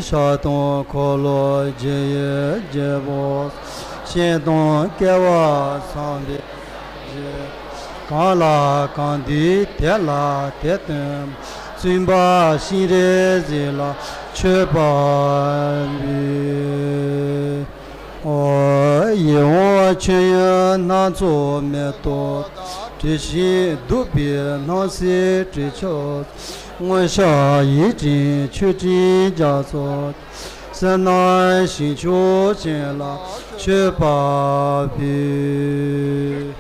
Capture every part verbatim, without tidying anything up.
ཕྱག་དང་འཁོར་ལོ་རྒྱལ་བའི་རྒྱལ་པོ། སྤྱན་དང་སྐལ་བ་བཟང་པོའི་རྗེ། གང་ལ་གང་འདུལ་དེ་ལ་དེ་སྟོན། བཙུན་པ་ཤེས་རིག་གཟི་ལ་མཆོད་པ་འབུལ། ཨོ། ཡིད་འོང་མཆོད་ཡོན་སྣ་ཚོགས་མེ་ཏོག་དྲི་ཞིམ་བདུག་པའི་སྣང་སྲིད་དྲི་ཆབ། མངོན་ཤེས་ཡིད་བཞིན་མཆོད་སྤྲིན་རྒྱ་མཚོ། བསོད་ནམས་ཞིང་མཆོག་ཅན་ལ་མཆོད་པ་འབུལ།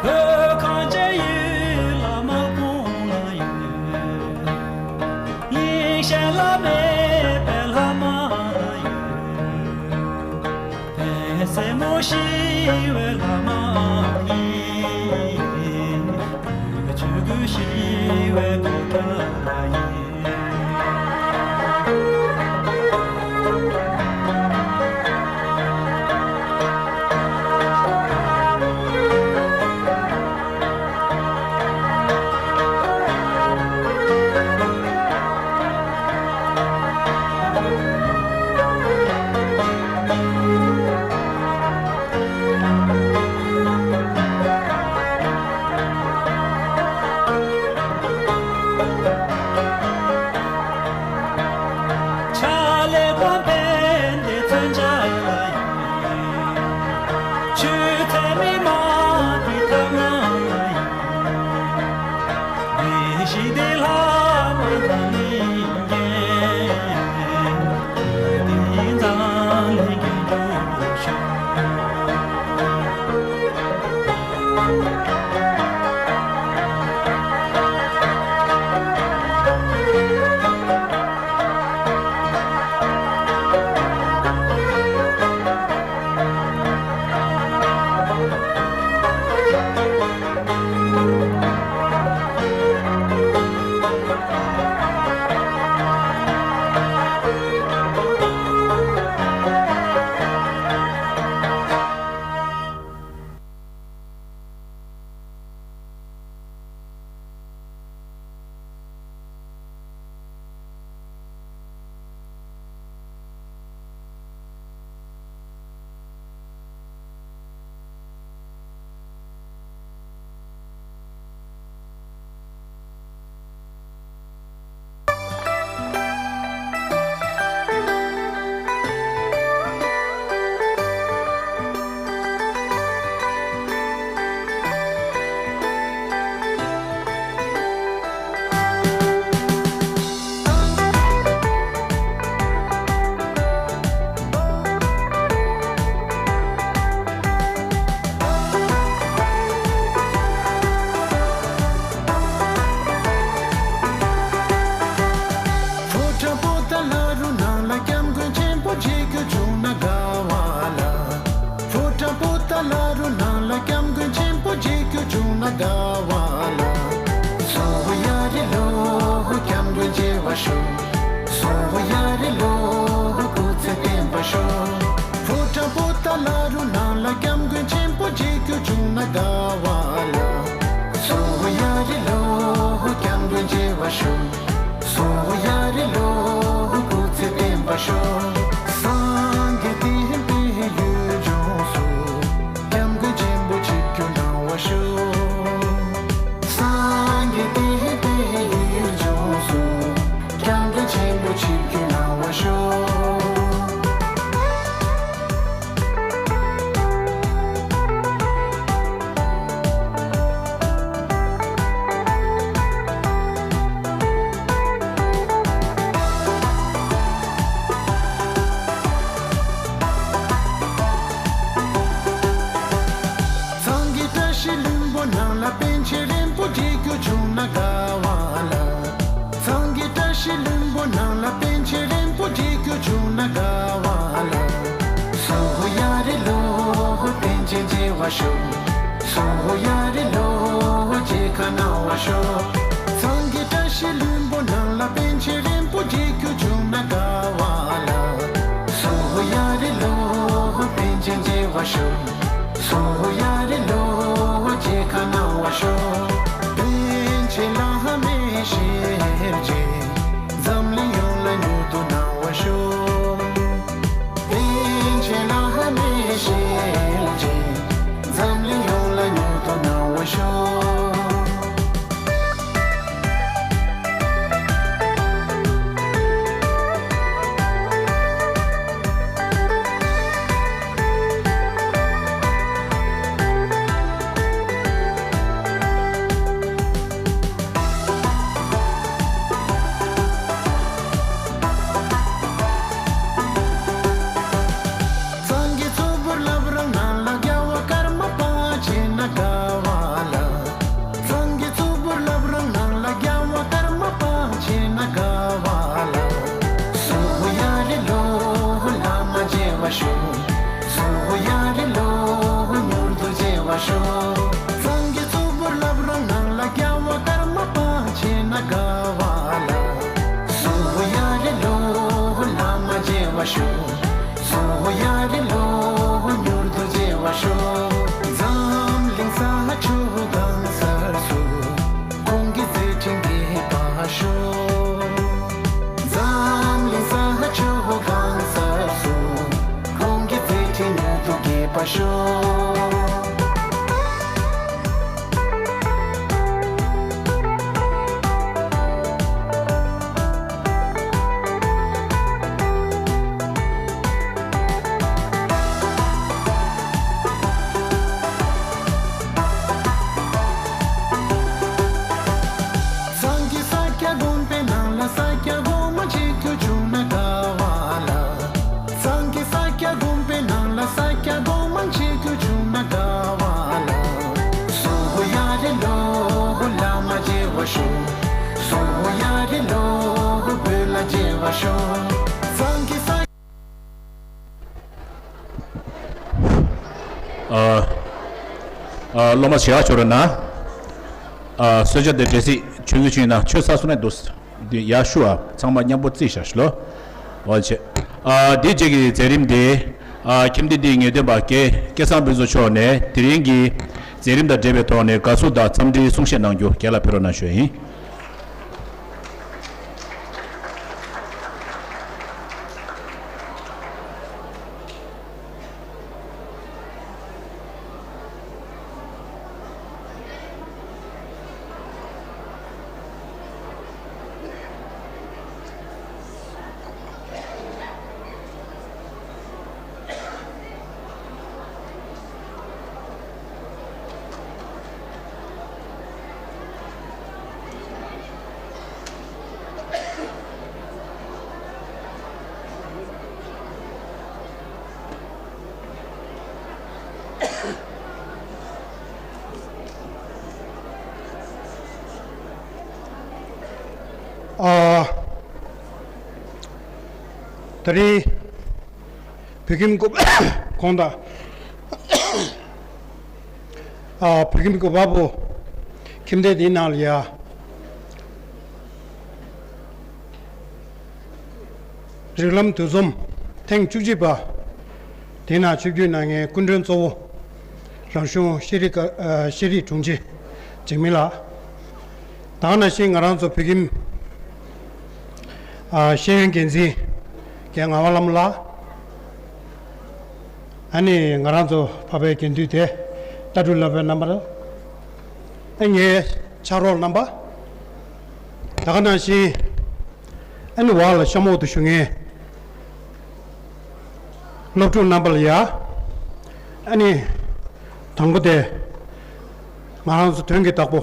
བོད་གངས་ཅན་ཡུལ་ལ་དམག་དཔུང་ལ་ཡོད། གླིང་ཞལ་ལ་མེད་པའི་ལྷ་མ་ཡོད། བོད་སྲས་མོ་ཞི་བའི་ལྷ་མ་ཡིན། བོད་ཆོས་ཀྱི་ཞི་བའི་གོ་ཁྲབ་ཡིན། ཕྱག་ལེགས་པ་ཕན་བདེ་མཚོན་ཆ་ལ་ཡིན། ཆོས་ཚད་མེད་མ་དེ་ཐབས་ལམ་ལ་ཡིན། བདེ་གཤེགས་བདེ་ལྷ་མ་དང་ལས་མཁན། བདེ་འཛམ་གླིང་གི་འགྲོ་ཤོག་ཕོ་བྲང་པོ་ཏཱ་ལ་རུ་ནང་ལ་སྐྱབས་མགོན་ཆེན་པོ་མཇལ་རྒྱུ་བྱུང་ན་དགའ་བ་ལ། ཕོ་བྲང་པོ་ཏཱ་ལ་རུ་ནང་ལ་སྐྱབས་མགོན་ཆེན་པོ་མཇལ་རྒྱུ་བྱུང་ན་དགའ་བ་ལ། སོ་ཧོ་ཡ་རེ་ལོ་ཧོ་སྐྱབས་མགོན་མཇལ་བར་ཤོག་སོ་ཧོ་ཡ་རེ་ལོ་ཧོ་སྐུ་ཚེ་བརྟན་པར་ཤོག་ཕོ་བྲང་པོ་ཏཱ་ལ་རུ་ནང་ལ་སྐྱབས་མགོན་ཆེན་པོ་མཇལ་རྒྱུ་བྱུང་ན་དགའ་བ་ལ། སོ་ཧོ་ཡ་རེ་ལོ་ཧོ་སྐྱབས་མགོན་མཇལ་བར་ཤོག་སོ་ཧོ་ཡ་རེ་ལོ་ཧོ་སྐུ་ཚེ་བརྟན་པར་ཤོག་སངས་རྒྱས་བསྟན་པའི་ཡུལ་ལྗོངས་སུ། སྐྱབས་མགོན་ཆེན་པོ་ཆིབས་བསྒྱུར་གནང་བར་ཤོག་ཤོག་སོ་ཡ་རེ་ལོ། མཇལ་ཁ་གནང་བ་ཤོག་སངས་རྒྱས་བཀྲ་ཤིས་ལྷུན་པོ་ནང་ལ། པཎ་ཆེན་རིན་པོ་ཆེ་མཇལ་རྒྱུ་བྱུང་ན་དགའ་བ་ལ། སོ་ཡ་རེ་ལོ། པཎ་ཆེན་མཇལ་བ་ཤོག་སོ་ཡ་རེ་ལོ། མཇལ་ཁ་གནང་བ་ཤོག་པཎ་ཆེན་བླ་མའི་ཞལ་མཇལ། འཛམ་གླིང་ཡོངས་ལ་མྱུར་དུ་གནང་བ་ཤོག་པཎ་ཆེན་བླ་མའི་ཞལ་མཇལ། འཛམ་གླིང་ཡོངས་ལ་མྱུར་དུ་གནང་བ་ཤོག་སངས་རྒྱས་གཙུག་པུར་བླ་བྲང་ནང་ལ། རྒྱལ་བ་ཀརྨ་པ་མཇལ་ན་དགའ་བ་ལ། སངས་རྒྱས་གཙུག་པུར་བླ་བྲང་ནང་ལ། རྒྱལ་བ་ཀརྨ་པ་མཇལ་ན་དགའ་བ་ལ། སོ་ཡ་རེ་ལོ། བླ་མ་མཇལ་བ་ཤོག་སོ་ཡ་རེ་ལོ། མྱུར་དུ་མཇལ་བ་ཤོག་སངས་རྒྱས་གཙུག་པུར་བླ་བྲང་ནང་ལ། རྒྱལ་བ་ཀརྨ་པ་མཇལ་ན་དགའ་བ་ལ། སོ་ཡ་རེ་ལོ། བླ་མ་མཇལ་བ་ཤོག་སོ་ཡ་རེ་ལོ། མྱུར་དུ་མཇལ་བ་ཤོག་འཛམ་གླིང་ས་ཕྱོགས་གང་སར་སུ། ཁོང་གི་མཛད་འཕྲིན་རྒྱས་པར་ཤོག་འཛམ་གླིང་ས་ཕྱོགས་གང་སར་སུ། ཁོང་གི་མཛད་འཕྲིན་མྱུར་དུ་རྒྱས་པར་ཤོག་སངས་རྒྱས་ས་སྐྱ་དགོན་པའི་ནང་ལ། ས་སྐྱ་གོང་མ་མཇལ་རྒྱུ་བྱུང་ན་དགའ་བ་ལ། སངས་རྒྱས་ས་སྐྱ་དགོན་པའི་ནང་ལ། ས་སྐྱ་གོང་མ་མཇལ་རྒྱུ་བྱུང་ན་དགའ་བ་ལ། སོ་ཡ་རེ་ལོ། བླ་མ་མཇལ་བ་ཤོག་སོ་ཡ་རེ་ལོ། བོད་ལ་མཇལ་བ་ཤོག་སངས་རྒྱས་ས། ཨ། ཨ། སློབ་མ་ཞེ་དྲག་ཆོ་རུ་ན། ཨ། གསོལ་ཇ་དེ་འབྲས་སིལ་ཆུང་ཆུང་ཆུང་ཡིན་ན་ཆོས་ས་སུ་ནས་འདུག་འདི་ཡར་ཞུ་ཨ། ཚང་མ་མཉམ་པོ་རྩིས་བཞག་ཤི་ལོ། འོ་ཆེ། ཨ། འདི་རྗེས་ཀྱི་མཛད་རིམ་དེ། ཨ། ཁྱིམ་སྡེ་འདིའི་ངེས་སྟོན་པ་སྐལ་སྐལ་བཟང་ཕུན་ཚོགས་མཆོག་ནས་དེ་རིང་གི་མཛད་རིམ་དང་འབྲེལ་བའི་ཐོག་ནས་དགའ་བསུ་དང་འཚམས་འདྲིའི་གསུང་བཤད་གནང་རྒྱུ་རྒྱལ་ལ་ཕེབས་རོགས་གནང་ཞུ་ཡིན། ཨ། དེ་རིང་བོད་ཁྱིམ་སྐུ་དགོངས་དག་ཨ། བོད་ཁྱིམ་སྐུ་པ་པོ་ཁྱིམ་སྡེ་འདིའི་ནང་ལ་ཡ། རིགས་ལམ་འདུ་འཛོམས་ཐེངས་བཅུ་གཅིག་པ། དེ་ན་ཆིབས་བསྒྱུར་གནང་མཁན་སྐུ་མགྲོན་གཙོ་བོ་རང་གཞུང་ཤེས་རིག་ཤེས་རིག་དྲུང་ཆེ་འཇིགས་མེད་ལགས། ད་ག་ནང་བཞིན་ང་རང་ཚོ་བོད་ཁྱིམ་ཤེས་ཡོན་འགན་འཛིན་རྒན་ངག་དབང་ལྷ་མོ་ལགས། ཨ་ནི་ང་རང་ཚོ་འཕགས་པའི་དགེ་འདུན་སྡེ་ལྟ་གྲུབ་སློབ་དཔོན་རྣམ་པ། ཨ། ངའི་ཕྱག་རོགས་རྣམ་པ། ད་ག་ནང་བཞིན་ཨ་ནི་འོག་ལ་གཤམ་འོག་ཏུ་བཞུགས་མཁན་སློབ་ཕྲུག་རྣམ་པ་ལ་ཡ། ཨ་ནི་དང་པོ་དེ་ང་རང་ཚོ་དོན་གྱི་བདག་པོ་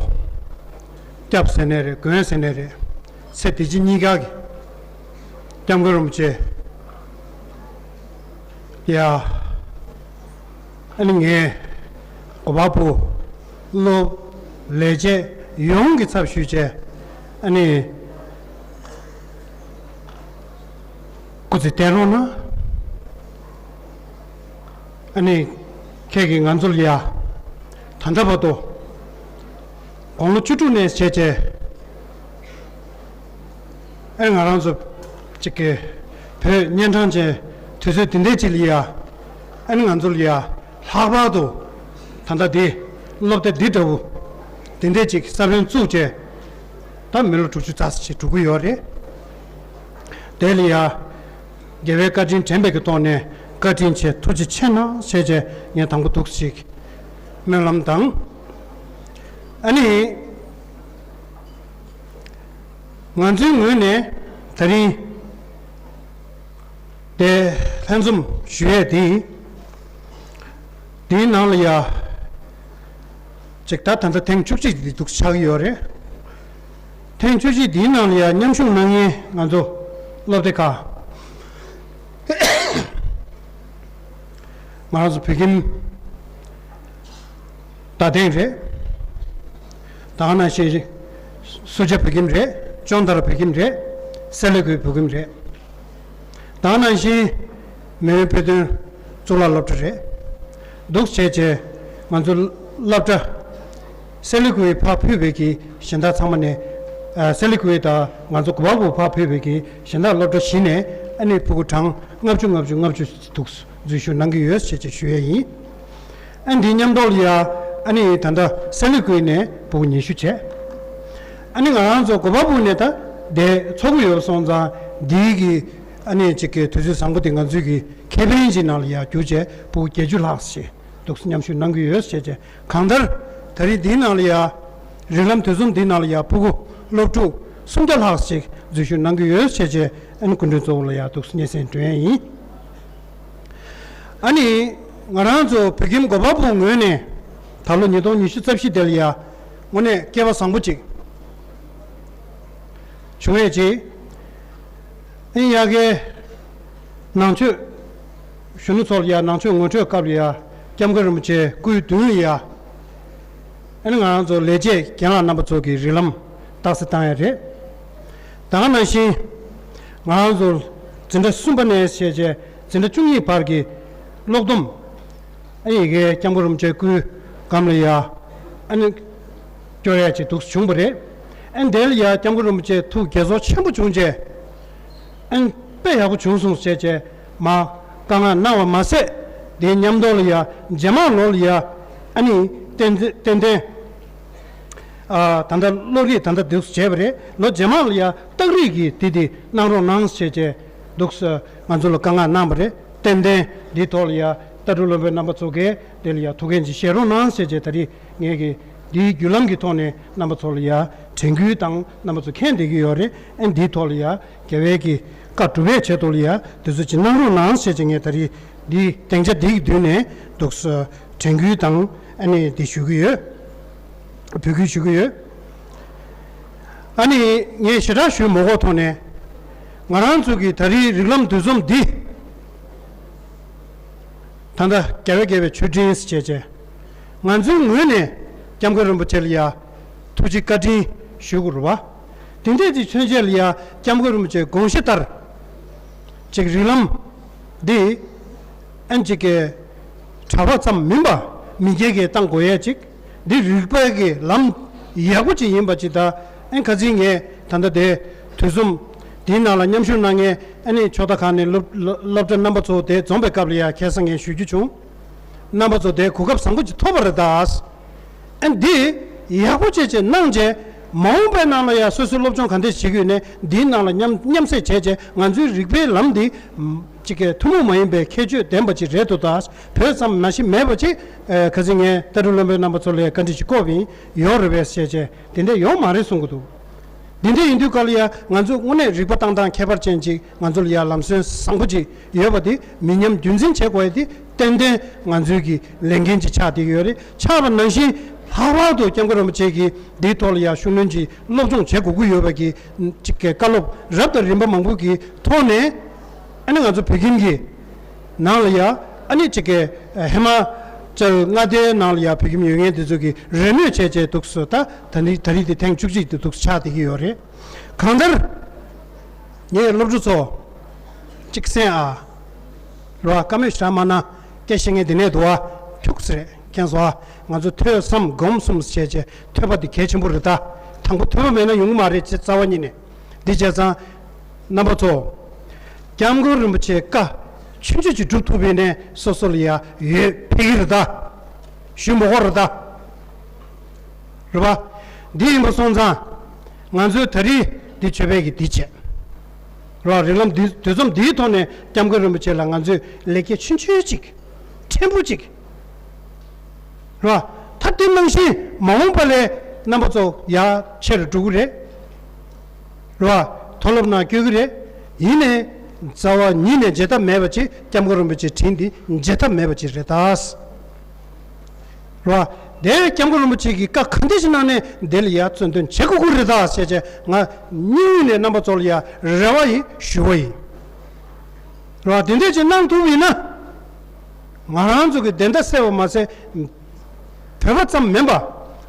སྐྱབས་ཟེར་ནའི་རེད། མགོན་ཟེར་ནའི་རེད། ཚེ་འདི་ཕྱི་གཉིས་ཀ་གི་སྐྱབས་མགོན་རིན་པོ་ཆེ། ཡ། ཨ་ནི་ངས་གོ་བ་པོ་སློབ་ལས་བྱེད་ཡོངས་ཀྱི་ཚབ་ཞུས་བྱས། ཨ་ནི་སྐུ་ཚེ་བརྟན་རོགས་གནང་། ཨ་ནི་ཁྱེད་ཀྱིས་ང་ཚོ་ལ་ཡ། ད་ལྟ་བར་དུ་དགུང་ལོ་བཅུ་དྲུག་ནས་བྱས་བྱས། ཨེ་ང་རང་ཚོ་གཅིག་གི་བོད་གཉན་འཕྲང་ཅན་དུས་ཚོད་འདི་འདྲའི་ཅིག་ལ་ཡ། ཨ་ནི་ང་ཚོ་ལ་ཡ་ལྷག་པར་དུ་ད་ལྟ་འདི་སློབ་གྲྭ་འདི་འདྲ་བོ་འདི་འདྲའི་ཅིག་ས་བོན་བཙུགས་བྱས། ད་མི་ལོ་དྲུག་ཅུ་རྩ་ཅིག་འགྲོ་གི་ཡོད་རེད། དེ་ལ་ཡ་རྒྱལ་བའི་བཀའ་དྲིན་དྲན་པའི་གི་ཐོག་ནས་བཀའ་དྲིན་ཆེ་ཐུགས་རྗེ་ཆེ་གནང་ཞེས་བྱས་ངས་དང་པོ་འདུག་ཅིག་སྨོན་ལམ་དང་། ཨ་ནི། ང་ཚོའི་ངོས་ནས་ད་རིང་དེ་ལྷན་འཛོམས་ཞུ་ཡས་དེ། དེའི་ནང་ལ་ཡ། ཅིག་ད་ད་ལྟ་ཐེངས་བཅུ་གཅིག་འདི་འདུག་ཆགས་ཀྱི་ཡོད་རེད། ཐེངས་བཅུ་གཅིག་འདིའི་ནང་ལ་ཡ་མཉམ་ཞུགས་གནང་མཁན་ང་ཚོ་སློབ་སྡེ་ཁག་ང་རང་ཚོ་བོད་ཁྱིམ་རྡ་སྟེང་རེད། ད་ག་ནང་བཞིན་སུ་ཇཱ་བོད་ཁྱིམ་རེད། ཅོན་ཏ་ར་བོད་ཁྱིམ་རེད། སེ་ལེ་ཀུའི་བོད་ཁྱིམ་རེད། ད་ག་ནང་བཞིན་མེས་དབོན་དཔེ་སྟོན་གཙུག་ལག་སློབ་གྲྭ་རེད། འདུག་བྱས་བྱས་ང་ཚོ་སློབ་གྲྭ་སེ་ལེ་ཀུའི་ཕར་ཕུད་པའི་གི་གཞན་དག་ཚང་མ་ནས། ཨ། སེ་ལེ་ཀུའི་དང་ང་ཚོ་གོ་པལ་པུར་ཕར་ཕུད་པའི་གི་གཞན་དག་སློབ་གྲྭ་བཞི་ནས་ཨ་ནི་ཕྲུ་གུ་གྲངས་ལྔ་བཅུ་ལྔ་བཅུ་ལྔ་བཅུ་འདུག་འཛུལ་ཞུགས་གནང་གི་ཡོད་ཅེས་ཅེས་ཞུ་ཡས་ཡིན། ཨ་འདི་མཉམ་དུ་ལ་ཡ་ཨ་ནི་ད་ལྟ་སེ་ལེ་ཀུའི་ནས་ཕྲུ་གུ་ཉི་ཤུ་བྱས། ཨ་ནི་ང་རང་ཚོ་གོ་པལ་པུར་ནས་ད་དེ་ཚོགས་ཀྱི་ཡོད་སོང་ཙང་འདིའི་གི་ཨ་ནི་ཅིག་གི་དུས་ཚོད་བཟང་པོ་དེ་ང་ཚོའི་གི་ཁེ་ཕན་གྱི་ནང་ལ་ཡ་བསྒྱུར་བྱས་ཕྲུ་གུ་བརྒྱད་ཅུ་ལྷག་ཞིག་འདུག་མཉམ་ཞུགས་གནང་གི་ཡོད་ཅེས་བྱས། གང་ལྟར་ད་རེས་འདིའི་ནང་ལ་ཡ་རིགས་ལམ་དུས་འཛོམས་འདིའི་ནང་ལ་ཡ་ཕྲུ་གུ་སློབ་ཕྲུག་སུམ་བརྒྱ་ལྷག་ཅིག་འཛུལ་ཞུགས་གནང་གི་ཡོད་ཅེས་བྱས། ཨ་ནི་སྐུ་མགྲོན་གཙོ་བོ་ལ་ཡ་འདུག་སྙན་སེང་སྒྲོན་ཡས་ཡིན། ཨ་ནི་ང་རང་ཚོ་བོད་ཁྱིམ་གོ་པལ་པུར་ངོས་ནས་ད་ལོ་ཉིས་སྟོང་ཉི་ཤུ་རྩ་བཞི་དེ་ལ་ཡ་དངོས་གནས་སྐལ་བ་བཟང་པོ་ཅིག་བྱུང་ཡས་ཅིག་ཨ་ནི་ཡ་གི་ནང་ཆོས་གཞོན་ནུ་ཚོ་ལ་ཡ་ནང་ཆོས་ངོ་སྤྲོད་སྐབས་ལ་ཡ་སྐྱབས་མགོན་རིན་པོ་ཆེ་སྐུའི་མདུན་ལ་ཡ། ཨ་ནི་ང་རང་ཚོ་ལས་བྱེད་རྒན་ལགས་རྣམ་པ་ཚོ་གི་རིགས་ལམ་རྟགས་གསལ་བཏང་ཡ་རེད། ད་ག་ནང་བཞིན་ང་རང་ཚོ་འཛིན་གྲྭ་གསུམ་པ་ནས་བྱས་བྱས་འཛིན་གྲྭ་བཅུ་གཉིས་བར་གྱི་ཀློག་སྡོམ། ཨ་ཡི་གེ་སྐྱབས་མགོན་རིན་པོ་ཆེ་སྐུའི་སྒམ་ལ་ཡ་ཨ་ནི་སྐྱོར་ཡ་ཅིག་འདུག་བྱུང་བ་རེད། ཨ་ནི་དེ་ལ་ཡ་སྐྱབས་མགོན་རིན་པོ་ཆེ་ཐུགས་དགྱེས་ཚོར་ཆེན་པོ་བྱུང་རྗེས། ཨན། དཔེ་ཡག་པོ་བྱུང་སོང་ཟེར་བྱས་མ་བཀའ་མངགས་གནང་བ་མ་ཟད། དེའི་མཉམ་དུ་ལ་ཡ་རྗེས་མ་ལོ་ལ་ཡ་ཨ་ནི་ཏན་ཏན་ཏན་ཏན་ཨ། ད་ལྟ་བློ་རིག་ད་ལྟ་འདུག་བྱས་པ་རེད། ལོ་རྗེས་མ་ལ་ཡ་རྟགས་རིགས་ཀྱི་དེ་དེ་གནང་རོགས་གནང་ཟེར་བྱས་འདུག་ང་ཚོ་ལ་བཀའ་མངགས་གནང་བ་རེད། ཏན་ཏན་འདིའི་ཐོག་ལ་ཡ་ལྟ་གྲུབ་བློན་པོའི་རྣམ་པ་ཚོ་གས་དེ་ལ་ཡ་ཐུགས་འགན་ཅིག་བཞེས་རོགས་གནང་ཟེར་བྱས་ད་རེས་ངས་ཀྱི་འདིའི་བརྒྱུད་ལམ་གྱི་ཐོག་ནས་རྣམ་པ་ཚོ་ལ་ཡ་དྲན་སྐུལ་དང་རྣམ་པ་ཚོ་མཁྱེན་བསྡད་ཀྱི་ཡོད་རེད། ཨ་འདིའི་ཐོག་ལ་ཡ། རྒྱལ་བའི་གི་བཀའ་སྒྲུབ་པའི་ཆེད་དུ་ལ་ཡ་དུས་ཚོད་ཅིག་གནང་རོགས་གནང་ཞེས་ཀྱི་ངས་ད་རེས་འདི་སྡིངས་ཆ་འདི་གི་མདུན་ནས་འདུག་སེ་དྲན་སྐུལ་དང་ཨ་ནི་འདི་ཞུ་གི་ཡོད། འབོད་སྐུལ་ཞུ་གི་ཡོད། ཨ་ནི་ངས་ཞེ་དྲག་ཞུ་མ་དགོས་ཐོག་ནས་ང་རང་ཚོ་གི་ད་རེས་རིགས་ལམ་འདུ་འཛོམས་འདི་ད་ལྟ་རྒྱལ་བའི་དགེ་བའི་མཆོད་སྤྲིན་ཞེས་བྱས་ང་ཚོའི་ངོས་ནས་སྐྱབས་མགོན་རིན་པོ་ཆེ་ལ་ཡ་ཐུགས་རྗེ་བཀའ་དྲིན་ཞུ་དགོས་རེད་བ། དེ་འདྲས་ཀྱི་མཚོན་བྱེད་ལ་ཡ་སྐྱབས་མགོན་རིན་པོ་ཆེའི་དགོངས་གཞི་ལྟར་ཅིག་རིགས་ལམ་འདི་ཨན་ཅིག་གི་གྲྭ་པ་ཙམ་མིན་པ་མི་སྒེར་གྱིས་བཏང་དགོས་ཡས་ཅིག་འདི་རིག་པའི་གི་ལམ་ཡག་པོ་ཅིག་ཡིན་པ་ཅིག་ད་ཨན་ཁ་ཚིག་ངས་ད་ལྟ་དེ་དུས་གསུམ་དེའི་ནང་ལ་མཉམ་ཞུགས་གནང་མཁན་ཨ་ནི་ཕྱོགས་མཐའ་ཁག་ནས་སློབ་སློབ་སློབ་གྲྭ་རྣམ་པ་ཚོ་དེ་འཛོམས་པའི་སྐབས་ལ་ཡ་ཁ་སང་ངས་ཞུ་རྒྱུ་བྱུང་། རྣམ་པ་ཚོ་དེ་གོ་སྐབས་བཟང་པོ་ཅིག་ཐོབ་པ་རེད་ད། ཨ་འདི་ཡག་པོ་བྱས་བྱས་གནང་བྱས་མ་འོངས་པའི་ནང་ལ་ཡང་སོ་སོའི་སློབ་སྦྱོང་ག་འདྲས་བྱེད་དགོས་ནས་འདིའི་ནང་ལ་མཉམ་མཉམ་བསྲེས་བྱས་བྱས་ང་ཚོའི་རིག་པའི་ལམ་འདི་ཅིག་གི་ཐུན་མོང་མ་ཡིན་པའི་ཁྱད་ཆོས་ལྡན་པ་ཅིག་རེད་འདུག་ད། བོད་ཙམ་མ་གཞི་མེད་པ་ཅིག་ཨ་ཁ་སང་ངས་ལྟ་གྲུབ་བློན་པོའི་རྣམ་པ་ཚོ་ལ་བཀའ་འདྲི་ཅིག་བསྐོར་བ་ཡིན། ཡོད་རེད་པས་ཟེར་བྱས་དེ་འདྲས་ཡོད་མ་རེད་གསུང་གི་འདུག་འདི་འདྲ་ཡིན་དུས་ག་ལ་ཡ་ང་ཚོ་དངོས་གནས་རིག་པ་བཏང་སྟངས་ཁྱད་པར་ཅན་ཅིག་ང་ཚོ་ལ་ཡ་ལམ་སྲོལ་བཟང་པོ་ཅིག་ཡོད་པ་དེ་མི་ཉམས་རྒྱུན་འཛིན་བྱེད་དགོས་ཡ་དེ་ཏན་ཏན་ང་ཚོའི་གི་ལས་འགན་ཅིག་ཆགས་བསྡད་ཀྱི་ཡོད་རེད། ཆགས་པ་ནང་བཞིན་ལྷག་པར་དུ་སྐྱབས་མགོན་རིན་པོ་ཆེ་གིས་འདིའི་ཐོག་ལ་ཡ་ཤུགས་སྣོན་ཅིག་སློབ་སྦྱོང་བྱེད་དགོས་ཀྱི་ཡོད་པ་གི་ཅིག་གི་བཀའ་སློབ་རབ་དང་རིམ་པ་མང་པོ་གི་ཐོག་ནས་ཨ་ནི་ང་ཚོ་བོད་ཁྱིམ་གྱི་ནང་ལ་ཡ་ཨ་ནི་ཅིག་གི་ཧི་མ་ཅལ་མངའ་སྡེའི་ནང་ལ་ཡ་བོད་ཁྱིམ་ཡོད་མཁན་དེ་ཚོ་གི་རེས་མོས་བྱས་བྱས་འདུག་སེ་ད་ད་ནི་ད་རེས་དེ་ཐེངས་བཅུ་གཅིག་དེ་འདུག་སེ་ཆགས་བསྡད་ཀྱི་ཡོད་རེད། གང་ལྟར་ངས་སློབ་ཕྲུག་ཚོ་གཅིག་གསན་ཨ། རོ་ཨ་བཀའ་མོལ་ཞེ་དྲག་མ་གནང་། སྐད་བཤད་མཁན་དེ་ནས་འདུག་ཨ། ཁྱུག་ཙམ་རེད། མཁྱེན་སོང་ཨ། ང་ཚོ་ཐོས་བསམ་སྒོམ་གསུམ་བྱས་བྱས་ཐོས་པ་དེ་གལ་ཆེན་པོ་རེད་ད། དང་པོ་ཐོས་པ་མེད་ན་ཡོང་གི་མ་རེད་ཅེས་རྩ་བ་ཉིད་ནས། འདི་བྱས་ཙང་། རྣམ་པ་ཚོ། སྐྱབས་མགོན་རིན་པོ་ཆེ་བཀའ་ཆུང་ཆུང་ཅིག་སྒྲུབ་ཐུབ་པའི་ནས་སོ་སོ་ལ་ཡ་ཡོད་ཕེབས་ཀྱི་རེད་ད། ཞུ་མི་དགོས་རེད་ད། རེད་པ། འདི་ཡིན་པ་སོང་ཙང་། ང་ཚོས་ད་རེས་འདི་ཆོས་པའི་གི་འདི་བྱས། རེད་པ། རིགས་ལམ་འདི་དུས་མཚམས་འདིའི་ཐོག་ནས་སྐྱབས་མགོན་རིན་པོ་ཆེ་ལ་ང་ཚོས་ལེགས་སྐྱེས་ཆུང་ཆུང་ཅིག་ཕྲན་བུ་ཅིག་རེད་པ། ད་དེ་ནང་བཞིན་མ་འོངས་པ་ལས་རྣམ་པ་ཚོ་ཡར་ཆེ་རུ་འགྲོ་གི་རེད། རེད་པ། མཐོ་སློབ་ནང་བསྐྱོད་ཀྱི་རེད། ཡིན་ནའི། རྩ་བ་ཉིད་ནས་བརྗེད་ཐབས་མེད་པ་ཅིག་སྐྱབས་མགོན་རིན་པོ་ཆེའི་དྲིན་འདི་བརྗེད་ཐབས་མེད་པ་ཅིག་རེད་ད། རེད་པ། དེ་སྐྱབས་མགོན་རིན་པོ་ཆེ་གིས་བཀའ་ག་འདྲ་ཞིག་གནང་ནས་དེ་ལ་ཡར་རྩོད་འདོན་བྱེད་དགོས་ཀྱི་རེད་ད་ཟེར་བྱས་ང་སྙིང་དབུས་ནས་རྣམ་པ་ཚོ་ལ་ཡ་རེ་བ་ཡིན་ཞུ་བ་ཡིན། རེད་པ། དེ་འདྲ་ཅིག་གནང་ཐུབ་ཡིན་ན། ང་རང་ཚོ་གི་བདེན་མཐའ་གསལ་བ་མ་ཟད། བོད་པ་ཙམ་མིན་པ།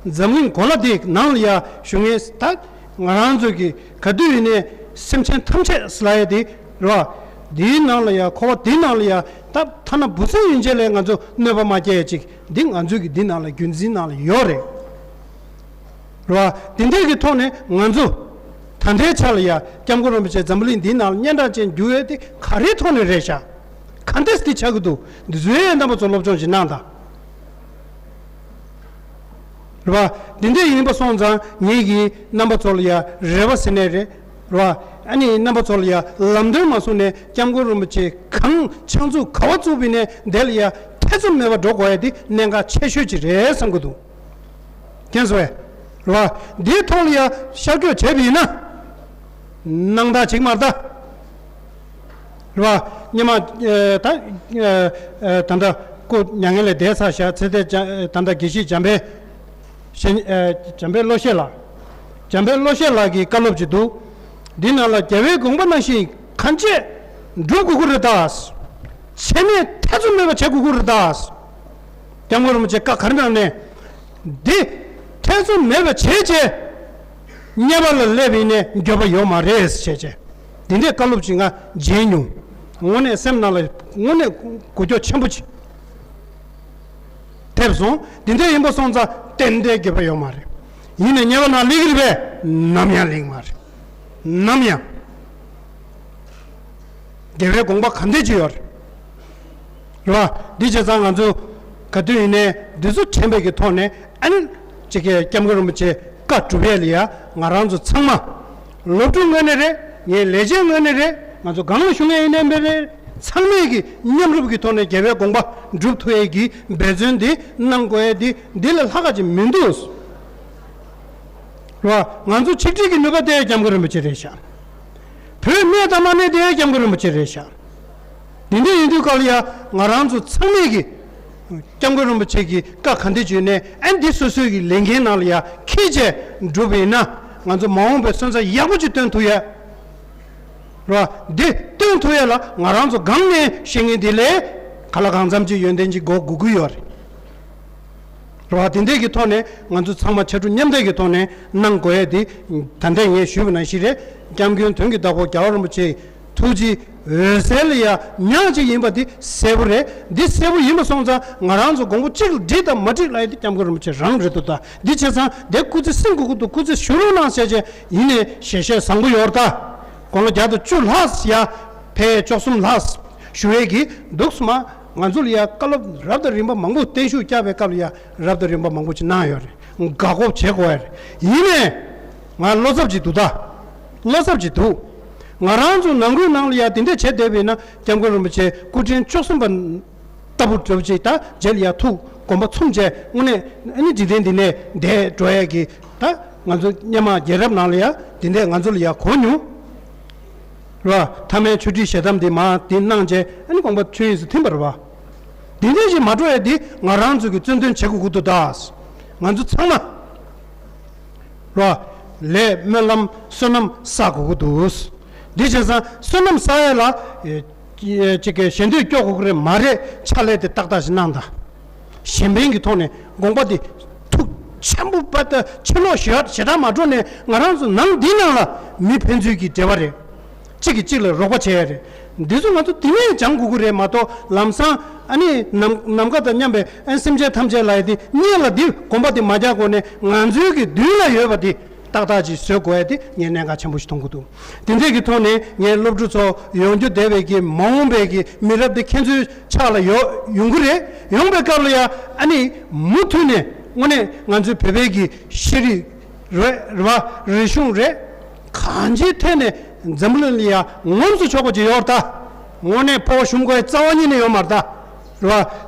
འཛམ་གླིང་གོ་ལ་འདིའི་ནང་ལ་ཡ་བཞུགས་མཁན་ད་ང་རང་ཚོ་གི་ག་དུས་ཡིན་ནའི་སེམས་ཅན་ཐམས་ཅད་ཟེར་ལབ་ཡ་དེ་རེད་པ། འདིའི་ནང་ལ་ཡ་འཁོར་བ་འདིའི་ནང་ལ་ཡ་ད་ཐ་ན་འབུ་ཚན་ཡན་ཆད་ལས་ང་ཚོ་གནོད་པ་མ་སྐྱེལ་ཡ་ཅིག་འདི་ང་ཚོ་གི་འདི་ནང་ལ་རྒྱུན་འཛིན་ནང་ལ་ཡོད་རེད། རེད་པ། དེ་འདྲའི་གི་ཐོག་ནས་ང་ཚོ་ད་ལྟའི་ཆ་ལ་ཡ་སྐྱབས་མགོན་རིན་པོ་ཆེ་འཛམ་བུ་གླིང་འདིའི་ནང་ལ་སྙན་གྲགས་ཅན་རྒྱུག་ཡས་དེ་ག་རེའི་ཐོག་ནས་རེད་ཤག་ག་འདྲས་དེ་ཆགས་ཀྱི་འདུག་འདི་ཚོའི་རྣམ་པ་ཚོ་སློབ་སྦྱོང་ཞིག་གནང་དང་། རེད་པ། འདི་འདྲ་ཡིན་པ་སོང་ཙང་ངེད་ཀྱིས་རྣམ་པ་ཚོ་ལ་ཡ་རེ་བ་ཟེར་ནའི་རེད། རེད་པ། ཨ་ནི་རྣམ་པ་ཚོ་ལ་ཡ་ལམ་སྟོན་མ་སོང་ནས་སྐྱབས་མགོན་རིན་པོ་ཆེ་གང་ཕྱག་མཛུབ་ག་པར་བཙུགས་པ་ཡིན་ནའི་དེ་ལ་ཡ་ཐེ་ཚོམ་མེད་པར་འགྲོ་དགོས་ཡ་དེ་གནད་འགག་ཆེ་ཤོས་ཅིག་རེད་བསམ་གྱི་འདུག་མཁྱེན་སོང་ངས། རེད་པ། འདིའི་ཐོག་ལ་ཡ་ཤར་བསྐྱོད་བྱས་པ་ཡིན་ན། སྣང་དག་ཅིག་མ་རེད་ད། རེད་པ། སྔོན་མ་ཨེ་ད་ཨེ་ཨེ་ད་ལྟ་སྐུ་མྱ་ངན་ལས་འདས་ཚར་བཞག་ཚེ་འདས་ད་ལྟ་དགེ་བཤེས་འཇམ་དཔལ་ཤེས་ཨེ་འཇམ་དཔལ་བློ་ཤེས་ལགས། འཇམ་དཔལ་བློ་ཤེས་ལགས་ཀྱི་བཀའ་སློབ་ཅིག་འདུག་འདི་ནང་ལ་རྒྱལ་བའི་དགོངས་པ་ནང་བཞིན་གང་བྱས་སྒྲུབ་དགོས་ཀྱི་རེད་ད། བྱས་ནས་ཐེ་ཚོམ་མེད་པ་བྱེད་དགོས་ཀྱི་རེད་ད། སྐྱབས་མགོན་རིན་པོ་ཆེ་བཀའ་ག་རེ་གནང་ནས། འདི་ཐེ་ཚོམ་མེད་པ་བྱས་བྱས། དམྱལ་བ་ལ་སླེབས་ཡིན་ནའི་འགྱོད་པ་ཡོད་མ་རེད་བྱས་བྱས། འདི་འདྲའི་བཀའ་སློབ་ཅིག་ང་མཇལ་མྱོང་། དངོས་གནས་སེམས་ནང་ལ་དངོས་གནས་གོ་སྐྱོ་ཆེན་པོ་ཅིག་ཐེབས་སོང་། འདི་འདྲ་ཡིན་པ་སོང་ཙང་ཏན་ཏན་འགྱོད་པ་ཡོད་མ་རེད། ཡིན་ནའི་དམྱལ་བ་ནང་སླེབས་ཀྱི་རེད་པས། ནམ་ཡང་སླེབས་ཀྱི་མ་རེད། ནམ་ཡང་། རྒྱལ་བའི་དགོངས་པ་ག་འདྲས་ཅིག་ཡོད་རེད། རེད་པ། འདི་བྱས་ཙང་ང་ཚོ་ག་དུས་ཡིན་ནའི་འདི་ཚོ་དྲན་པའི་གི་ཐོག་ནས་ཨ་ནི་ཅིག་གི་སྐྱབས་མགོན་རིན་པོ་ཆེ་བཀའ་སྒྲུབ་ཡས་ལ་ཡ་ང་རང་ཚོ་ཚང་མ་སློབ་ཕྲུག་ངོས་ནས་རེད། ངའི་ལས་བྱེད་ངོས་ནས་རེད། ང་ཚོ་སྒང་ལ་བཞུགས་མཁན་ཡིན་ནའི་མི་རེད། ཚང་མས་ཀྱི་མཉམ་རུབ་ཀྱི་ཐོག་ནས་རྒྱལ་བའི་དགོངས་པ་སྒྲུབ་ཐུབ་ཡས་ཀྱི་འབད་བརྩོན་འདི་གནང་དགོས་ཡས་འདི་འདི་ལས་ལྷག་ག་ཅིག་མི་འདུག་རེད་པ། ང་ཚོ་ཆིག་སྒྲིལ་གྱི་ནུས་པ་དེ་སྐྱབས་མགོན་རིན་པོ་ཆེ་རེད་ཤག་བོད་གནས་དང་མ་གནས་དེ་སྐྱབས་མགོན་རིན་པོ་ཆེ་རེད་ཤག་འདི་འདྲ་ཡིན་དུས་སྐབས་ལ་ཡ་ང་རང་ཚོ་ཚང་མས་ཀྱི་སྐྱབས་མགོན་རིན་པོ་ཆེ་གི་བཀའ་ག་འདྲ་བརྗོད་ནས་ཨ་འདི་སོ་སོའི་གི་ལས་འགན་ནང་ལ་ཡ་འཁྱེར་བྱས་འགྲུབ་པ་ཡིན་ན་ང་ཚོ་མ་འོངས་པའི་སོན་རྩ་ཡག་པོ་ཅིག་སྟོན་ཐུབ་ཡ། རེད་པ། འདི་སྟོན་ཐུབ་ཡ་ལ་ང་རང་ཚོ་སྒང་ནས་བཤད་མཁན་འདི་ལས་ག་ལ་གང་འཚམ་ཅིག་ཡོན་ཏན་ཅིག་དགོས་དགོས་ཀྱི་ཡོད་རེད། རེད་པ། དེ་འདྲས་ཀྱི་ཐོག་ནས་ང་ཚོ་ཚང་མ་ཕྱར་གྲུ་མཉམ་འདེགས་ཀྱི་ཐོག་ནས་གནང་དགོས་ཡ་དེ་ད་ལྟ་ངས་ཞུས་པ་ནང་བཞིན་རེད། སྐྱབས་མགོན་དོན་གྱི་བདག་པོ་རྒྱལ་བ་རིན་པོ་ཆེའི་ཐུགས་རྗེ་འོད་གསལ་ལ་ཡ་ཉག་གཅིག་ཡིན་པ་དེ་གསལ་པོ་རེད། འདི་གསལ་པོ་ཡིན་པ་སོང་ཙང་ང་རང་ཚོ་དགོངས་པ་གཅིག་ལ་འགྲིག་དང་མ་འགྲིག་ལབ་ཡ་དེ་སྐྱབས་མགོན་རིན་པོ་ཆེ་རང་རེད་འདུག་ད་འདི་བྱས་ཙང་དེ་སྐུ་ཚེ་བསྲིང་དགོས་ཀྱི་འདུག་སྐུ་ཚེ་བཞུགས་རོགས་གནང་ཟེར་བྱས་ཡིན་ནའི་ཞལ་བཞེས་བཟང་པོ་ཡོད་རེད་ད། དགུང་ལོ་བརྒྱ་དང་བཅུ་ལྷག་ཡ་ཕལ་བཅུ་གསུམ་ལྷག་བཞུགས་ཡས་ཀྱི་འདུག་སེ་མ། ང་ཚོ་ལ་ཡ་བཀའ་སློབ་རབ་དང་རིམ་པ་མང་པོ་བརྟན་བཞུགས་བསྐྱངས་པའི་སྐབས་ལ་ཡ་རབ་དང་རིམ་པ་མང་པོ་ཅིག་གནང་ཡོད་རེད། དགའ་སྤོབས་བྱེད་དགོས་ཡ་རེད། ཡིན་ནའི་ང་བློ་འཚབ་ཅིག་འདུག་ད། བློ་འཚབ་ཅིག་འདུག་ང་རང་ཚོ་ནང་ཁུལ་ནང་ལ་ཡ་དེ་འདྲ་བྱས་བསྡད་པ་ཡིན་ན་སྐྱབས་མགོན་རིན་པོ་ཆེ་སྐུ་ཕྲེང་བཅུ་གསུམ་པ་ལྟ་བུ་འདྲ་པོ་ཅིག་ད་རྗེས་ལ་ཡ་ཐུགས་དགོངས་པ་མཚུངས་བྱས་དངོས་གནས་ཨ་ནི་འཇིག་རྟེན་འདི་ནས་འདས་འགྲོ་ཡ་གི་ད་ང་ཚོ་སྔོན་མ་རྒྱལ་རབས་ནང་ལ་ཡ་དེ་འདྲས་ང་ཚོ་ལ་ཡ་གོ་མྱོང་། རེད་པ། ཐ་མའི་ཆོས་ཁྲིད་ཞལ་གདམས་འདི་མར་འདི་གནང་བྱས་ཨ་ནི་དགོངས་པ་ཆོས་དབྱིངས་སུ་ཐིམ་པ་རེད་པ། འདི་འདྲ་ཞིག་མ་འགྲོ་ཡ་འདི་ང་རང་ཚོ་གི་རྩོད་འདོན་བྱེད་དགོས་ཀྱི་འདུག་ད། ང་ཚོ་ཚང་མ་རེད་པ། ལས་སྨོན་ལམ་བསོད་ནམས་བསགས་དགོས་ཀྱི་འདུག་འདི་བྱས་ཙང་བསོད་ནམས་བསགས་ཡ་ལ་ཨེ་ཅིག་གི་ཞེ་འདོད་སྐྱོ་དགོས་ཀྱི་རེད་མ་རེད། ཕྱག་ལས་དེ་ཏག་ཏག་ཞིག་གནང་དང་། གཞན་ཕན་གྱི་ཐོག་ནས་དགོངས་པ་དེ་ཐུགས་ཆེན་པོ་པ་ད་ཕྱི་ལོགས་ཞེ་ཞེ་དྲག་མ་འགྲོ་ནས་ང་རང་ཚོ་ནང་འདི་ནང་ལ་མི་ཕན་ཚུན་གྱི་འབྲེལ་བ་རེད། གཅིག་གིས་གཅིག་ལ་རོགས་པ་བྱེད་ཡ་རེད། འདི་ཚོ་ང་ཚོ་དེ་ནས་སྦྱང་དགོས་ཀྱི་རེད་མ་གཏོགས། ལམ་སང་ཨ་ནི་ནམ་ནམ་མཁའ་དང་མཉམ་པའི་ཨ་སེམས་ཅན་ཐམས་ཅད་ལ་ཡ་དེ་སྙད་ལ་འདི་གོམ་པ་དེ་མ་རྒྱག་གོང་ནས་ང་ཚོའི་གི་མདུན་ལ་ཡོད་པ་དེ་ཏག་ཏག་ཅིག་བཟོ་དགོས་ཡ་དེ་ངས་གནད་འགག་ཆེན་པོ་ཞིག་མཐོང་གི་འདུག་དེ་འདྲས་ཀྱི་ཐོག་ནས་ངས་སློབ་ཕྲུག་ཚོ་ཡོང་རྒྱུ་བསྡད་པའི་གི་མ་འོངས་པའི་གི་མི་རབས་དེ་ཁྱེད་ཚོའི་ཕྱག་ལ་ཡོ་ཡོང་གི་རེད། ཡོང་པའི་སྐབས་ལ་ཡ་ཨ་ནི་མུ་མཐུད་ནས་དངོས་གནས་ང་ཚོའི་བོད་པའི་གི་ཤེས་རིག་རེད་རེད་བ། རིག་གཞུང་རེད། གང་ཅིའི་ཐད་ནས་འཛམ་བུ་གླིང་ལ་ཡ་ངོམས་སུ་ཆོག་པ་ཅིག་ཡོད་རེད་ད། དངོས་གནས་སྤོབས་པ་ཞུམ་དགོས་རྩ་བ་ཉིད་ནས་ཡོད་མ་རེད་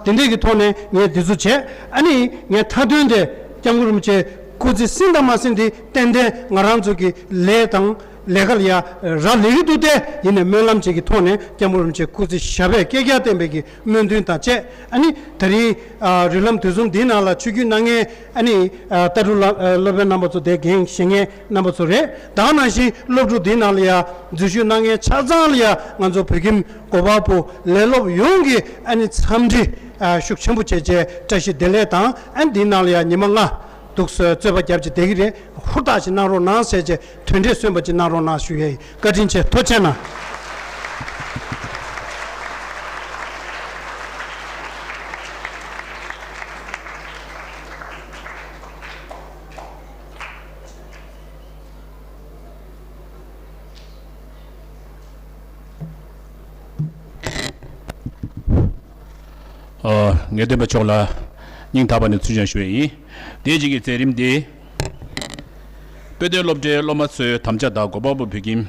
ད། རེད་བ། དེ་འདྲས་ཀྱི་ཐོག་ནས་ངས་འདི་ཚོ་བྱས། ཨ་ནི་ངས་མཐའ་དོན་དེ་སྐྱབས་མགོན་རིན་པོ་ཆེ་སྐུ་ཚེ་ཟིན་དང་མ་ཟིན་དེ་ཏན་ཏན་ང་རང་ཚོ་གི་ལས་དང་ལས་ཀ་ལ་ཡ་རག་ལས་ཀྱི་འདུག་སྟེ། ཡིན་ནའི་སྨོན་ལམ་ཅིག་གི་ཐོག་ནས་སྐྱབས་མགོན་རིན་པོ་ཆེ་སྐུ་ཚེ་ཞབས་པད་བསྐལ་བརྒྱར་བརྟན་པའི་གི་སྨོན་འདུན་དང་བཅས། ཨ་ནི་ད་རིང་ཨ་རིགས་ལམ་དུས་གསུམ་འདིའི་ནང་ལ་ཆོས་བརྒྱུད་གནང་མཁན་ཨ་ནི་ཨ་ལྟ་གྲུབ་ལ་ཨ་སློབ་དཔོན་རྣམ་པ་ཚོ་དེ་འགན་བཞེས་མཁན་རྣམ་པ་ཚོ་རེད། ད་ག་ནང་བཞིན་སློབ་ཕྲུག་འདིའི་ནང་ལ་ཡ་འཛུལ་ཞུགས་གནང་མཁན་ཆ་ཚང་ལ་ཡ་ང་ཚོ་བོད་ཁྱིམ་གོ་པལ་པུར་ལས་སློབ་ཡོངས་ཀྱི་ཨ་ནི་འཚམས་འདྲི་ཨ་ཤུགས་ཆེན་པོ་བྱས་བྱས་བཀྲ་ཤིས་བདེ་ལེགས་དང་། ཨ་ནི་འདིའི་ནང་ལ་ཡ་ཉི་མ་ལྔ་འདུག་སེ་རྩོད་པ་རྒྱབ་བྱས་བསྡད་ཀྱི་རེད། ཧུར་ཐག་ཅིག་གནང་རོགས་གནང་ཟེར་བྱས་དོན་འབྲས་སོན་པ་ཅིག་གནང་རོགས་གནང་ཞུ་ཡས་ཡིན། བཀའ་དྲིན་ཆེ། ཐུགས་རྗེ་གནང་། ཨ་ངས་སྟོན་པ་མཆོག་ལ་སྙིང་ཐག་པ་ནས་ཚུལ་བཞག་ཞུ་ཡས་ཡིན། དེ་རྗེས་ཀྱི་མཛད་རིམ་འདི་དཔེ་སྟོན་སློབ་གྲྭའི་སློབ་མ་ཚོའི་དམ་བཅའ་ལྟར་གོ་པལ་པུར་བོད་ཁྱིམ་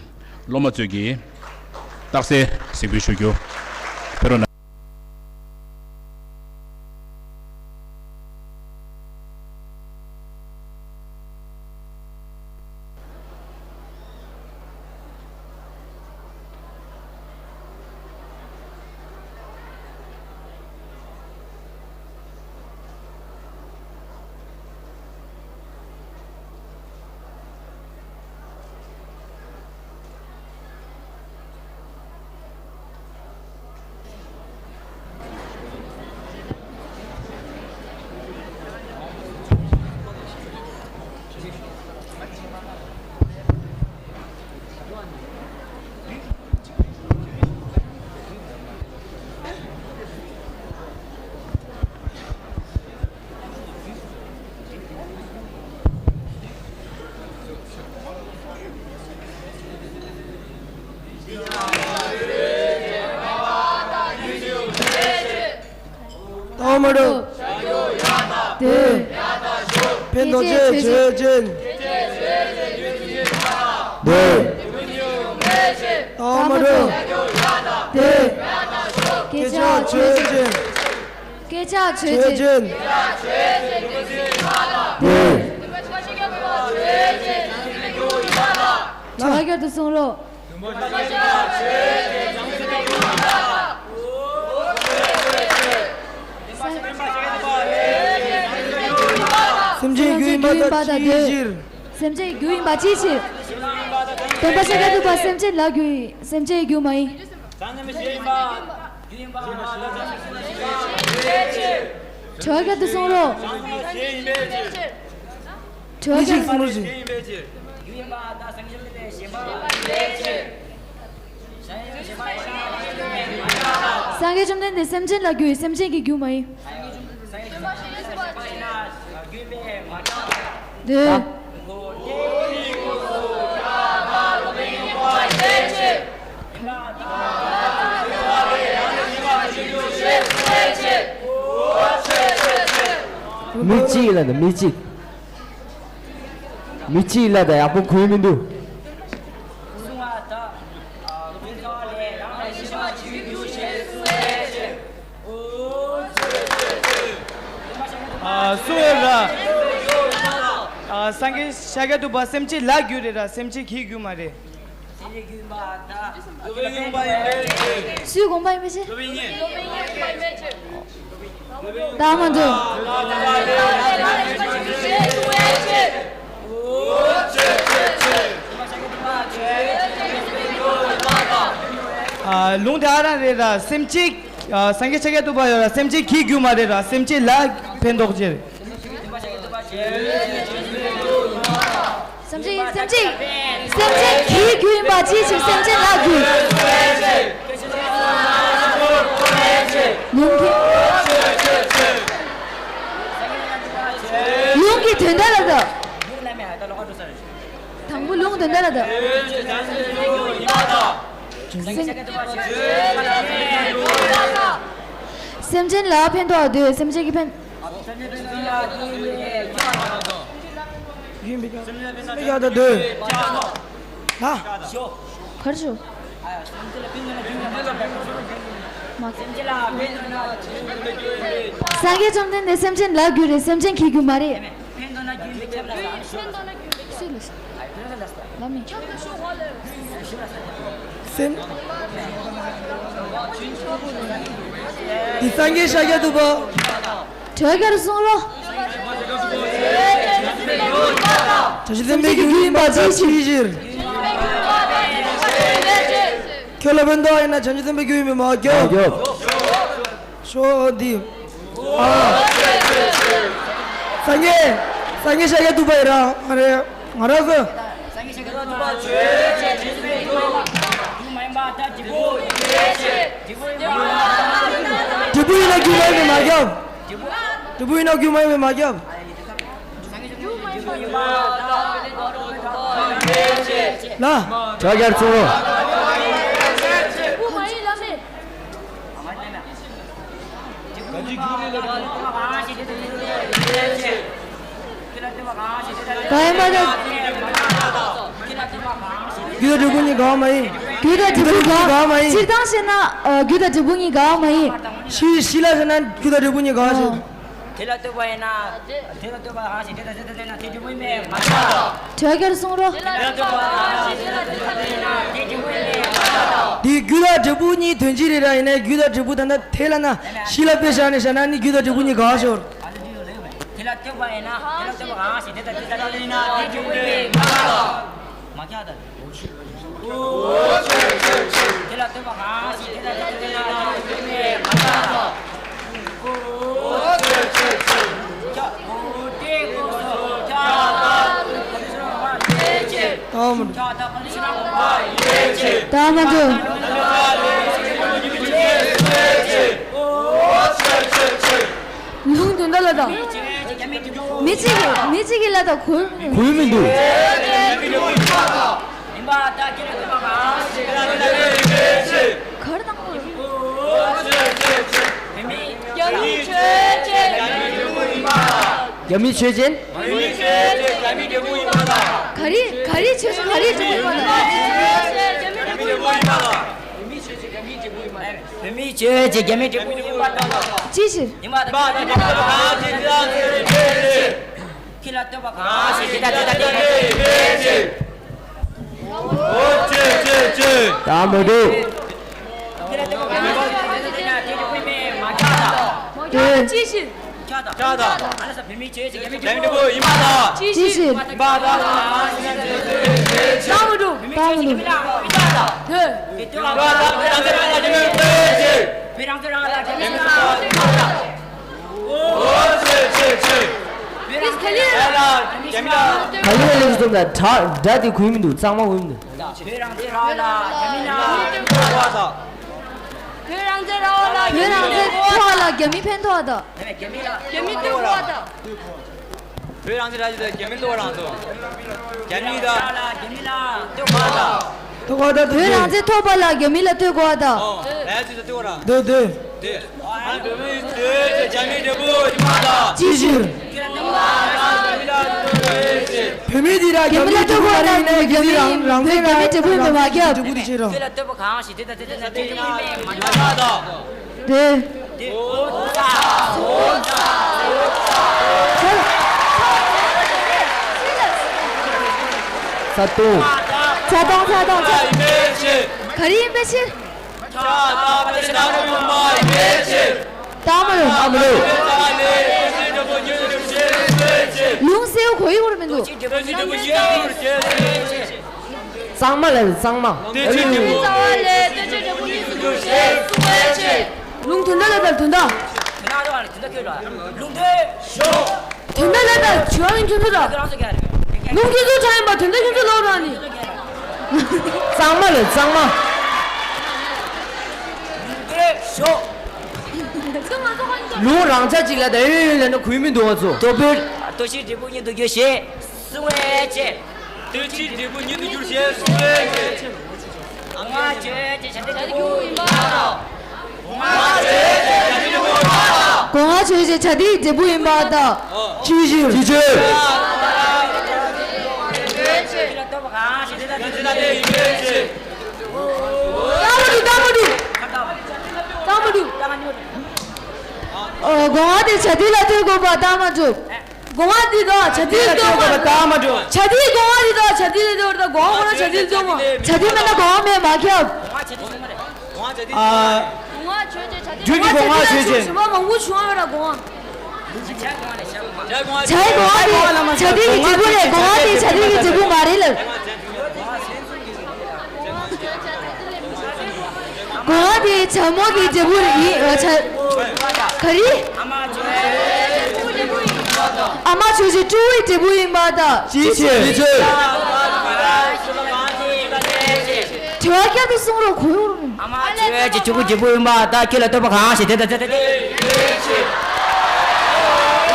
སློབ་མ་ཚོས་ཀྱིས་རྟགས་གསལ་གཟིགས་འབུལ་ཞུ་རྒྱུ། ཕེབས་རོགས་གནང་། ཏའོ་མ་འགྲོ། དེ། ཕན་ཐོགས་ཆེད་ཆོས་ཅན། དེ། ཏའོ་མ་འགྲོ། དེ། སྐད་ཆ་ཆོས་ཅན། སྐད་ཆ་ཆོས་ཅན། ཆོས་ཅན། དེ། བྱ་བ་བསྐྱར་དུ་གསུང་རོགས། སེམས་ཅན་རྒྱུ་ཡིན་པ་དང་ཅིའི་ཕྱིར། སེམས་ཅན་རྒྱུ་ཡིན་པ་ཅིའི་ཕྱིར། སྟོན་པ་ཤཱཀྱ་ཐུབ་པ་སེམས་ཅན་ལ་རྒྱུ་ཡིན། སེམས་ཅན་རྒྱུ་མ་ཡིན། བྱ་བ་བསྐྱར་དུ་གསུང་རོགས། བྱ་བ་བསྐྱར་དུ་གསུང་རོགས་ཞེས། སངས་རྒྱས་བཅོམ་ལྡན་འདས་སེམས་ཅན་ལ་རྒྱུ་ཡིན། སེམས་ཅན་གྱི་རྒྱུ་མ་ཡིན། འདོད། མི་གཅིག་ལ་ནི་མི་གཅིག་མི་གཅིག་ལ་ད་ཡག་པོ་གོ་ཡི་མི་འདུག་ཨ་སུ་ར། ཨ་སངས་རྒྱས་ཤཱཀྱ་ཐུབ་པ་སེམས་ཅན་ལ་རྒྱུ་རེད་ར། སེམས་ཅན་གྱི་རྒྱུ་མ་རེད། སུའི་དགོངས་པ་ཡིན་པ་ཞེས། ད་མ་འདུག་ཨ་ལུང་དེ་ཨ་རང་རེད་ར། སེམས་ཅན། ཨ་སངས་རྒྱས་ཤཱཀྱ་ཐུབ་པ་ཡོད་ར། སེམས་ཅན་གྱི་རྒྱུ་མ་རེད་ར། སེམས་ཅན་ལ་ཕན་ཐོགས་ཅན། སེམས་ཅན། སེམས་ཅན། སེམས་ཅན་གྱི་རྒྱུ་ཡིན་པ་ཅིའི་ཕྱིར། སེམས་ཅན་ལ་རྒྱུ། ལུང་གི། ལུང་གི་དོན་དག་ལ་དང་། དང་པོ་ལུང་དོན་དག་ལ་དང་། སེམས་ཅན་ལ་ཕན་ཐོགས་འདོད། སེམས་ཅན་གྱི་ཕན། ཡིན་པའི་ཀྱང་སེམས་ཅན་ལ་ཕན་ཐོགས་འདོད། ལ། གར་ཞུ། མ། སངས་རྒྱས་བཅོམ་ལྡན་འདས་སེམས་ཅན་ལ་རྒྱུ་རེད། སེམས་ཅན་གྱི་རྒྱུ་མ་རེད། སུས་ལ། ལ་མི། སེམས། འདི་སངས་རྒྱས་ཤཱཀྱ་ཐུབ་པ། དྲོད་ཁྱེར་གསུང་རོགས། བྱང་ཆུབ་སེམས་དཔའི་རྒྱུ་ཡིན་པ་ཅིའི་ཕྱིར། ཁྱོད་ལ་ཕན་ཐོགས་ཡིན་ན་བྱང་ཆུབ་སེམས་དཔའི་རྒྱུ་ཡིན་པས་མ་རྒྱོབ། ཤོ་འདི། ཨ། སངས་རྒྱས། སངས་རྒྱས་ཤཱཀྱ་ཐུབ་པ་ཡིན་ར་ང་རེ། ང་ར་ཟེར། འབྲས་བུ་ཡིན་ན་རྒྱུ་མ་ཡིན་པས་མ་རྒྱོབ། འབྲས་བུ་ཡིན་ན་རྒྱུ་མ་ཡིན་པས་མ་རྒྱོབ། ལ། དྲོད་ཁྱེར་གསུང་རོགས། ག་ཡིན་པ་དང་། རྒྱུ་དང་འབྲས་བུ་གཉིས་འགལ་བ་མ་ཡིན། རྒྱུ་དང་འབྲས་བུ་འགལ་བ་མ་ཡིན། སྤྱིར་བཏང་བཤད་ན། ཨ། རྒྱུ་དང་འབྲས་བུ་གཉིས་འགལ་བ་མ་ཡིན། ཕྱི་ཕྱི་ལ་བཤད་ན་རྒྱུ་དང་འབྲས་བུ་གཉིས་འགལ་བ་ཞིག་དེ་ལ་ལྟོས་པ་ཡིན་ན། དེ་ལ་ལྟོས་པ་གང་ཞིག་དེ་ལ་དེ་ལ་ལྟོས་ན་དེ་འབྲས་བུ་ཡིན་པས་མ་ཁྱབ་པ་དང་། དྲོད་ཁྱེར་གསུང་རོགས། དེ་ལ་ལྟོས་པ་གང་ཞིག་དེ་ལ་དེ་ལ་ལྟོས་ན་དེ་འབྲས་བུ་ཡིན་པས་མ་ཁྱབ་པ་དང་། དེ་རྒྱུ་དང་འབྲས་བུ་གཉིས་དོན་གཅིག་རེད་ར། ཡིན་ནའི་རྒྱུ་དང་འབྲས་བུ་ད་ལྟ་དེ་ལ་ན་ཕྱི་ལ་དཔེ་བཞག་ནས་བཞག་ན་ནི་རྒྱུ་དང་འབྲས་བུ་གཉིས་འགལ་ཞོར། དེ་ལ་ལྟོས་པ་ཡིན་ན་དེ་ལ་ལྟོས་པ་གང་ཞིག་དེ་ལ་དེ་ལ་ལྟོས་ན་དེ་འབྲས་བུ་ཡིན་པས་མ་ཁྱབ་པ་དང་། མ་ཁྱབ་པ་དང་། ད་མ་འགྲོ། ལུང་དོན་དག་ལ་དང་། མི་གཅིག་གིས་མི་གཅིག་གིས་ལ་དང་གོ་གོ་མི་འདུག་གར་དང་པོ། རྒྱ་མི་ཆོས་ཅན། རྒྱ་མི་ཆོས་ཅན། ག་རེ་ག་རེ་ཆོས་ཅན་ག་རེ་འབྲས་བུ་ཡིན་པ་དང་། བོད་མིའི་ཆོས་ཀྱི་རྒྱ་མིའི་འབྲས་བུ་ཡིན་པ་དང་། ཅི་ཕྱིར། ཡིན་པ་དང་། ཁྱེད་ལ་ལྟོས་པ་གང་ཞིག་དེ་ལྟ་དེ་ལྟ་དེ་ལྟ་དེ་ལྟ་དེ་ལྟ། ད་མི་འགྲོ། ཅི་ཕྱིར། ཁྱབ་དང་། ཁྱབ་དང་། ཨ་ལ་ས་བོད་མིའི་ཆོས་ཀྱི་རྒྱ་མི་འབྲས་བུ་ཡིན་པ་དང་། ཅི་ཕྱིར། ཡིན་པ་དང་། ད་མི་འགྲོ། ད་མི་འགྲོ། དེ། བོད་རང་བཙན་རང་ལ་རྒྱ་མི་འབྲས་བུ་ཡིན་པ་དང་། ཨོ་ཆེ་ཆེ་ཆེ། ཨེ་ལ་རྒྱ་མི་ལ། ག་ལེ་ལེ་གསུམ་ལ་དྲ་དྲ་དེ་གུས་མི་འདུག་གཙང་མ་གུས་མི་འདུག་བོད་རང་བཙན་རང་ལ་རྒྱ་མི་ལ། བོད་རང་བཙན་རང་ལ་བོད་རང་བཙན་ཐོག་ལ་རྒྱ་མི་ཕན་ཐོགས་དང་། རྒྱ་མི་ལ་རྒྱ་མི་ལྟོས་གོ་དང་། བོད་རང་བཙན་རང་ལ་རྒྱ་མི་ལྟོས་རང་དང་། རྒྱ་མི་ལ་རྒྱ་མི་ལ་ལྟོས་གོ་དང་། ལྟོས་གོ་དང་། བོད་རང་བཙན་ཐོབ་པ་ལ་རྒྱ་མི་ལ་ལྟོས་གོ་དང་། ཨོ་ལས་ཅི་ལ་ལྟོས་གོ་རང་། ལྟོས་ལྟོས། ཅི་ཕྱིར། བོད་མི་འདི་ར་རྒྱ་མི་ལ་ལྟོས་གོ་ཡིན་ནའི་རྒྱ་མི་རང་རང་བཙན་རང་ལ་ལྟོས་གོ་ཡིན་ནའི་རྒྱ་མི་རང་རང་བཙན་རང་ལ་ལྟོས་གོ་ཡིན་པས་མ་ཁྱབ། འབྲས་བུ་དེ་ཕྱིར་རོ། དེ་ལ་ལྟོས་པ་གང་ཞིག་དེ་ལ་དེ་ལ་དེ་ལ་དེ་ལ་དེ་ལ་དེ་ལ་དེ་ལ་དེ་ལ་དེ། ཚ་ཏོང་། ཚ་ཏོང་ཚ་ཏོང་ཚ། ག་རེ་ཡིན་པའི་ཕྱིར། ད་མ་རུ། ད་མ་རུ། ལུང་གསལ་བོ་གོ་ཡི་བོར་མི་འདུག་གཙང་མ་ལ་གཙང་མ། ལྟོས་ཆོས་འབྲས་བུ། ལུང་དོན་དག་ལ་དང་དོན་དག་དོན་དག་ལ་དང་ཆོས་ཁྱོད་ཚོ་དང་། ལུང་ཁྱོད་ཚོ་དྲང་ཡིན་པ་དོན་དག་ཁྱོད་ཚོ་ལོག་རང་ནི། གཙང་མ་ལ་གཙང་མ། ལུང་རང་ཆ་གཅིག་ལ་དེ་ཡོད་ཡོད་ལས་ན་གུས་མི་འདུག་ང་ཚོ། ལྟོ་ཕུད། ལྟོ་ཕྱིར་འབྲས་བུ་ཉིད་དུ་འགྱུར་ཞེས་གསུང་བའི་ཕྱིར། ལྟོ་ཕྱིར་འབྲས་བུ་ཉིད་དུ་འགྱུར་ཞེས་གསུང་བའི་ཕྱིར། སྒོ་ང་ཆོས་ཅན། བྱ་སྟེ་འབྲས་བུ་ཡིན་པ་དང་། སྒོ་ང་ཆོས་ཅན། བྱ་སྟེ་འབྲས་བུ་ཡིན་པ་དང་། ཅིའི་ཕྱིར། ཅིའི་ཕྱིར། རྟགས་མ་གྲུབ། རྟགས་མ་གྲུབ། རྟགས་མ་གྲུབ། ཨོ། སྒོ་ང་དེ་བྱ་སྟེ་ལ་ལྟོས་དགོས་པ་རྟགས་མ་གྲུབ། སྒོ་ང་འདི་དག་བྱ་སྟེ་ལ་ལྟོས་པ་རྟགས་མ་གྲུབ། བྱ་སྟེ་སྒོ་ང་འདི་དག་བྱ་སྟེ་ལ་ལྟོས་པ་དང་། སྒོ་ང་ཁོ་ན་བྱ་སྟེ་ལ་ལྟོས་མ། བྱ་སྟེ་མེད་ན་སྒོ་ང་མེད་མ་ཁྱབ། ཨ། རྒྱུ་གི་སྒོ་ང་ཆོས་ཅན། བྱ་སྟེ་ལ་ལྟོས་པ་མང་པོ་བྱུང་བ་ར་སྒོ་ང་། བྱའི་སྒོ་ང་དེ་བྱ་སྟེ་གི་འབྲས་བུ་རེད། སྒོ་ང་དེ་བྱ་སྟེ་གི་འབྲས་བུ་མ་རེད་ལབ། སྒོ་ང་དེ་བྱ་མོ་གི་འབྲས་བུ་ཡིན། ཨ། བྱ། ག་རེ། ཨ་མ་ཆོས་ཅན། ཕྲུ་གུའི་འབྲས་བུ་ཡིན་པ་དང་། ཅིའི་ཕྱིར། ཅིའི་ཕྱིར། དྲི་བ་བསྐྱར་དུ་གསུང་རོགས། གོ་ཡོང་རོགས། ཨ་མ་ཆོས་ཅན། ཕྲུ་གུའི་འབྲས་བུ་ཡིན་པ་དང་། ཁྱོད་ལ་ལྟོས་པ་གང་ཞིག་དེ་དང་དེ་དང་དེ།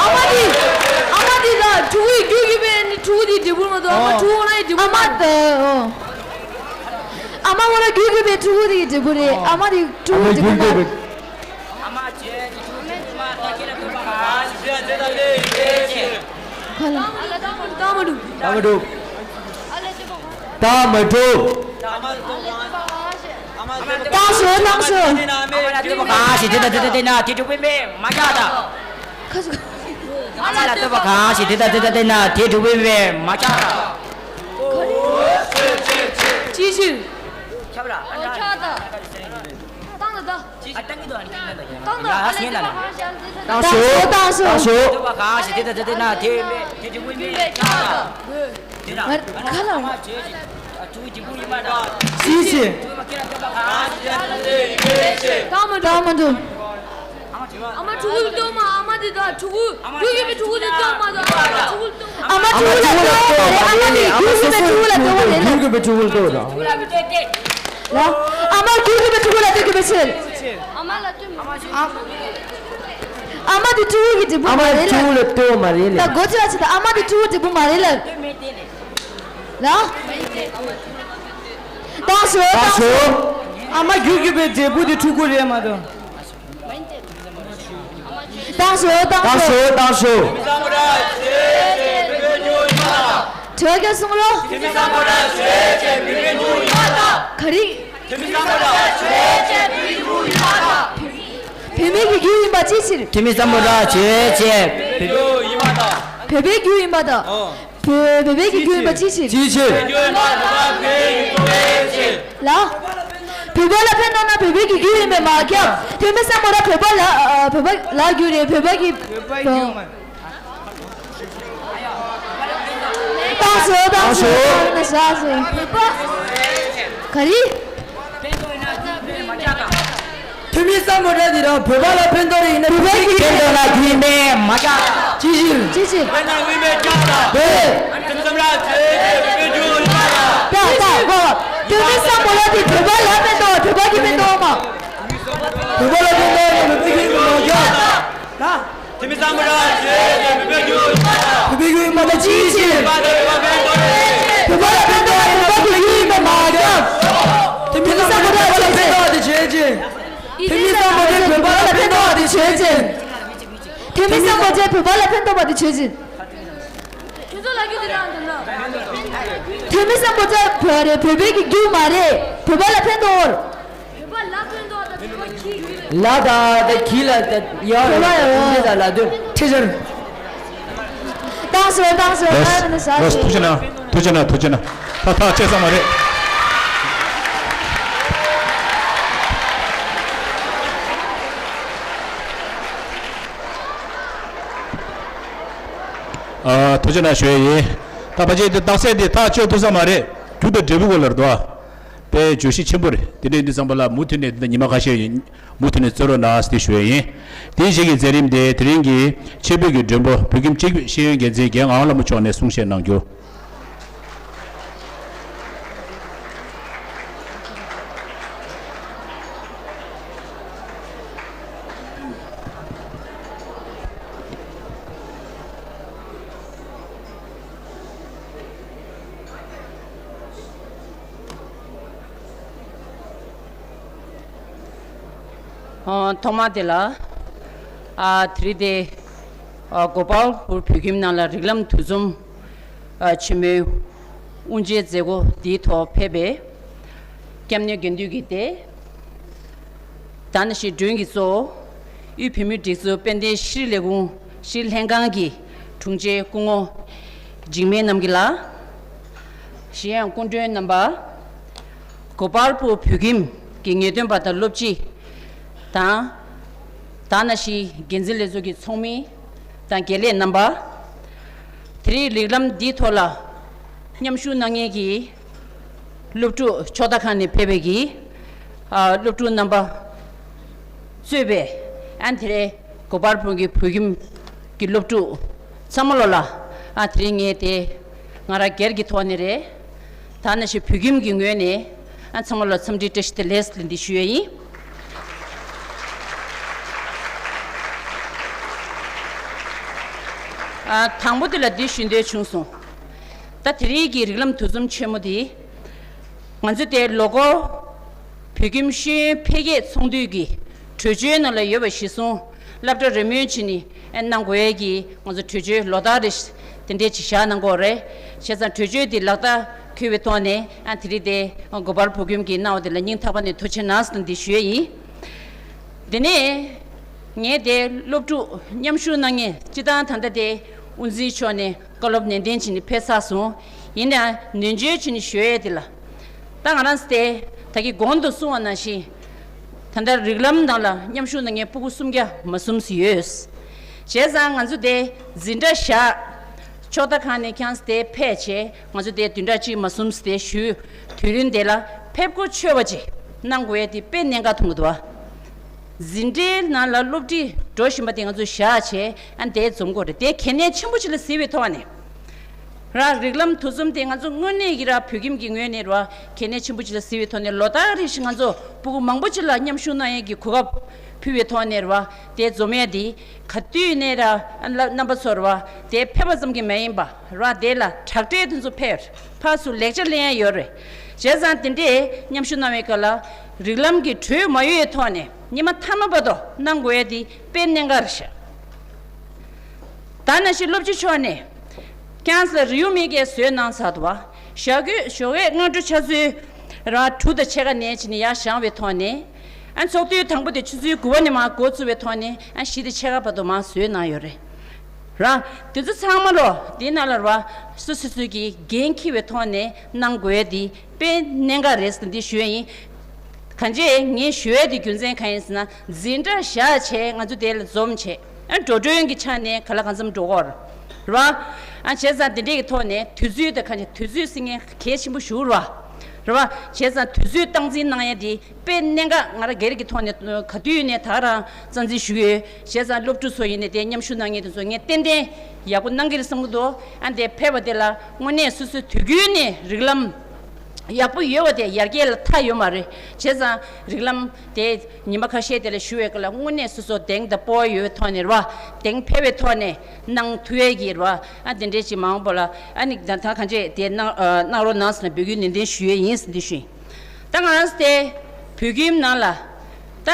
ཨ་མ་དེ། ཨ་མ་དེ་དང་ཕྲུ་གུའི་རྒྱུད་ཀྱི་བས་ནི་ཕྲུ་གུ་དེའི་འབྲས་བུ་མ་གཏོགས། ཨ་མ། ཨོ། ཕྲུ་གུ་ཁོ་ན་ཡི་འབྲས་བུ་མ་རེད། ཨ་མ་དེ་རྒྱུད་ཀྱི་བས་ཕྲུ་གུ་དེའི་འབྲས་བུ་རེད། ཨོ། ཨ་མ་དེ་ཕྲུ་གུའི་འབྲས་བུ་མ་རེད། ཨ་མ་ཆོས་ཅན། ཁ་ལ། རྟགས་མ་གྲུབ། རྟགས་མ་གྲུབ། རྟགས་མ་གྲུབ། རྟགས་སོ། རྟགས་སོ། གང་ཞིག་དེ་དང་དེ་དང་དེ་ན་དེ་གྲུབ་པའི་མེ་མ་ཆགས་དང་། ཁ་སོ། ཨ་མ་ལ་ལྟོས་པ་གང་ཞིག་དེ་དང་དེ་དང་དེ་ན་དེ་གྲུབ་པའི་མེ་མ་ཆགས་དང་། ཅི་ཞིག་ཁྱབ་ར། ཨོ་ཆགས་དང་། བཏང་དང་། ཨ། བཏང་གི་འདུག་ཨ་ནི་བཏང་གི་འདུག་བཏང་གི་འདུག་ཡ་ཡ་སེ་ན་ལ། བཏང་སོ། བཏང་སོ། བཏང་སོ། ལྟོས་པ་གང་ཞིག་དེ་དང་དེ་དེ་ན་དེ་མེད་དེ་ཅི་མི་མེད་ཀྱང་དང་། དེ་ན་ཁ་ལ། ཨ་མ་ཆོས་ཅན། ཕྲུ་གུའི་འབྲས་བུ་ཡིན་པ་དང་། ཅིའི་ཕྱིར། ཕྲུ་གུ་མ་ཁྱེར་ལ་ལྟོས་པ་གང་ཞིག་དེ་དང་དེ་མེད་ཀྱང་དང་། བཏང་མ་འགྲོ། ཨ་མ་ཕྲུ་གུ་ལ་ལྟོས་མ། ཨ་མ་དེ་དང་ཕྲུ་གུ། ཕྲུ་གུ་ཡིན་པའི་ཕྲུ་གུ་དེ་ལྟོས་མ་དང་། ཨ་མ་ཕྲུ་གུ་ལ་ལྟོས་མ། ཨ་མ་ཕྲུ་གུ་ལ་ལྟོས་མ་རེད། ཨ་མ་དེ་རྒྱུད་ཀྱི་བའི་ཕྲུ་གུ་ལ་ལྟོས་མ་རེད། རྒྱུད་ཀྱི་བའི་ཕྲུ་གུ་ལ་ལྟོས་མ་རེད། ལ། ཨ་མ་རྒྱུད་ཀྱི་བའི་ཕྲུ་གུ་ལ་ལྟོས་དགོས་པའི་ཕྱིར། ཨ་མ་ལ་ལྟོས་མ། ཨ་མ་དེ་ཕྲུ་གུ་གི་འབྲས་བུ་མ་རེད་ལ། ཕྲུ་གུ་ལ་ལྟོས་མ་རེད་ལ། ད་སྒོ་ཕྱེ་བ་ཆེ་ད། ཨ་མ་དེ་ཕྲུ་གུ་འབྲས་བུ་མ་རེད་ལ། ལ། བཏང་སོ། བཏང་སོ། ཨ་མ་རྒྱུད་ཀྱི་བའི་འབྲས་བུ་དེ་ཕྲུ་གུ་རེད་མ་གཏོགས། བཏང་སོ། བཏང་སོ། བཏང་སོ། བཏང་སོ། དྲི་བ་བསྐྱར་གསུང་རོགས། ག་རེ། བུད་མེད་ཀྱི་རྒྱུ་ཡིན་པ་ཅིའི་ཕྱིར། ཐོན་མི་སམ་བྷོ་ཊ་ཆོས་ཅན། བོད་པའི་རྒྱུ་ཡིན་པ་དང་། བོད་བོད་པའི་གི་རྒྱུ་ཡིན་པ་ཅིའི་ཕྱིར། ཅིའི་ཕྱིར། ལ། བོད་པ་ལ་ཕན་ཐོགས་ན་བོད་པའི་གི་རྒྱུ་ཡིན་པས་མ་ཁྱབ། ཐོན་མི་སམ་བྷོ་ཊ་བོད་པ་ལ། ཨ། བོད་པ་ལ་རྒྱུ་རེད། བོད་པ་གི། བོད་པ་ཡིན་པ། བཏང་སོ། བཏང་སོ། བཏང་སོ། ག་རེ། ཐོན་མི་སམ་བྷོ་ཊ་འདི་རང་བོད་པ་ལ་ཕན་ཐོགས་རེད། ཡིན་ན་བོད་པའི་གི་ཕན་ཐོགས་ན་རྒྱུ་ཡིན་པས་མ་ཁྱབ། ཅིའི་ཕྱིར། ཅིའི་ཕྱིར། བོད། ད་ད་གོ། ཐོན་མི་སམ་བྷོ་ཊ་འདི་བོད་པ་ལ་ཕན་ཐོགས། བོད་པ་གི་ཕན་ཐོགས་མ། བོད་པ་ལ་ཕན་ཐོགས་ཡིན་ན་བོད་པའི་གི་ཕན་ཐོགས་མ་ཁྱབ། ད། ཐོན་མི་སམ་བྷོ་ཊ་ཆོས་ཅན། བོད་པའི་རྒྱུ་ཡིན་པ་དང་། བོད་པའི་རྒྱུ་ཡིན་པ་དང་ཅིའི་ཕྱིར། བོད་པ་ལ་ཕན་ཐོགས་ན་བོད་པ་གི་རྒྱུ་ཡིན་པས་མ་ཁྱབ། ཐོན་མི་སམ་བྷོ་ཊ་བོད་པ་ལ་ཕན་ཐོགས་པ་དེ་ཆོས་ཅན། ཐོན་མི་སམ་བྷོ་ཊ་བོད་པ་ལ་ཕན་ཐོགས་པ་དེ་ཆོས་ཅན། ཐོན་མི་སམ་བྷོ་ཊ་བོད་པ་ལ་ཕན་ཐོགས་པ་དེ་ཆོས་ཅན། ཐོན་མི་སམ་བྷོ་ཊ་བོད་རེད། བོད་པའི་གི་རྒྱུ་མ་རེད། བོད་པ་ལ་ཕན་ཐོགས། བོད་པ་ལ་ཕན་ཐོགས་དང་བོད་པ་གི་རྒྱུ་རེད། ལ་དང་དང་གི་ལ་དང་ཡ་རེད། བོད་པ་ཡ་རེད། དེ་དང་ལ་དོན། ཁྲིད་ཟེར། བཏང་སོ། བཏང་སོ། ལོས། ཨ་ནི་ཟ་ལོས། ཟེར། ཐུགས་རྗེ་གནང་། ཐུགས་རྗེ་གནང་། ཐུགས་རྗེ་གནང་། ད་ཐག་བཅད་ས་མ་རེད། ཨ། ཐུགས་རྗེ་གནང་ཞུ་ཡས་ཡིན། ད་ཕལ་ཆེར་འདི་རྟགས་གསལ་འདི་ཐག་གཅོད་ཐུབ་ས་མ་རེད། རྒྱུ་དང་འབྲས་བུ་སྐོར་ལ་རེད་དོ། དཔེ་བརྗོད་གཞི་ཆེན་པོ་རེད། དེ་འདྲ་ཡིན་དུས་ཙམ་པ་ལ་མུ་མཐུད་ནས་འདི་ཉི་མ་ཁ་ཤས་ཡིན། མུ་མཐུད་ནས་བརྩི་རོགས་གནང་ཟེར་ཞུ་ཡས་ཡིན། དེ་བཞིན་གྱི་མཛད་རིམ་དེ་དེ་རིང་གི་ཆེད་ཕེབས་ཀྱི་མགྲོན་པོ་བོད་ཁྱིམ་སྤྱི་ཁྱབ་ཤེས་ཡོན་འགན་འཛིན་རྒན་ངག་དབང་ལྷ་མོ་མཆོག་ནས་གསུང་བཤད་གནང་རྒྱུ། ཨ། ཐོག་མ་དེ་ལ། ཨ། དེ་རིང་དེ། ཨ། གོ་པལ་པུར་བོད་ཁྱིམ་ནང་ལ་རིགས་ལམ་དུས་འཛོམས། ཨ། ཆེན་མོའི་དབུ་འབྱེད་མཛད་སྒོ་འདིའི་ཐོག་ཕེབས་པའི་སྐྱབས་གནས་དགེ་འདུན་གྱི་སྡེ། ད་ནང་བཞིན་མགྲོན་གྱི་གཙོ་བོ། དབུས་བོད་མིའི་སྒྲིག་འཛུགས་དཔལ་ལྡན་ཤེས་རིག་ལས་ཁུངས་ཤེས་རིག་ལྷན་ཁང་གི་དྲུང་ཆེ་སྐུ་ངོ་འཇིགས་མེད་རྣམ་རྒྱལ་ལགས། གཞན་ཡང་སྐུ་མགྲོན་རྣམ་པ། གོ་པལ་པུར་བོད་ཁྱིམ་གྱི་ངེས་སྟོན་པ་དང་སློབ་སྤྱི་དང་། ད་ནང་བཞིན་འགན་འཛིན་ལས་ཚོགས་ཀྱི་ཚོགས་མི་དང་དགེ་ལས་རྣམ་པ། དེ་རིང་རིགས་ལམ་འདིའི་ཐོག་ལ་མཉམ་ཞུགས་གནང་མཁན་གྱི་སློབ་ཕྲུག་ཕྱོགས་མཐའ་ཁག་ནས་ཕེབས་པའི་གི། ཨ། སློབ་ཕྲུག་རྣམ་པ་གཙོས་པའི། ཨ། དེ་རིང་གོ་པལ་པུར་གྱི་བོད་ཁྱིམ་གྱི་སློབ་ཕྲུག་ཚང་མ་ལོ་ལ། ཨ། དེ་རིང་ངས་དེ་ང་རང་སྒེར་གྱི་ཐོག་ནས་རེད། ད་ནང་བཞིན་བོད་ཁྱིམ་གྱི་ངོས་ནས། ཨ། ཚང་མ་ལ་འཚམས་འདྲི་བཀྲ་ཤིས་བདེ་ལེགས་ལན་འདི་ཞུ་ཡས་ཡིན། ཨ། དང་པོ་དེ་ལ་འདི་ཞུ་འདོད་བྱུང་སོང་། ད་དེ་རིང་གི་རིགས་ལམ་དུས་འཛོམས་ཆེན་མོ་འདི། ང་ཚོ་དེ་ལོ་འཁོར་བོད་ཁྱིམ་ཤེས་ཡོན་འཕེལ་རྒྱས་ཚོགས་འདུ་གི་གྲོས་ཆོད་ནང་ལ་ཡོད་པ་གཞིར་བཟུང་སློབ་གྲྭ་རེ་སྨོན་བྱས་ནས་གནང་དགོས་ཡས་ཀྱི་ང་ཚོ་གྲོས་ཆོད་ལོ་ལྟར་རེ་དེ་འདྲས་ཅིག་བཞག་གནང་གི་ཡོད་རེད། བྱས་ཙང་གྲོས་ཆོད་དེ་ལག་བསྟར་འཁེལ་བའི་ཐོག་ནས། ཨ། དེ་རིང་དེ་གོ་པལ་བོད་ཁྱིམ་གྱིས་གནང་བ་དེ་ལ་སྙིང་ཐག་པ་ནས་ཐུགས་རྗེ་གནང་ཟེར་ནས་འདི་ཞུ་ཡས་ཡིན། དེ་ནས་ངས་དེ་སློབ་ཕྲུག་མཉམ་ཞུགས་གནང་མཁན་སྤྱིར་བཏང་ད་ལྟ་དེ་དབུ་འཛིན་མཆོག་ནས་བཀའ་སློབ་ནན་ཏན་བྱས་ནས་ཕེབས་ཚར་སོང་། ཡིན་ནའང་ནན་བརྗོད་བྱས་ནས་ཞུ་ཡས་དེ་ལ། ད་ང་རང་ཚོ་དེ་ད་གིན་གོང་དུ་གསུངས་པ་ནང་བཞིན། ད་ལྟ་རིགས་ལམ་ནང་ལ་མཉམ་ཞུགས་གནང་མཁན་སྤུ་གུ་སུམ་བརྒྱ་མ་ཟིན་ཙམ་ཡོད། བྱས་ཙང་ང་ཚོ་དེ་འཛིན་གྲྭ་བཞག་ཕྱོགས་མཐའ་ཁག་ནས་ཀྱང་དེ་ཕེབས་བྱས། ང་ཚོ་དེ་བདུན་ཕྲག་གཅིག་མ་ཟིན་ཙམ་དེ་ཞུ། དུས་རིམ་དེ་ལ་ཕེབས་སྒོ་ཆོད་པ་ཅིག་གནང་དགོས་ཡས་དེ་དཔེ་གནད་འགག་མཐོང་གི་འདུག་བ། འཛིན་གྲྭའི་ནང་ལ་སློབ་ཁྲིད་འགྲོ་བཞིན་པ་དེ་ང་ཚོས་བཞག་བྱས། ཨ། དེ་འཛོམས་དགོས་རེད། དེ་གལ་གནད་ཆེན་པོ་ཅིག་ལ་གཟིགས་པའི་ཐོག་ནས། ར། རིགས་ལམ་དུས་འཛོམས་དེ་ང་ཚོ་དངོས་གནས་ཀྱི་ར་བོད་ཁྱིམ་གྱི་ངོས་ནས་ར་གལ་གནད་ཆེན་པོ་ཅིག་ལ་གཟིགས་པའི་ཐོག་ནས། ལོ་ལྟར་རེ་བཞིན་ང་ཚོ་སྤུ་གུ་མང་པོ་ཅིག་ལ་མཉམ་ཞུགས་གནང་ཡས་ཀྱི་གོ་སྐབས་ཕུལ་བའི་ཐོག་ནས་ར། དེ་འཛོམས་ཡས་དེ་ག་དུས་ནས་ར། ཨ། རྣམ་པ་ཚོར་ར་དེ་ཕེབས་པ་ཙམ་གྱིས་མ་ཡིན་པ་ར། དེ་ལ་དྲག་གྲས་དེ་ཚོ་ཕེབས། ཕར་ཚུར་ལེགས་ཆ་ལེན་ཡས་ཡོད་རེད། བྱས་ཙང་དེ་འདྲས་མཉམ་ཞུགས་གནང་བའི་སྐབས་ལ་རིགས་ལམ་གྱི་གྲོས་མ་ཡོད་པའི་ཐོག་ནས་ཉི་མ་མཐའ་མ་བར་དུ་གནང་དགོས་ཡས་དེ་དཔེ་གནད་འགག་རེད་ཤག་ད་ནང་བཞིན་སློབ་སྤྱི་མཆོག་ནས་ཀྱང་ལ་རེའུ་མིག་གས་བཟོས་གནང་ཚར་འདུག་བ། ཞོགས་ཀས་ཞོགས་ཀས་སྔ་དྲོ་ཆུ་ཚོད་ར་དྲུག་དང་ཕྱེད་ཀ་ནས་བྱས་ནས་ཡར་བཞེངས་པའི་ཐོག་ནས། ཨ། ཚོགས་དུས་དང་པོ་དེ་ཆུ་ཚོད་དགུ་པ་ནས་མར་འགོ་བཙུགས་པའི་ཐོག་ནས། ཨ། བཞི་དང་ཕྱེད་ཀ་བར་དུ་མར་བཟོས་གནང་ཡོད་རེད། ར། དེ་ཚོ་ཚང་མ་ལོ་དེའི་ནང་ལ་ར་སོ་སོ་སོ་གི་འགན་འཁྱེར་བའི་ཐོག་ནས་གནང་དགོས་ཡས་དེ་དཔེ་གནད་འགག་རེད་ཟེར་འདི་ཞུ་ཡས་ཡིན། གང་ཅི་ངས་ཞུ་ཡས་དེ་རྒྱུ་མཚན་གང་ཡིན་ཟེར་ན། འཛིན་གྲྭ་བཞག་བྱས་ང་ཚོ་དེ་ལ་འཛོམས་བྱས། ཨ། འགྲོ་གྲོན་གྱི་ཆ་ནས་ག་ལ་གང་འཚམ་འགྲོ་གི་ཡོད་རེད་བ། ཨ། བྱས་ཙང་དེ་འདྲས་ཀྱི་ཐོག་ནས་དུས་ཚོད་དང་གང་ཅི་དུས་ཚོད་ཟེར་མཁན་གལ་ཆེན་པོ་ཞིག་རེད་བ། རེད་བ། བྱས་ཙང་དུས་ཚོད་སྟངས་འཛིན་གནང་ཡས་དེ་དཔེ་གནད་འགག་ང་རང་སྒེར་གྱི་ཐོག་ནས་ག་དུས་ནས་ད་ག་རང་རྩ་འཛིན་ཞུ་གི་ཡོད། བྱས་ཙང་སློབ་ཕྲུག་ཚོ་ཡིན་ནའི་དེ་མཉམ་ཞུགས་གནང་མཁན་དེ་ཚོ་ངས་ཏན་ཏན་ཡག་པོ་གནང་གི་རེད་བསམ་གྱི་འདུག་ཨ། དེ་ཕེབས་པ་དེ་ལ་དངོས་གནས་སོ་སོའི་དུས་རྒྱུན་ནས་རིགས་ལམ་ཡག་པོ་ཡོད་པ་དེ་ཡར་རྒྱས་ལ་མཐའ་ཡོད་མ་རེད། བྱས་ཙང་རིགས་ལམ་དེ་ཉི་མ་ཁ་ཤས་དེ་ལ་ཞུ་བའི་སྐབས་ལ་དངོས་གནས་སོ་སོ་གདེང་དང་སྤོབས་པ་ཡོད་པའི་ཐོག་ནས་རེད་བ། གདེང་འཕེར་བའི་ཐོག་ནས་གནང་ཐུབ་ཡས་ཀྱི་རེད་བ། ཨ། དེ་འདྲས་ཅིག་མ་འོངས་པ་ལ། ཨ་ནི་ད་ད་གང་ཅི་དེ་གནང་། ཨ། གནང་རོགས་གནང་ཟེར་ནས་འབོད་སྐུལ་ནན་ཏན་ཞུ་ཡས་ཡིན་ཟེར་འདི་ཞུ་ཡིན། ད་ང་རང་ཚོ་དེ་བོད་ཁྱིམ་ནང་ལ་ད་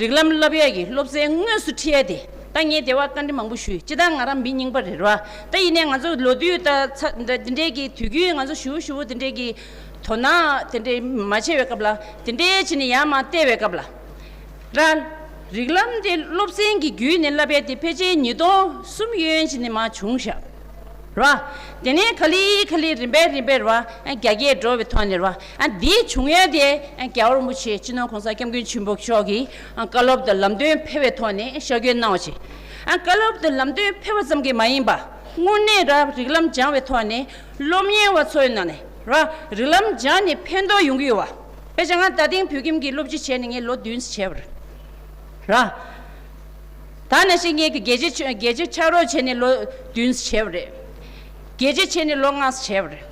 རིགས་ལམ་བསླབ་ཡས་ཀྱི་སློབ་ཚན་དངོས་སུ་ཁྲིད་ཡས་དེ། ད་ངས་དེ་བ་བཀའ་འདྲི་མང་པོ་ཞུས། སྤྱིར་བཏང་ང་རང་མི་རྙིང་པ་རེད་ར། ད་ཡིན་ནའི་ང་ཚོ་ལོ་དུས་ད་ཚ་འདི་འདྲའི་གི་དུས་རྒྱུན་ང་ཚོ་ཞུ་ཞུ་འདི་འདྲའི་གི་དོ་སྣང་དེ་འདྲའི་མ་བྱས་པའི་སྐབས་ལ། དེ་འདྲའི་བྱས་ནས་ཡར་མར་བལྟས་པའི་སྐབས་ལ། ར། རིགས་ལམ་དེ་སློབ་ཚན་གྱི་བརྒྱུད་ནས་བསླབ་ཡས་དེ་ཕལ་ཆེར་ཉིས་སྟོང་གསུམ་གཡས་གཡོན་ཅིག་ནས་མར་བྱུང་ཤག་ར། དེ་ནས་ག་ལེ་ག་ལེ་རིམ་པས་རིམ་པས་ར། རྒྱ་སྐྱེད་འགྲོ་བའི་ཐོག་ནས་ར། འདི་བྱུང་ཡས་དེ་རྒྱལ་བ་རིན་པོ་ཆེ་སྤྱི་ནོར་༸གོང་ས་༸སྐྱབས་མགོན་ཆེན་པོ་མཆོག་གིས་བཀའ་སློབ་དང་ལམ་སྟོན་ཕེབས་པའི་ཐོག་ནས་ཤར་བསྐྱོད་གནང་བ་བྱས། བཀའ་སློབ་དང་ལམ་སྟོན་ཕེབས་པ་ཙམ་གྱིས་མ་ཡིན་པ། དངོས་གནས་ར་རིགས་ལམ་སྦྱངས་པའི་ཐོག་ནས་སློབ་གཉེར་བ་ཚོའི་ནང་ནས་ར་རིགས་ལམ་སྦྱངས་ནས་ཕན་ཐོགས་ཡོང་གི་ཡོད་པ། དཔེ་ཆ་ང་ད་ཐེངས་བོད་ཁྱིམ་གྱི་སློབ་སྤྱི་བྱས་ནས་ངས་ལོ་བདུན་ཙམ་བྱས་པ་རེད། ར། ད་ནང་བཞིན་ངས་ཀྱི་རྒྱལ་སྤྱི་ཆ་རྒྱལ་སྤྱི་ཕྱག་རོགས་བྱས་ནས་ལོ་བདུན་ཙམ་བྱས་པ་རེད། རྒྱལ་སྤྱི་བྱས་ནས་ལོ་ལྔ་ཙམ་བྱས་པ་རེད།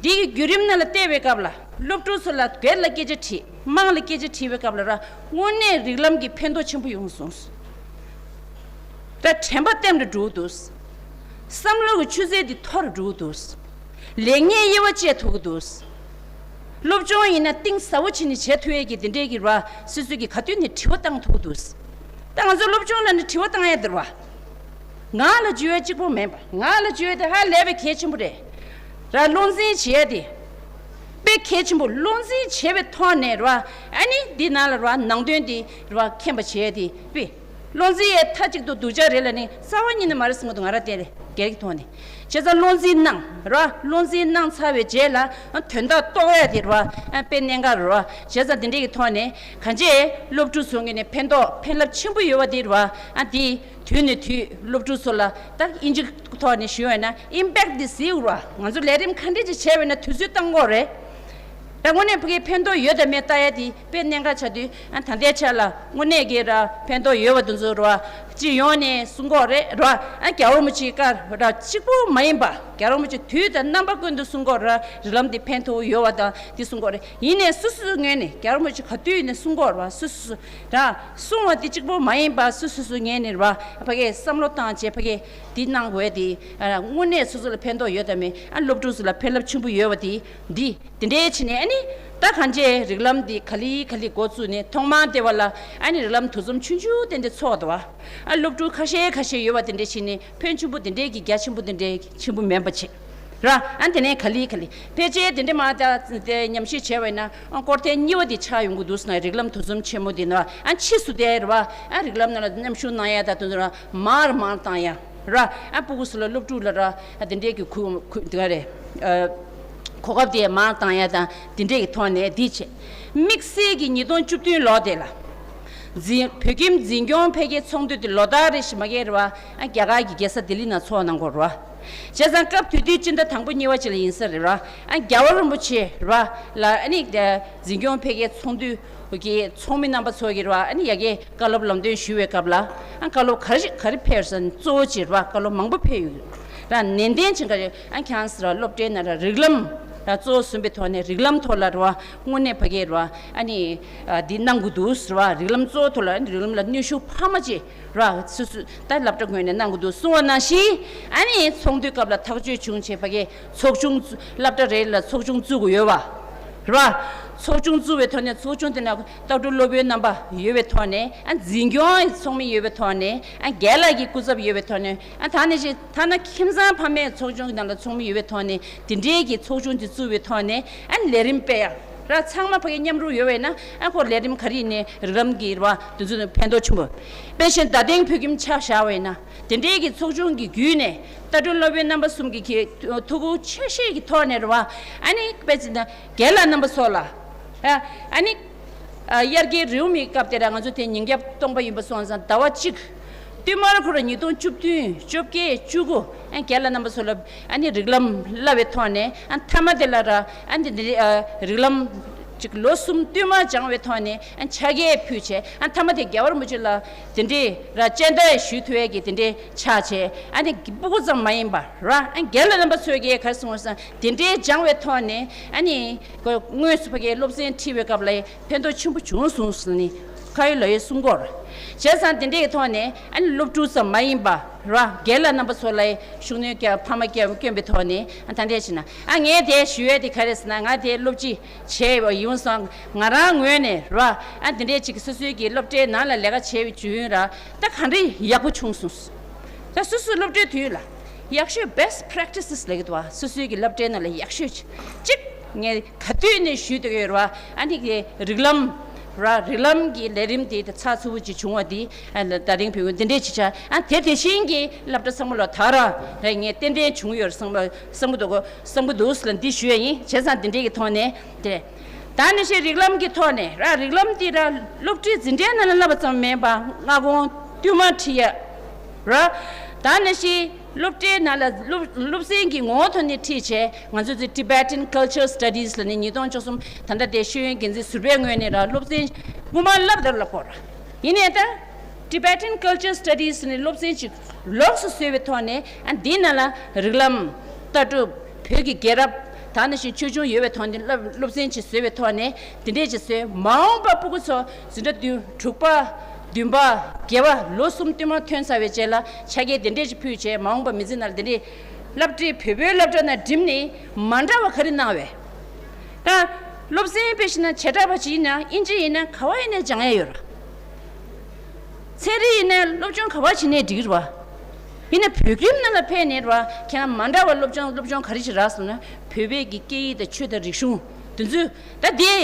འདི་གི་བརྒྱུད་རིམ་ནང་ལ་བལྟས་པའི་སྐབས་ལ་སློབ་ཕྲུག་ཚོ་ལ་སྒེར་ལ་སྐད་ཆ་དྲིས། དམངས་ལ་སྐད་ཆ་དྲིས་པའི་སྐབས་ལ་ར་དངོས་གནས་རིགས་ལམ་གྱི་ཕན་ཐོགས་ཆེན་པོ་ཡོང་སོང་། ད་དྲན་པ་བརྟན་དུ་འགྲོ་གི་འདུག་བསམ་བློ་གི་ཆུ་ཚད་དེ་མཐོ་རུ་འགྲོ་གི་འདུག་ལེགས་ཉེས་དབྱེ་བ་འབྱེད་ཐུབ་ཀྱི་འདུག་སློབ་སྦྱོང་ཡིན་ན་གཏིང་ཟབ་པོ་བྱས་ནས་བྱེད་ཐུབ་ཡས་ཀྱི་དེ་འདྲའི་གི་ར་སོ་སོ་གི་ག་དུས་ནས་དྲི་བ་བཏང་ཐུབ་འདུག་ད་ང་ཚོ་སློབ་སྦྱོང་ལ་ནི་དྲི་བ་བཏང་ཡས་འདུག་ར། ང་ལ་བརྗོད་ཡས་གཅིག་པོ་མེད་པ། ང་ལ་བརྗོད་ཡས་དེ་ཧ་ལས་པའི་གལ་ཆེན་པོ་རེད། ར་བློ་འཛིན་བྱེད་ཡས་དེ་དཔེ་གལ་ཆེན་པོ། བློ་འཛིན་བྱེད་པའི་ཐོག་ནས་ར་ཨ་ནི་འདི་ནང་ལ་ར་ནང་དོན་དེ་ར་མཁྱེན་པ་བྱེད་ཡས་དེ་དཔེ། བློ་འཛིན་ཡས་མཐའ་གཅིག་ཏུ་སྡུག་ཅག་རེད་ལབ་ནི་རྩ་བ་ཉིད་ནས་མ་རེད་བསམ་གྱི་འདུག་ང་རང་དེ་རེད་སྒེར་གྱི་ཐོག་ནས། བྱས་ཙང་བློ་འཛིན་གནང་ར། བློ་འཛིན་གནང་ཚར་བའི་རྗེས་ལ་དོན་དག་རྟོགས་ཡ་དེ་ར་དཔེ་གནད་འགག་རེད་ར། བྱས་ཙང་དེ་འདྲའི་གི་ཐོག་ནས་གང་ཅི་སློབ་ཕྲུག་ཚོ་ངོས་ནས་ཕན་ཐོགས་ཕན་རླབས་ཆེན་པོ་ཡོད་པ་དེ་ར། ཨ་དེ་དུས་ནས་དུས་སློབ་ཕྲུག་ཚོ་ལ་ད་ཨིན་ཇི་ཐོག་ནས་ཞུ་བ་ཡིན་ན་ཨིམ་པེག་ཊི་དེ་གཟིགས་ར། ང་ཚོ་ལས་རིམ་ག་འདྲས་ཅིག་བྱས་པ་ཡིན་ན་དུས་ཚོད་བཏང་དགོས་རེད། ད་དངོས་གནས་ཕ་གིའི་ཕན་ཐོགས་ཡོད་དམ་མེད་ལྟ་ཡ་དེ་དཔེ་གནད་འགག་ཆགས་དུས། ཨ་ད་ལྟའི་ཆ་ལ་དངོས་གནས་ཀྱི་ར་ཕན་ཐོགས་ཡོད་པ་དེ་ཚོ་ར་སྤྱི་ཡོངས་ནས་གསུང་གི་ཡོད་རེད་ར། ཨ་རྒྱལ་བ་རིན་པོ་ཆེའི་བཀའ་ར་གཅིག་པུ་མ་ཡིན་པ་རྒྱལ་བ་རིན་པོ་ཆེ་དུས་དང་རྣམ་པ་ཀུན་ཏུ་གསུང་གི་ཡོད་ར། རིགས་ལམ་འདི་ཕན་ཐོགས་ཡོད་པ་དང་འདི་གསུང་གི་ཡོད་རེད། ཡིན་ནའི་སོ་སོའི་ངོས་ནས་རྒྱལ་བ་རིན་པོ་ཆེ་ག་དུས་ནས་གསུང་གི་ཡོད་ར། སོ་སོ་སོ་ར་གསུང་བ་འདི་གཅིག་པུ་མ་ཡིན་པ་སོ་སོ་སོའི་ངོས་ནས་ར་ཕ་གིའི་བསམ་བློ་བཏང་བྱས་ཕ་གིའི་འདི་གནང་དགོས་དེ། ཨ་དངོས་གནས་སོ་སོ་ལ་ཕན་ཐོགས་ཡོད་དམ་མེད། ཨ་སློབ་ཕྲུག་ཚོ་ལ་ཕན་རླབས་ཆེན་པོ་ཡོད་པ་དེ་འདི། དེ་འདྲའི་ཕྱིན་ནས་ཨ་ནི་ད་གང་ཅི་རིགས་ལམ་འདི་ག་ལེ་ག་ལེ་འགོ་བཙུགས་ནས་ཐོག་མར་ལྟེ་བ་ལ་ཨ་ནི་རིགས་ལམ་དུས་འཛོམས་ཆུང་ཆུང་དེ་འདྲ་ཚོགས་འདུག་བ། ཨ་སློབ་ཕྲུག་ཁ་ཤས་ཁ་ཤས་ཡོད་པ་དེ་འདྲའི་ཕྱིན་ནས་ཕོན་ཆེན་པོ་དེ་འདྲའི་གི་རྒྱ་ཆེན་པོ་དེ་འདྲའི་ཆེན་པོ་མིན་པ་བྱས་ར། ཨ་དེ་ནས་ག་ལེ་ག་ལེ་ཕལ་ཆེར་དེ་འདྲ་མ་ད་དེ་ཉམས་ཞིབ་བྱས་པ་ཡིན་ན་ཨ་སྐོར་ཐེངས་གཉིས་པ་དེ་ཆགས་ཡོང་གི་འདུག་ཟེར་ན། རིགས་ལམ་དུས་འཛོམས་ཆེན་མོ་དེ་ནང་ཨ་ཕྱིས་སུ་དེ་ར་བ་ཨ་རིགས་ལམ་ནང་ལ་མཉམ་ཞུགས་གནང་ཡ་ད་དེ་ཚོ་ར་མར་མར་བཏང་ཡ། ར། ཨ་སྤུ་གུ་ཚོ་ལ་སློབ་ཕྲུག་ལ་ར་ཨ་དེ་འདྲས་ཀྱི་ཁུ་ཁུ་དེ་ག་རེད། ཨ་གོ་སྐབས་དེ་མར་བཏང་ཡ་དང་དེ་འདྲས་ཀྱི་ཐོག་ནས་འདི་བྱས། དམིགས་བསལ་གྱི་ཉིས་སྟོང་བཅུ་བདུན་ལོ་དེ་ལ་འཛིན་བོད་ཁྱིམ་འཛིན་སྐྱོང་འཕེལ་རྒྱས་ཚོགས་འདུ་དེ་ལོ་ལྟར་རེ་བཞིན་མ་གའི་ར་བ་ཨ་རྒྱ་གར་གྱི་རྒྱལ་ས་ལྡི་ལི་ནང་ཚོགས་གནང་གོ་ར། བྱས་ཙང་སྐབས་དེ་དུས་སྤྱི་ཟླ་དང་པོ་གཉིས་པ་ཅིག་ལ་ཡིན་ས་རེད་ར། ཨ་རྒྱལ་བ་རིན་པོ་ཆེ་ར་ལ་ཨ་ནི་འཛིན་སྐྱོང་འཕེལ་རྒྱས་ཚོགས་འདུ་གི་ཚོགས་མི་རྣམ་པ་ཚོ་གིས་ར་ཨ་ནི་ཡ་གི་བཀའ་སློབ་ལམ་སྟོན་ཞུ་བའི་སྐབས་ལ། ཨ་བཀའ་སློབ་ག་རེ་ག་རེ་ཕེབས་ཟེར་ན་གཙོ་བོ་གཅིག་ར་བཀའ་སློབ་མང་པོ་ཕེབས་ཡོད་ར། ནན་ཏན་བྱེད་ག་རེ་ཨ་ཁྱང་སི་ར་སློབ་གྲྭའི་ནང་ར་རིགས་ལམ་ར་གཙོ་བོ་བཟུང་བའི་ཐོག་ནས་རིགས་ལམ་ཐོག་ལ་ར་དངོས་གནས་ཕ་གིའི་ར་ཨ་ནི་འདི་གནང་དགོས་འདུག་ཟེར་བ། རིགས་ལམ་གཙོ་བོ་ཐོག་ལ་ཨ་ནི་རིགས་ལམ་ལ་གནོན་ཤུགས་འཕར་མ་བྱེད་ར། སོ་སོ་ད་སློབ་གྲྭ་ངོས་ནས་གནང་དགོས་འདུག་གསུང་བ་ནང་བཞིན་ཨ་ནི་ཚོགས་འདུའི་སྐབས་ལ་ཐག་གཅོད་བྱུང་བྱས་ཕ་གིའི་ཚོགས་ཆུང་བཙུགས། སློབ་གྲྭ་རེ་ལ་ཚོགས་ཆུང་བཙུགས་དགོས་ཡོད་པ་ར། ཚོགས་ཆུང་བཙུགས་པའི་ཐོག་ནས་ཚོགས་ཆུང་དེ་ནང་ལྟ་གྲུབ་སློབ་དཔོན་རྣམ་པ་ཡོད་པའི་ཐོག་ནས། ཨ་འཛིན་སྐྱོང་ཚོགས་མི་ཡོད་པའི་ཐོག་ནས། ཨ་རྒན་ལགས་ཀྱི་སྐུ་ཚབ་ཡོད་པའི་ཐོག་ནས། ཨ་ད་ནི་ཅི་ཐ་ན་ཁྱིམ་ཚང་ཕ་མའི་ཚོགས་ཆུང་གི་ནང་ལ་ཚོགས་མི་ཡོད་པའི་ཐོག་ནས་དེ་འདྲའི་གི་ཚོགས་ཆུང་དེ་བཙུགས་པའི་ཐོག་ནས། ཨ་ལས་རིམ་སྤེལ་ཡ་ར་ཚང་མ་ཕ་གི་མཉམ་རུབ་ཡོད་པས་ན། ཨ་ཁོ་ལས་རིམ་ག་རེ་ཡིན་ནའི་རིགས་ལམ་གྱི་ར་དེ་ཚོ་ནི་ཕན་ཐོགས་ཆེན་པོ། དཔེ་བཞིན་རྡ་སྟེང་བོད་ཁྱིམ་ཆ་བཞག་པ་ཡིན་ན། དེ་འདྲའི་གི་ཚོགས་ཆུང་གི་བརྒྱུད་ནས་ལྟ་གྲུབ་སློབ་དཔོན་རྣམ་པ་གསུམ་གྱི་གི་ཐུགས་ཁུར་ཆེ་ཤོས་ཀྱི་ཐོག་ནས་རེད་བ། ཨ་ནི་དཔེ་ཅིག་ན་རྒན་ལགས་རྣམ་པ་ཚོ་ལ། ཨ་ཨ་ནི་ཨ་དབྱར་ཁའི་རེའུ་མིག་སྐབས་དེ་ར་ང་ཚོ་དེ་ཉིན་རྒྱབ་སྟོང་པ་ཡིན་པ་སོང་ཙང་ཟླ་བ་གཅིག་བསྟུད་མར་ཁོ་ར་ཉིས་སྟོང་བཅུ་བདུན་བཅོ་བརྒྱད་བཅུ་དགུ་ཨ་རྒན་ལགས་རྣམ་པ་ཚོ་ལ་ཨ་ནི་རིགས་ལམ་བསླབ་པའི་ཐོག་ནས། ཨ་མཐའ་མ་དེ་ལ་ར་ཨ་ནི་དེ་ཨ་རིགས་ལམ་ཅིག་ལོ་གསུམ་བསྟུད་མར་སྦྱངས་པའི་ཐོག་ནས་ཨ་ཕྱག་འཁྱེར་ཕུལ་བྱས། ཨ་མཐའ་མ་དེ་རྒྱལ་བ་རིན་པོ་ཆེ་ལ་དེ་འདྲའི་ར་སྤྱན་བསྟོད་ཞུ་ཐུབ་ཡས་ཀྱི་དེ་འདྲའི་ཕྱག་བྱས། ཨ་ནི་སྤུ་གུ་ཙམ་མ་ཡིན་པ་ར་ཨ་རྒན་ལགས་རྣམ་པ་ཚོས་ཀྱིས་ག་རེ་གསུངས་པ་སོང་། དེ་འདྲའི་སྦྱངས་པའི་ཐོག་ནས་ཨ་ནི་དངོས་སུ་ཕ་གིའི་སློབ་ཚན་ཁྲིད་པའི་སྐབས་ལ་ཕན་ཐོགས་ཆེན་པོ་བྱུང་སོང་ཟེར་ནས་ཁ་ཡོད་ལག་ཡོད་གསུང་གི་ཡོད་རེད། བྱས་ཙང་དེ་འདྲའི་ཐོག་ནས་ཨ་ནི་སློབ་ཕྲུག་ཙམ་མ་ཡིན་པ་ར་རྒན་ལགས་རྣམ་པ་ཚོ་ལ་ཤུགས་སྣོན་བསྐྱོན་ཕ་མ་བསྐྱོན་བསྐྱོན་པའི་ཐོག་ནས། ཨ་ད་འདྲས་བྱས་ན་ཨ་ངས་དེ་ཞུ་ཡས་དེ་ག་རེ་ཟེར་ན། ང་དེ་སློབ་སྤྱི་བྱས་པ་ཡིན་སོང་། ང་རང་ངོས་ནས་ར་ཨ་དེ་འདྲས་ཅིག་སོ་སོའི་གི་སློབ་གྲྭའི་ནང་ལ་ལས་ཀ་བྱས་པའི་དུས་ཡུན་ར་ད་ག་འདྲས་ཡག་པོ་བྱུང་སོང་། ད་སོ་སོའི་སློབ་གྲྭའི་དུས་ལ་ཡག་ཤོས་best practices ལབ་ཀྱི་འདུག་བ། སོ་སོའི་གི་སློབ་གྲྭའི་ནང་ལ་ཡག་ཤོས་ཅིག་ཅིག་ངས་ག་དུས་ནས་ཞུས་བསྡད་ཡོད་རེད་བ། ཨ་ནི་གི་རིགས་ལམ་ར་རིགས་ལམ་གྱི་ལས་རིམ་དེ་ད་ཚགས་ཚུད་པོ་ཅིག་བྱུང་བ་དེ། ཨ་ད་རིང་བོད་ཀྱི་འདི་འདྲས་ཅིག་ཆགས། ཨ་དེ་དེ་བཞིན་གྱི་སློབ་གྲྭ་ཚང་མ་ལ་ད་ར་རེད་ངས་ཏན་ཏན་བྱུང་ཡོད་བསམ་པ་བསམ་གྱི་འདུག་གོ། བསམ་གྱི་འདུག་ལ་འདི་ཞུ་ཡ་ཡིན། བྱས་ཙང་འདི་འདྲས་ཀྱི་ཐོག་ནས་དེ་ད་ནི་ཞེས་རིགས་ལམ་གྱི་ཐོག་ནས་ར་རིགས་ལམ་འདི་ར་སློབ་ཁྲིད་འཛིན་གྲྭའི་ནང་ལ་བསླབ་པ་ཙམ་མིན་པ་སྔ་དགོང་བསྟུད་མར་ཁྲིད་ཡ་ར། ད་ནི་ཞེས་སློབ་གྲྭའི་ནང་ལ་སློབ་སློབ་ཚན་གྱི་ངོ་བོ་ཐོག་ནས་ཁྲིད་བྱས། ང་ཚོ་ཚོས་Tibetan Culture Studies ལ་ནི་ཉིས་སྟོང་བཅུ་གསུམ་ད་ལྟ་དེ་ཤེས་ཡོན་འགན་འཛིན་ཟུར་པའི་ངོས་ནས་ར་སློབ་ཚན་དབུ་མ་བསླབ་དེར་ལ་སྐོར་ཡིན་ནའི་ད། Tibetan Culture Studies ནི་སློབ་ཚན་ཅིག་ལོགས་སུ་བཟོས་པའི་ཐོག་ནས། ཨ་འདི་ནང་ལ་རིགས་ལམ་ལྟ་གྲུབ་བོད་ཀྱི་རྒྱལ་རབས་ད་ནང་བཞིན་ཆོས་འབྱུང་ཡོད་པའི་ཐོག་ནས་སློབ་སློབ་ཚན་ཅིག་བཟོས་པའི་ཐོག་ནས་འདི་འདྲས་ཅིག་བཟོས། མ་འོངས་པ་སྤུ་གུ་ཚོ་འཛིན་གྲྭ་བདུན་དྲུག་པ་བདུན་པ་བརྒྱད་པ་ལོ་གསུམ་བསྟུད་མར་ཐོན་ཚར་བའི་རྗེས་ལ་ཕྱག་འཁྱེར་དེ་འདྲས་ཅིག་ཕུལ་བྱས། མ་འོངས་པ་མི་ཚེ་ནང་ལ་དེ་འདྲས་སློབ་གྲྭའི་བོད་པའི་སློབ་གྲྭ་ནང་འགྲིམས་ནས་མ་འདྲ་བ་ག་རེ་གནང་བས། ད་ སློབ་ཚན་དཔེ་བཞག་ན་བྱེ་བྲག་པ་ཅིག་ཡིན་ན་ཨིན་ཇི་ཡིན་ན་ག་བ་ཡིན་ན་སྦྱང་ཡ་ཡོད་ར། ཚན་རིག་ཡིན་ན་སློབ་སྦྱོང་ག་བ་བྱེད་ནའི་འགྲིག་ར་བ། ཡིན་ན་བོད་ཁྱིམ་ནང་ལ་ཕེབས་ནས་ར་བ་ཁྱེད་རང་མ་འདྲ་བ་སློབ་སྦྱོང་སློབ་སྦྱོང་ག་རེ་ཞིག་རག་སོང་ན་བོད་པའི་གི་སྐད་ཡིག་དང་ཆོས་དང་རིག་གཞུང་དེ་ཚོ་ད་དེ།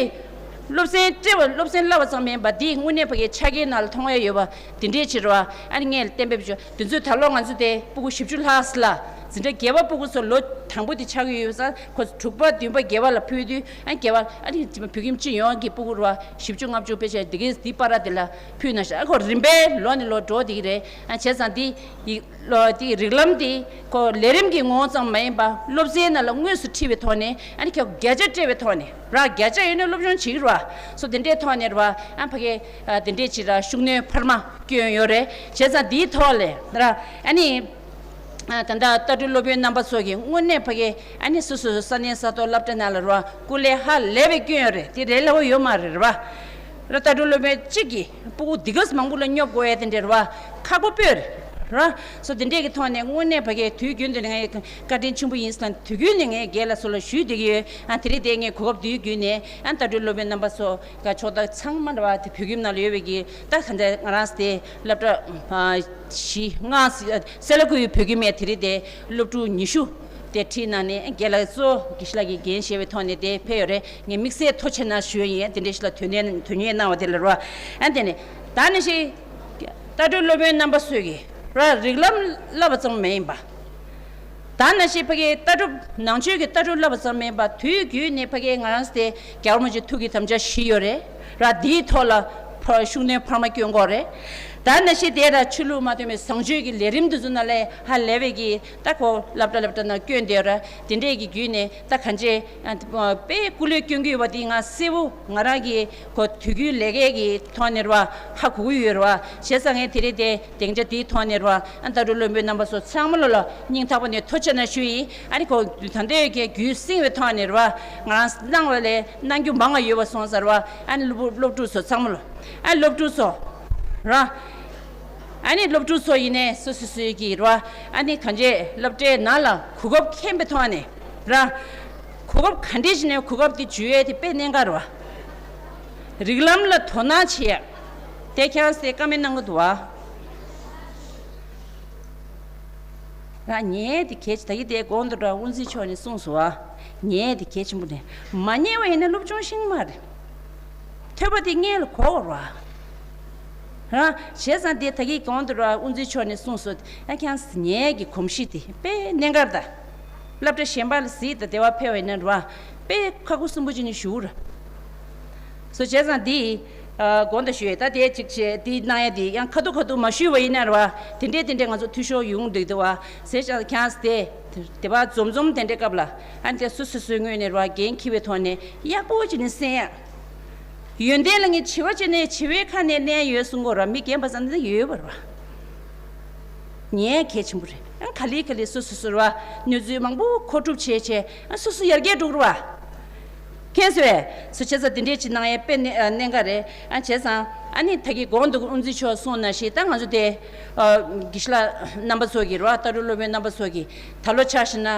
སློབ་ཚན་སྤྲད་པ་སློབ་ཚན་བསླབ་པ་ཙམ་མིན་པ་འདི་དངོས་གནས་ཕ་གིའི་ཆ་རྐྱེན་ནང་ལ་མཐོང་ཡ་ཡོད་པ་དེ་འདྲས་ཕྱིར་བ་ཨ་ནི་ངས་གཏན་འབེབས་བྱོས་དེ་ཚོས་ད་ལོ་ང་ཚོ་དེ་སྤུ་གུ་བཞི་བཅུ་ལྷག་ཙམ་ལ་འཛིན་གྲྭ་བརྒྱད་པ་སྤུ་གུ་ཚོ་ལོ་དང་པོ་དེ་ཆགས་ཀྱི་ཡོད་ཙང་ཁོ་ཚོ་དྲུག་པ་བདུན་པ་བརྒྱད་པ་ལ་ཕུལ་དུས་ཨ་ནི་བརྒྱད་པ་ཨ་ནི་བོད་ཁྱིམ་སྤྱི་ཡོངས་ཀྱི་སྤུ་གུ་རུ་བ་བཞི་བཅུ་ལྔ་བཅུ་དཔེ་ཆ་འདི་གའི་འདི་པ་ར་དེ་ལ་ཕུལ་ན་ཤག་ཨ་ཁོ་རིམ་པས་ལོ་ནས་ལོ་འགྲོ་བསྡད་ཀྱི་རེད། ཨ་བྱས་ཙང་འདི་ཡི་ལོ་དེའི་རིགས་ལམ་དེ་ཁོ་ལས་རིམ་གྱི་ངོ་བོ་ཙམ་མ་ཡིན་པ་སློབ་ཚན་ནང་ལ་དངོས་སུ་ཁྲིད་པའི་ཐོག་ནས་ཨ་ནི་ཁྱོད་བརྒྱ་ཆ་སྤྲད་པའི་ཐོག་ནས་ར་བརྒྱ་ཆ་ཡོད་ན་སློབ་སྦྱོང་བྱེད་ཀྱི་ར་སོ་དེ་འདྲའི་ཐོག་ནས་ར་ཨ་ཕ་གི་ཨ་དེ་འདྲས་ཅིག་ར་ཤུགས་སྣོན་འཕར་མ་བསྐྱོན་ཡོད་རེད། བྱས་ཙང་འདིའི་ཐོག་ལས་ར་ཨ་ནི་ཨ་ད་ལྟ་ལྟ་གྲུབ་སློབ་དཔོན་རྣམ་པ་ཚོ་གིས་དངོས་གནས་ཕ་གི་ཨ་ནི་སོ་སོ་ས་གནས་ས་ཐོག་སློབ་གྲྭ་ནང་ལ་ར་སྐུ་ལས་ཧ་ལས་པའི་བསྐྱོན་ཡོད་རེད། དེ་རེད་ལ་བ་ཡོད་མ་རེད་ར་བ། ར་ལྟ་གྲུབ་སློབ་དཔོན་གཅིག་གིས་སྤུ་གུ་འདི་ག་ཙམ་མང་པོ་ལ་སྙོབ་དགོས་ཡ་དེ་འདྲ་རེད་བ། ཁག་པོ་དཔེ་རེད་ར། སོ་དེ་འདྲས་ཀྱི་ཐོག་ནས་དངོས་གནས་ཕ་གིའི་དུས་རྒྱུན་དུ་ནས་ངས་བཀའ་དྲིན་ཆེན་པོ་ཡིན་ཟེར་ན་དུས་རྒྱུན་ནས་ངས་རྒན་ལགས་ཚོ་ལ་ཞུས་བསྡད་ཀྱི་ཡོད། ཨ་དེ་རིང་དེ་ངས་གོ་སྐབས་འདིའི་བརྒྱུད་ནས་ཨ་ལྟ་གྲུབ་སློབ་དཔོན་རྣམ་པ་ཚོ་ག་ཕྱོགས་དག་ཚང་མ་རེད་བ་དེ་བོད་ཁྱིམ་ནང་ལ་ཡོད་པའི་གི་ད་ག་འདྲ་ང་རང་དེ་སློབ་གྲྭ་བཞི་ལྔ་སེ་ལ་ཀུ་ཡུ་བོད་ཁྱིམ་མེད་དེ་རིང་དེ་སློབ་ཕྲུག་ཉི་ཤུ། དེ་ཁྲིད་གནང་ནས་རྒན་ལགས་གཙོ་དགེ་བཤེས་ལགས་ཀྱིས་འགན་བཞེས་པའི་ཐོག་ནས་དེ་ཕེབས་ཡོད་རེད། ངས་དམིགས་བསལ་ཐུགས་རྗེ་ཆེ་གནང་ཞུ་ཡ་ཡིན། དེ་འདྲ་ཞིག་ལ་དོན་གནད་དོན་གནད་གནང་བ་དེ་ལ་རོ། ཨ་དེ་ནས་ད་ནི་ཞིག་ལྟ་གྲུབ་སློབ་དཔོན་རྣམ་པ་ཚོས་ཀྱིས་ར་རིགས་ལམ་བསླབ་པ་ཙམ་མ་ཡིན་པ། ད་ནི་ཞིག་ཕ་གིའི་ལྟ་གྲུབ་ནང་ཆོས་ཀྱི་ལྟ་གྲུབ་བསླབ་པ་ཙམ་མ་ཡིན་པ་དུས་རྒྱུན་ནས་ཕ་གིའི་ང་རང་སྟེ་རྒྱལ་བ་རིན་པོ་ཆེ་ཐུགས་ཀྱི་དམ་བཅའ་བཞི་ཡོད་རེད། ར་འདིའི་ཐོག་ལ་ཕར་ཤུགས་སྣོན་འཕར་མ་སྐྱོན་དགོས་རེད། ད་ནི་ཞིག་དེ་ར་ཆོས་ལུགས་མ་མཐུན་པའི་བཟང་སྤྱོད་ཀྱི་ལས་རིམ་འདི་ཚོ་ནང་ལས་ཧ་ལས་པའི་གི་ད་ཁོ་སློབ་གྲྭ་སློབ་གྲྭ་ནང་བསྐྱོན་བསྡད་ཡོད་ར། དེ་འདྲས་ཀྱི་བརྒྱུད་ནས་ད་གང་ཅི་ཨ་དཔེ་སྐུ་ལས་སྐྱོན་གྱི་ཡོད་པ་དེ་ང་གསལ་པོ་ང་རང་གི་ཁོ་དུས་རྒྱུན་ལས་ཀའི་གི་ཐོག་ནས་ར་ཧ་གོ་གི་ཡོད་ར། བྱས་ཙང་ངས་དེ་རིང་དེ་སྡིངས་ཆ་དེའི་ཐོག་ནས་ར་ཨ་ལྟ་གྲུབ་སློབ་དཔོན་རྣམ་པ་ཚོ་ཚང་མ་ལ་ལ་སྙིང་ཐག་པ་ནས་ཐུགས་རྗེ་ཆེ་གནང་ཞུ་ཡིན། ཨ་ནི་ཁོ་ད་ལྟའི་གི་རྒྱུད་བསྲིངས་པའི་ཐོག་ནས་ར་ང་རང་གནང་བ་ལས་གནང་རྒྱུ་མང་བ་ཡོད་པ་སོང་ཙང་ར་ཨ་ནི་སློབ་སློབ་ཕྲུག་ཚོ་ཚང་མ་ལ་ཨ་སློབ་ཕྲུག་ཚོ་ར། ཨ་ནི་སློབ་ཕྲུག་ཚོ་ཡིན་ནའི་སོ་སོ་སོའི་གི་ར་ཨ་ནི་གང་ཅི་སློབ་གྲྭའི་ནང་ལ་གོ་སྐབས་ཁེངས་པའི་ཐོག་ནས་ར། གོ་སྐབས་ག་འདྲས་ཞིག་ནས་གོ་སྐབས་དེ་འཇུ་ཡས་དེ་དཔེ་གནད་འགག་རེད་བ། རིགས་ལམ་ལ་དོ་སྣང་བྱེད་ཡ། དེ་ཁྱེད་རང་ཚོས་བཀའ་མོལ་གནང་གི་འདུག་བ། ར་ཉན་དེ་གལ་ཆེ། ད་གི་དེ་གོང་དུ་ར་དབུ་འཛིན་མཆོག་ནས་གསུངས་སོང་བ། ཉན་དེ་གལ་ཆེན་པོ་རེད། མ་ཉན་པ་ཡིན་ན་སློབ་སྦྱོང་ཤེས་ཀྱི་མ་རེད། ཐོས་པ་དེ་སྔོན་ལ་གོ་དགོས་རེད་བ། ར། བྱས་ཙང་དེ་ད་གི་གོང་དུ་ར་དབུ་འཛིན་མཆོག་ནས་གསུངས་སོང་། ཡང་ཁྱེད་རང་ཉན་གྱི་གོམས་གཤིས་དེ་དཔེ་གནད་འགག་རེད་ད། སློབ་གྲྭ་གཞན་པ་ལ་གཟིགས་དང་དེ་བ་ཕེབས་པ་ཡིན་ན་ར་བ། དཔེ་ཁག་པོ་གསུམ་པོ་ཅིག་ནས་ཞུ་ར། སོ་བྱས་ཙང་འདི། ཨ་དགོངས་དག་ཞུ་ཡས་ད་དེ་གཅིག་བྱས་འདི་གནང་ཡས་འདི་ཡང་ཁ་ཐུག་ཁ་ཐུག་མ་ཞུས་པ་ཡིན་ན་ར་བ། དེ་འདྲས་དེ་འདྲས་ང་ཚོ་འཐུས་ཤོར་ཡོང་འདུག་འདུག་བ། ཟེར་ཅག་ཁྱེད་རང་དེ། དེ་བ་འཛོམས་འཛོམས་དེ་འདྲས་སྐབས་ལ་ཨ་འདི་སོ་སོ་སོའི་ངོས་ནས་ར་བ་འགན་འཁྱེར་བའི་ཐོག་ནས་ཡག་པོ་ཅིག་ནས་གསན་ཡ། ཡོན་ཏན་ལ་ངས་བྱིས་པ་བྱས་ནས་བྱིས་པའི་ཁ་ནས་ལེན་ཡོད་གསུང་གོ་ར། མི་རྒན་པ་ཙམ་ནས་ཡོད་པ་ར་བ། ཉན་གལ་ཆེན་པོ་རེད། ཨ་ག་ལེ་ག་ལེ་སོ་སོ་སོ་ར་བ། གནས་ཚུལ་མང་པོ་མཁོ་སྒྲུབ་བྱས་བྱས་ཨ་སོ་སོ་ཡར་རྒྱས་འགྲོ་གི་ར་བ། མཁྱེན་སོང་ངས། སོ་བྱས་ཙང་དེ་འདྲས་ཅིག་གནང་ཡས་དཔེ་གནད་གནད་འགག་རེད། ཨ་བྱས་ཙང་ཨ་ནི་ད་གི་གོང་དུ་དབུ་འཛིན་མཆོག་གསུངས་ནང་བཞིན་ད་ང་ཚོ་དེ་ཨ་དགེ་བཤེས་ལགས་རྣམ་པ་ཚོ་གིས་ར་བ། ལྟ་གྲུབ་སློབ་དཔོན་རྣམ་པ་ཚོ་གིས་ད་ལོ་ཆ་བཞག་ན་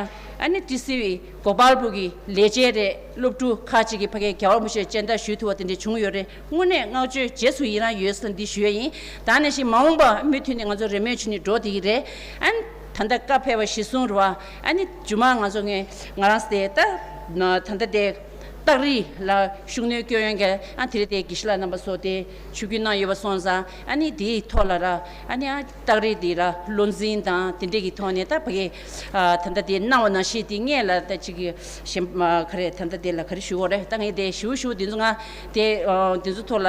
ཨ་ནི་ཊི་སི་ཝི་གོ་པལ་པུར་གྱི་ལས་བྱེད་རེད། སློབ་ཕྲུག་ཁག་ཅིག་གིས་ཕ་གིའི་རྒྱལ་བ་རིན་པོ་ཆེར་སྤྱན་བསྟགས་ཞུས་ཐུབ་པ་དེ་འདྲ་བྱུང་ཡོད་རེད། དངོས་གནས་བསྔགས་བརྗོད་རྗེས་སུ་ཡི་རང་ཡོད་ཟེར་འདི་ཞུ་ཡ་ཡིན། ད་ནང་བཞིན་མ་འོངས་པ་མུ་མཐུད་ནས་ང་ཚོ་རེས་མོས་བྱས་ནས་འགྲོ་བསྡད་ཀྱི་རེད། ཨ་ནི་ད་ལྟ་བཀའ་ཕེབས་པ་གཞིར་བཟུང་རེད་བ། ཨ་ནི་རྒྱུན་མ་ང་ཚོ་ངས་ང་རང་སྟེ་ད་ད་ལྟ་དེ་སྟག་རིས་ལ་ཤུགས་སྣོན་སྐྱོན་ཡོང་གི་ཨ་དེ་རེད། དེ་དགེ་བཤེས་ལགས་རྣམ་པ་ཚོ་དེ་ཆིབས་བསྒྱུར་གནང་ཡོད་པ་སོང་ཙང་ཨ་ནི་དེའི་ཐོག་ལ་ར་ཨ་ནི་ཨ། སྟག་རིས་འདི་ར་བློ་འཛིན་དང་དེ་འདྲས་ཀྱི་ཐོག་ནས་ད་ཕ་གི་ཨ་ད་ལྟ་དེ་གནང་བ་ནང་བཞིན་དེ་སྔོན་ལ་ད་ཅིག་གཞན་ཨ་ག་རེ་ད་ལྟ་དེ་ལ་ག་རེ་ཞུ་དགོས་རེད། ད་ངས་དེ་ཞུ་ཞུ་དེ་ཚོ་ང་དེ་ཨ་དེ་ཚོ་ཐོག་ལ་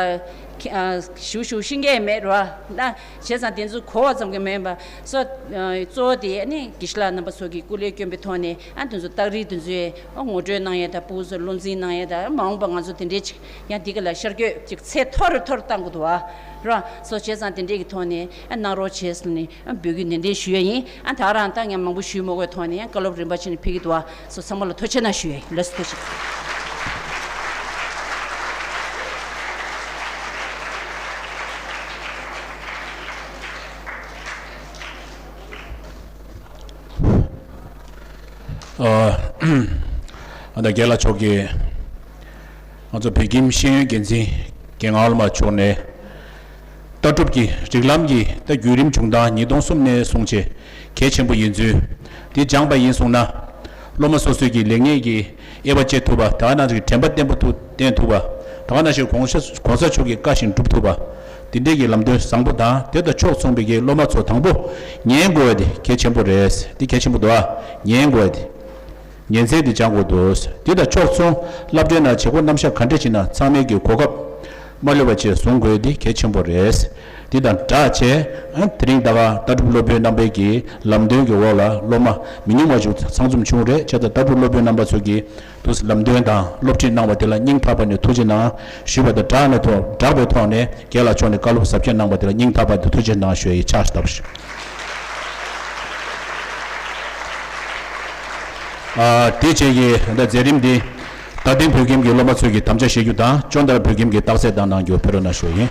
ཨ་ཞུ་ཞུ་ཤེས་མཁན་མེད་ར། ད་བྱས་ཙང་དེ་ཚོ་གོ་བ་ཙམ་གྱི་མེད་པ་སོ། ཨ་གཙོ་བོ་དེ་ཨ་ནི་དགེ་བཤེས་ལགས་རྣམ་པ་ཚོ་གིས་སྐུ་ལས་བསྐྱོན་པའི་ཐོག་ནས་ཨ་དེ་ཚོ་སྟག་རིས་དེ་ཚོའི་ཨ་ངོ་སྤྲོད་གནང་ཡས་དང་སྤུ་གུ་ཚོ་བློ་འཛིན་གནང་ཡས་དང་མ་འོངས་པ་ང་ཚོ་དེ་འདྲས་ཅིག་ཡང་འདི་ག་ལ་ཤར་བསྐྱོད་ཅིག་ཚད་མཐོ་རུ་མཐོ་རུ་གཏང་དགོས་འདུག་ཨ། ར། སོ་བྱས་ཙང་དེ་འདྲས་ཀྱི་ཐོག་ནས་ཨ་གནང་རོགས་བྱས་ཟེར་ནས་ཨ་འབོད་སྐུལ་ནན་ཏན་ཞུ་ཡ་ཡིན། ཨ་ད་རང་ད་ངས་མང་པོ་ཞུས་མ་དགོས་ཐོག་ནས་ཨ་བཀའ་སློབ་རིམ་པ་བྱས་ནས་ཕེབས་ཀྱི་འདུག་ཨ། སོ་ཚང་མ་ལ་ཐུགས་རྗེ་ཆེ་གནང་ཞུ་ཡ་ཡིན། ལགས་སོ་ཐུགས་རྗེ་ཆེ། ཨ་ད་རྒན་ལགས་མཆོག་གིས། ང་ཚོ་བོད་ཁྱིམ་ཤེས་ཡོན་འགན་འཛིན་རྒན་ངག་སློབ་མ་མཆོག་ནས། ལྟ་གྲུབ་ཀྱི་རིགས་ལམ་གྱི་ད་བརྒྱུད་རིམ་བྱུང་སྟངས་ཉིས་སྟོང་གསུམ་ནས་བཟུང་བྱས་གལ་ཆེན་པོ་ཡིན་ཚུལ། འདི་སྦྱངས་པ་ཡིན་གསུངས་ན། སློབ་མ་སོ་སོའི་གི་ལེགས་ཉེས་ཀྱི་དབྱེ་བ་འབྱེད་ཐུབ་པ། ད་ག་ནང་བཞིན་གྱི་དྲན་པ་བརྟན་པོ་ཐུབ་བརྟན་ཐུབ་པ། ད་ག་ནང་བཞིན་གོང་ས་གོང་ས་མཆོག་གི་བཀའ་བཞིན་སྒྲུབ་ཐུབ་པ། འདི་འདྲའི་གི་ལམ་སྟོན་བཟང་པོ་དང་དེ་དང་ཕྱོགས་མཚུངས་པའི་གི་སློབ་མ་ཚོ་དང་པོ་ཉན་དགོས་ཡ་དེ་གལ་ཆེན་པོ་རེད། འདི་གལ་ཆེན་པོ་འདུག་ཨ། ཉན་དགོས་ཡ་དེ། ཉིན་མཚན་དེ་སྦྱང་དགོས་འདུག། དེ་དང་ཕྱོགས་མཚུངས་སློབ་གྲྭའི་ནང་བྱེད་སྒོ་རྣམ་གཞག་ག་འདྲ་བྱེད་ན་ཚང་མས་ཀྱི་གོ་སྐབས་མ་ལུས་པ་བཅས་བཟུང་དགོས་དེ་གལ་ཆེན་པོ་རེད། དེ་དང་སྦྲགས་བྱས་ཨ་དེ་རིང་ད་ག་ལྟ་གྲུབ་སློབ་དཔོན་རྣམ་པའི་གི་ལམ་སྟོན་གྱི་འོག་ལ་སློབ་མ་མི་ཉུང་བ་ཞིག་ཚང་འཛོམས་བྱུང་རེད། བྱས་ཙང་ལྟ་གྲུབ་སློབ་དཔོན་རྣམ་པ་ཚོ་གིས་དུས་ལམ་སྟོན་དང་སློབ་ཁྲིད་གནང་བ་དེ་ལ་སྙིང་ཐག་པ་ནས་ཐུགས་རྗེ་གནང་ཞུས་པ་དང་སྦྲགས་ནས་ཐོག་སྦྲགས་པའི་ཐོག་ནས་རྒན་ལགས་མཆོག་ནས་བཀའ་སློབ་ཟབ་རྒྱས་གནང་བ་དེ་ལ་སྙིང་ཐག་པ་ནས་ཐུགས་རྗེ་གནང་ཞུ་ཡི་ཕྱག་བཞེས་ཞུ། ཨ། དེ་རྗེས་ཀྱི་ད་མཛད་རིམ་འདི་རྡ་སྟེང་བོད་ཁྱིམ་གྱི་སློབ་མ་ཚོས་ཀྱི་དམ་བཅའ་བཞེས་རྒྱུ་དང་ཅོན་དར་བོད་ཁྱིམ་གྱི་རྟགས་གསལ་བཏང་གནང་རྒྱུ་ཕེབས་རོགས་གནང་ཞུ་ཡིན།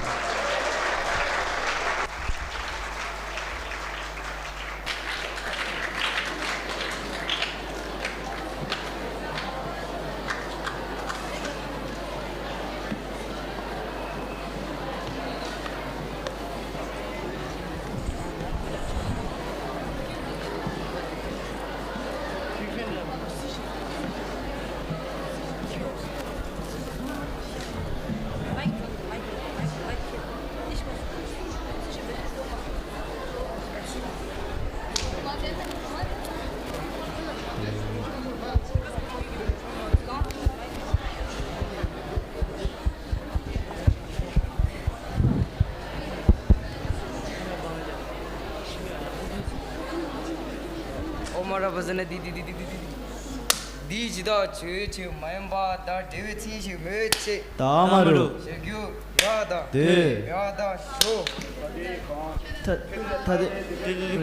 ཨོ་མ་ར་བ་ཟ་ན་དི་དི་དི་དི་དི་དི། འདི་ཇི་ལྟར་ཆོས་ཅན། མ་ཡིན་པ་དང་འབྲེལ་བའི་མཚན་ཞིག་མེད་ཅེས། ད་མ་རུ། བྱ་རྒྱུ་ཡག་དང་། དེ། ཡག་དང་ཞོག་ཐ་ཐ་དེ་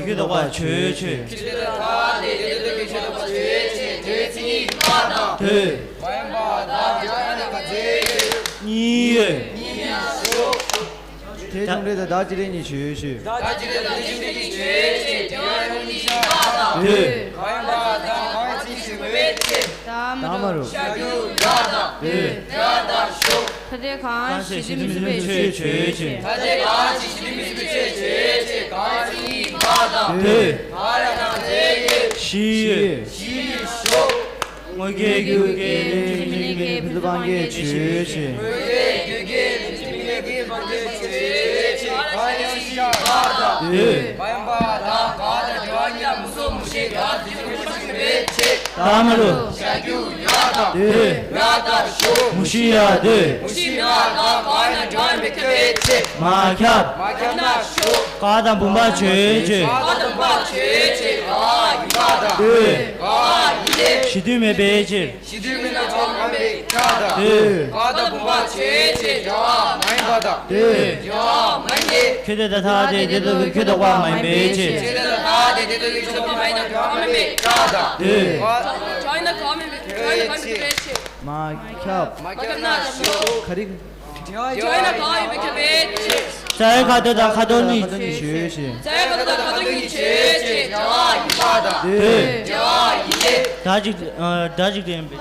ཁྱོད་དོགས་པ་ཆོས་ཅན། ཁྱོད་དོགས་པ་ཆོས་ཅན། འབྲེལ་བའི་མཚན་ཉིད་ཡག་དང་། དེ། མ་ཡིན་པ་དང་འབྲེལ་བའི་མཚན་ཉིད་གཉིས་ཡོད། གཉིས་ཡོད། དེ་ཆུང་འདྲེ་དང་བདག་གཅིག་རེ་གཉིས་ཆོས་ཅན། བདག་གཅིག་རེ་དང་བདག་གཅིག་རེ་གཉིས་ཆོས་ཅན། འབྲེལ་བའི་མཚན་ཉིད་ཡག་དང་། དེ། མ་ཡིན་པ་དང་འབྲེལ་བའི་མཚན་ཉིད་མེད་ཅེས། ད་མ་རུ། བྱ་རྒྱུ་ཡག་དང་། དེ། ཡག་དང་ཞོག་ཐ་དད་གང་ཞིག་གཞི་མཐུན་མི་སྲིད་པའི་ཆོས་ཅན། ཐ་དད་གང་ཞིག་གཞི་མཐུན་མི་སྲིད་པའི་ཆོས་ཅན། གང་ཞིག་ཡིན་པ་དང་། དེ། གང་ཡང་དང་དེ་ཡོད། བཞི་ཡོད། བཞི་ཡོད་ཞོག་དངོས་འགལ་རྒྱུ་འགལ་རིམ་གྱིས་མི་གནས་འགལ་ཕན་ཚུན་སྤང་འགལ་ཆོས་ཅན། དངོས་འགལ་རྒྱུ་འགལ་རིམ་གྱིས་མི་གནས་འགལ་ཕན་ཚུན་སྤང་འགལ་ཆོས་ཅན། གང་ཡང་ཞིག་ཡག་དང་། དེ། མ་ཡིན་པ་དང་། གང་དང་འབྲེལ་བ་གཉིས་ལ་མུ་གསུམ་མུ་བཞི་གང་ཞིག་མུ་བཞི་མེད་ཅེས། ད་མ་རུ། བྱ་རྒྱུ་ཡག་དང་། དེ། ཡག་དང་ཞོག་མུ་བཞི་ཡག་དེ། མུ་བཞི་ཡག་དང་། གང་ཡང་འབྲེལ་བ་མི་ཁྱབ་པའི་ཕྱིར། མ་ཁྱབ། མ་ཁྱབ་ན་ཞོག་དགག་དང་བུམ་པ་ཆོས་ཅན། དགག་དང་བུམ་པ་ཆོས་ཅན། གང་ཡིན་པ་དང་། དེ། གང་ཡིན་ཏེ། གཞི་མཐུན་མེད་པའི་ཕྱིར། གཞི་མཐུན་མེད་ན་འབྲེལ་བ་མེད་པའི་ཕྱིར་དང་། དེ། དགག་དང་བུམ་པ་ཆོས་ཅན། འབྲེལ་བ་མ་ཡིན་པ་དང་། དེ། འབྲེལ་བ་མ་ཡིན་ཏེ། ཁྱོད་དེ་དང་ཐ་དད་དེ་ལྟ་བུའི་ཁྱོད་དོགས་པ་མ་ཡིན་པའི་ཕྱིར། ཁྱོད་དེ་དང་ཐ་དད་དེ་ལྟ་བུའི་ཁྱོད་དོགས་པ་མ་ཡིན་ན་འབྲེལ་བ་མེད་པའི་ཕྱིར་དང་། དེ། འབྲེལ་བ་ཡིན་ན་འབྲེལ་བ་མེད་པའི་ཕྱིར། མ་ཁྱབ། མ་ཁྱབ་ན་ཞོག་ག་རེ། འབྲེལ་བ་ཡིན་ན་འབྲེལ་བ་ཡིན་པའི་ཕྱིར། རྩ་བའི་ཁ་དོག་དང་ཁ་དོག་གཉིས་ཆོས་ཅན། རྩ་བའི་ཁ་དོག་དང་ཁ་དོག་གཉིས་ཆོས་ཅན། འབྲེལ་བ་ཡིན་པ་དང་། དེ། འབྲེལ་བ་ཡིན་ཏེ། བདག་གཅིག་ཨ། བདག་གཅིག་ཏུ་ཡིན་པའི།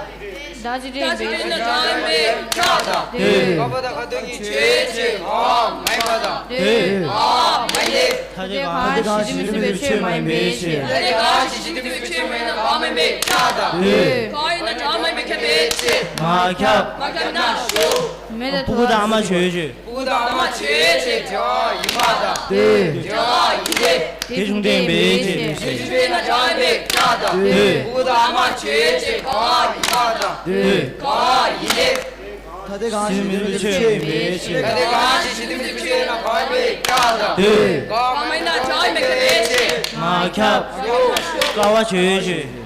བདག་གཅིག་ཏུ་ཡིན་པའི་ཕྱིར་དང་། དེ། ཁ་དོག་དང་ཁ་དོག་གཉིས་ཆོས་ཅན། འབྲེལ་བ་མ་ཡིན་པ་དང་། དེ། འབྲེལ་བ་མ་ཡིན་ཏེ། ཐ་དད་གང་ཞིག་གཞི་མཐུན་མི་སྲིད་པའི་ཆོས་མ་ཡིན་པའི་ཕྱིར། ཐ་དད་གང་ཞིག་གཞི་མཐུན་མི་སྲིད་པའི་ཆོས་མ་ཡིན་ན་འབྲེལ་བ་མ་ཡིན་པའི་ཕྱིར་དང་། དེ། གང་ཡིན་ན་འབྲེལ་བ་མ་ཡིན་པའི་ཕྱིར། མ་ཁྱབ། མ་ཁྱབ་ན་ཞོག་མེ་དང་དུ་བ། ཕྲུ་གུ་དང་ཨ་མ་ཆོས་ཅན། ཕྲུ་གུ་དང་ཨ་མ་ཆོས་ཅན། འབྲེལ་བ་ཡིན་པ་དང་། དེ། འབྲེལ་བ་ཡིན་ཏེ། དེ་ཆུང་འབྲེལ་ཡིན་པའི་ཕྱིར། དེ་ཆུང་འབྲེལ་ན་འབྲེལ་བ་ཡིན་པའི་ཕྱིར་དང་། དེ། ཕྲུ་གུ་དང་ཨ་མ་ཆོས་ཅན། འབྲེལ་བ་ཡིན་པ་དང་། དེ། འབྲེལ་བ་ཡིན་ཏེ། ཐ་དད་གང་ཞིག་གཞི་མཐུན་མི་སྲིད་པའི་ཆོས་ཡིན་པའི་ཕྱིར། ཐ་དད་གང་ཞིག་གཞི་མཐུན་མི་སྲིད་པའི་ཆོས་ཡིན་ན་འབྲེལ་བ་ཡིན་པའི་ཕྱིར་དང་། དེ། འབྲེལ་བ་མ་ཡིན་ན་འབྲེལ་བ་ཡིན་པའི་ཕྱིར། མ་ཁྱབ། ཀ་བ་ཆོས་ཅན།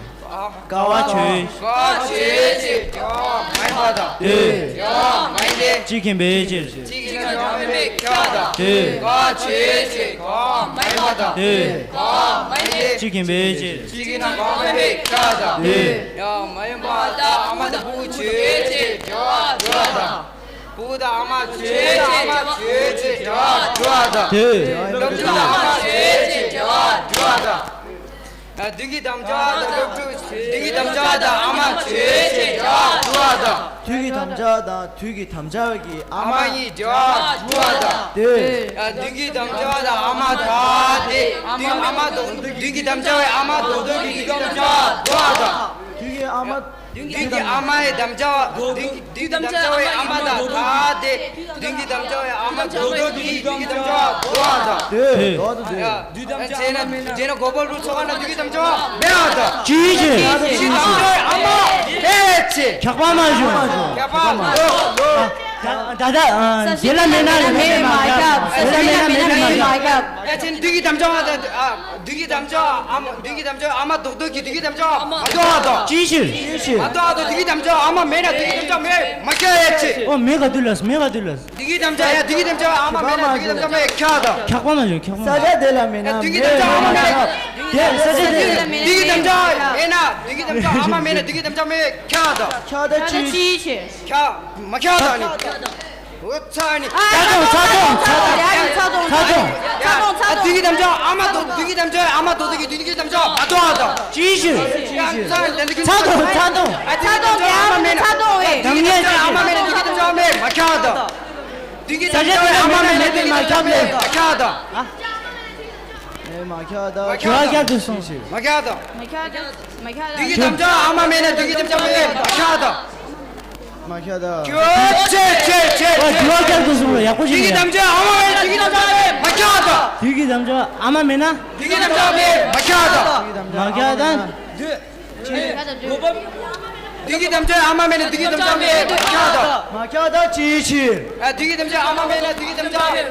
ཀ་བ་ཆོས་ཅན། ཀ་བ་ཆོས་ཅན། འབྲེལ་བ་མ་ཡིན་པ་དང་། དེ། འབྲེལ་བ་མ་ཡིན་ཏེ། གཅིག་ཡིན་པའི་ཕྱིར། གཅིག་ཡིན་ན་འབྲེལ་བ་མེད་པའི་ཕྱིར་དང་། དེ། ཀ་བ་ཆོས་ཅན། འབྲེལ་བ་མ་ཡིན་པ་དང་། དེ། འབྲེལ་བ་མ་ཡིན་ཏེ། གཅིག་ཡིན་པའི་ཕྱིར། གཅིག་ཡིན་ན་འབྲེལ་བ་མེད་པའི་ཕྱིར་དང་། དེ། ཡང་མ་ཡིན་པ་དང་། ཨ་མ་དང་ཕྲུ་གུ་ཆོས་ཅན། འབྲེལ་བ་འགྲོ་བ་དང་། ཕྲུ་གུ་དང་ཨ་མ་ཆོས་ཅན། ཨ་མ་ཆོས་ཅན། འབྲེལ་བ་འགྲོ་བ་དང་། དེ། སློབ་ཕྲུག་དང་ཨ་མ་ཆོས་ཅན། འབྲེལ་བ་འགྲོ་བ་དང་། ཨ། མདུན་གྱི་དམ་བཅའ་དང་། སློབ་ཕྲུག་མདུན་གྱི་དམ་བཅའ་དང་ཨ་མ་ཆོས་ཅན། འབྲེལ་བ་འགྲོ་བ་དང་། དུས་ཀྱི་དམ་བཅའ་དང་དུས་ཀྱི་དམ་བཅའ་བའི་ཨ་མ་གཉིས་འབྲེལ་བ་འགྲོ་བ་དང་། དེ། ཨ། མདུན་གྱི་དམ་བཅའ་དང་ཨ་མ་དང་དེ། མདུན་ཨ་མ་དང་མདུན་གྱི་དམ་བཅའ་བའི་ཨ་མ་རྡོག་རྡོག་གི་མདུན་གྱི་དམ་བཅའ་འགྲོ་བ་དང་། དུས་ཀྱི་ཨ་མ། མདུན་གྱི་ཨ་མའི་དམ་བཅའ་བ། མདུན་གྱི་དམ་བཅའ་བའི་ཨ་མ་དང་དེ། མདུན་གྱི་དམ་བཅའ་བའི་ཨ་མ་རྡོག་རྡོག་གི་མདུན་གྱི་དམ་བཅའ་འགྲོ་བ་དང་། དེ། རྡོག་རྡོག་དེ། ཡ། བྱས་ན་བྱས་ན་གོ་པལ་པུར་ཚོགས་ཁང་ན་མདུན་གྱི་དམ་བཅའ་མེད་པ་དང་། ཅི་ཞིག་ཅི་ཞིག་ཨ་མ་མེད་ཅེས། ཁྱག་པ་མ་བྱུང་། ཁྱག་པ་མ་བྱུང་། ད་ད་ད་དེ་ལ་མེད་ན་མེད་མ་ཁྱབ། དེ་ལ་མེད་ན་མེད་མ་ཁྱབ། ཡ་ཅན་མདུན་གྱི་དམ་བཅའ་མ་ད་ཨ་མདུན་གྱི་དམ་བཅའ་ཨ་མ་མདུན་གྱི་དམ་བཅའ་ཨ་མ་རྡོག་རྡོག་གི་མདུན་གྱི་དམ་བཅའ་མ་གཏོགས་ཨ་དང་། ཅི་ཞིག་ཅི་ཞིག་མ་གཏོགས་ཨ་དང་། མདུན་གྱི་དམ་བཅའ་ཨ་མ་མེད་ན་མདུན་གྱི་དམ་བཅའ་མེད་མ་ཁྱབ་ཡ་ཅེ། ཨོ་མེད་ག་དུས་ལ་མེད་ག་དུས་ལ། མདུན་གྱི་དམ་བཅའ་ཡ་མདུན་གྱི་དམ་བཅའ་ཨ་མ་མེད་ན་མདུན་གྱི་དམ་བཅའ་མེད་ཁྱབ་དང་། ཁྱག་པ་མ་བྱུང་། ཁྱག་པ་མ་བྱུང་། ས་ཆ་དེ་ལ་མེད་ན་མདུན་གྱི་དམ་བཅའ་ཨ་མ་མེད་ན། དེ་ས་ཆ་དེ་ལ་མདུན་གྱི་དམ་བཅའ་མེད་ན་མདུན་གྱི་དམ་བཅའ་ཨ་མ་མེད་ན་མདུན་གྱི་དམ་བཅའ་མེད་ཁྱབ་དང་། ཁྱབ་དང་། ཅི་ཞིག་ཁྱབ་མ་ཁྱབ་དང་ནི། འོ་ཚ་ནི། ཨ་ཚ་གདོང་ཚ་གདོང་ཚ་གདོང་ཡ་ཡ་ཚ་གདོང་ཚ་གདོང་ཚ་གདོང་ཚ་གདོང་། མདུན་གྱི་དམ་བཅའ་ཨ་མ་རྡོག་མདུན་གྱི་དམ་བཅའ་ཨ་མ་རྡོག་རྡོག་གི་མདུན་གྱི་དམ་བཅའ་མ་གཏོགས་ཨ་དང་། ཅི་ཞིག་ཡ་ཚ་གདོང་ཚ་གདོང་ཚ་གདོང་ཨ་མདུན་གྱི་དམ་བཅའ་ཨ་མ་མེད་ན་ཚ་གདོང་ཨེ་མདུན་གྱི་དམ་བཅའ་ཨ་མ་མེད་ན་མདུན་གྱི་དམ་བཅའ་མེད་མ་ཁྱབ་དང་། མདུན་གྱི་དམ་བཅའ་ཨ་མ་མེད་ན་མདུན་མ་ཁྱབ་ལེ། མ་ཁྱབ་དང་། ཨེ་མ་ཁྱབ་དང་། མ་ཁྱབ་དང་། མ་ཁྱབ་དང་། མ་ཁྱབ་དང་། མདུན་གྱི་དམ་བཅའ་ཨ་མ་མེད་ན་མདུན་གྱི་དམ་བཅའ་མེད་མ་ཁྱབ་དང་། མ་ཁྱབ་དང་། ཁྱོད་ཆེ་ཆེ་ཆེ་ཨ་ཆེ། དུས་བ་བསྐྱར་དུ་གསུངས་ལ་ཡག་པོ་ཞིག་མདུན་གྱི་དམ་བཅའ་ཨ་མ་མེད་ན་མདུན་གྱི་དམ་བཅའ་མེད་མ་ཁྱབ་དང་། དུས་ཀྱི་དམ་བཅའ་ཨ་མ་མེད་ན། མདུན་གྱི་དམ་བཅའ་མེད་མ་ཁྱབ་དང་། མ་ཁྱབ་དང་། དུས། མདུན་གྱི་དམ་བཅའ་ཨ་མ་མེད་ན་མདུན་གྱི་དམ་བཅའ་མེད་མ་ཁྱབ་དང་། མ་ཁྱབ་དང་ཅི་ཕྱིར། ཨ་མདུན་གྱི་དམ་བཅའ་ཨ་མ་མེད་ན་མདུན་གྱི་དམ་བཅའ་མེད་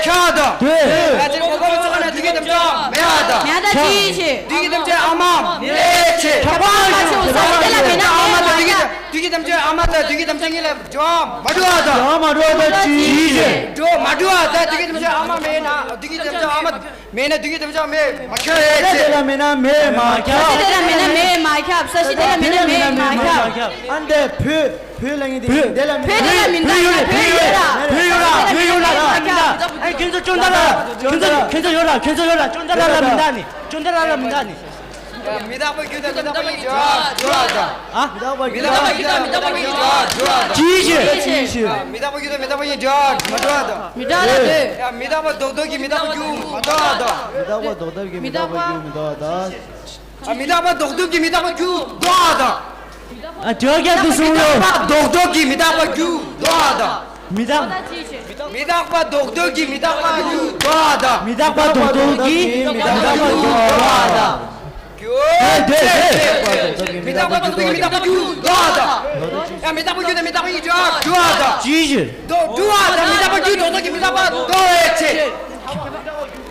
ཁྱབ་དང་། དུས། ཨ་ཅེ་གོ་གོ་ཚོགས་ན་མདུན་གྱི་དམ་བཅའ་མེད་དང་། མེད་དང་ཅི་ཕྱིར། མདུན་གྱི་དམ་བཅའ་ཨ་མ་མེད་ཅེས། ཁྱབ་པ་མ་བྱུང་། ས་ཆ་དེ་ལ་མེད་ན་ཨ་མ་དང་མདུན་གྱི་མདུན་གྱི་དམ་བཅའ་ཨ་མ་དང་མདུན་གྱི་དམ་བཅའ་གཉིས་ལ་འགྲོ་མ་འགྲོ་བ་དང་། འགྲོ་མ་འགྲོ་བ་དང་ཅི་ཕྱིར། འགྲོ་མ་འགྲོ་བ་དང་མདུན་གྱི་དམ་བཅའ་ཨ་མ་མེད་ན་མདུན་གྱི་དམ་བཅའ་ཨ་མ་མེད་ན་མདུན་གྱི་དམ་བཅའ་མེད་མ་ཁྱབ་ཡས་ས་ཆ་དེ་ལ་མེད་ན་མེད་མ་ཁྱབ། ས་ཆ་དེ་ལ་མེད་ན་མེད་མ་ཁྱབ། ས་ཆ་དེ་ལ་མེད་ན་མེད་མ་ཁྱབ། ཨ་འདས་བོད་བོད་ལ་ངེས་དེ་བོད་དེ་ལ་མེད་ན་བོད་དེ་ལ་མེད་ན་བོད་ཡོད་ར་བོད་ཡོད་ར་བོད་ཡོད་ར་མ་ཁྱབ། ཨ་ཁྱོད་ཚོ་ཅོན་ཏ་ར་ཁྱོད་ཚོ་ཁྱོད་ཚོ་ཡོད་ར་ཁྱོད་ཚོ་ཡོད་ར་ཅོན་ཏ་ར་ལ་མི་འདའ་ནི་ཅོན་ཏ་ར་ལ་མི་འདའ་ནི། མི་རྟག་པ་རྒྱུ་དང་མི་རྟག་པ་གཉིས་འགྲོ་འགྲོ་བ་དང་། ཨ། མི་རྟག་པ་རྒྱུ་དང་མི་རྟག་པ་གཉིས་འགྲོ་འགྲོ་བ་དང་། ཅི་ཞིག་ཅི་ཞིག་མི་རྟག་པ་རྒྱུ་དང་མི་རྟག་པ་གཉིས་འགྲོ་མ་འགྲོ་བ་དང་། མི་རྟག་པ་རྒྱུ་དང་མི་རྟག་པ་གཉིས་འགྲོ་མ་འགྲོ་བ་དང་། མི་རྟག་པ་རྒྱུ་དང་མི་རྟག་པ་གཉིས་འགྲོ་མ་འགྲོ་བ་དང་། མི་རྟག་པ་རྡོག་རྡོག་གི་མི་རྟག་པ་རྒྱུ་འགྲོ་བ་དང་། ཨ་དྲི་བ་བསྐྱར་དུ་གསུང་རོགས། མི་རྟག་པ་རྡོག་རྡོག་གི་མི་རྟག་པ་རྒྱུ་འགྲོ་བ་དང་། མི་རྟག་མི་རྟག་པ་རྡོག་རྡོག་གི་མི་རྟག་པ་རྒྱུ་འགྲོ་བ་དང་། མི་རྟག་པ་རྡོག་རྡོག་གི་མི་རྟག་པ་རྒྱུ་འགྲོ་བ་དང་། རྒྱུ་དེ་དེ་མི་རྟག་པ་རྡོག་རྡོག་གི་མི་རྟག་པ་རྒྱུ་འགྲོ་བ་དང་། ཡང་མི་རྟག་པ་རྒྱུ་དང་མི་རྟག་པ་གཉིས་འགྲོ་འགྲོ་བ་དང་། ཅི་ཞིག་རྡོག་འགྲོ་བ་དང་མི་རྟག་པ་རྒྱུ་རྡོག་རྡོག་གི་མི་རྟག་པ་འགྲོ་བའི་ཚེ།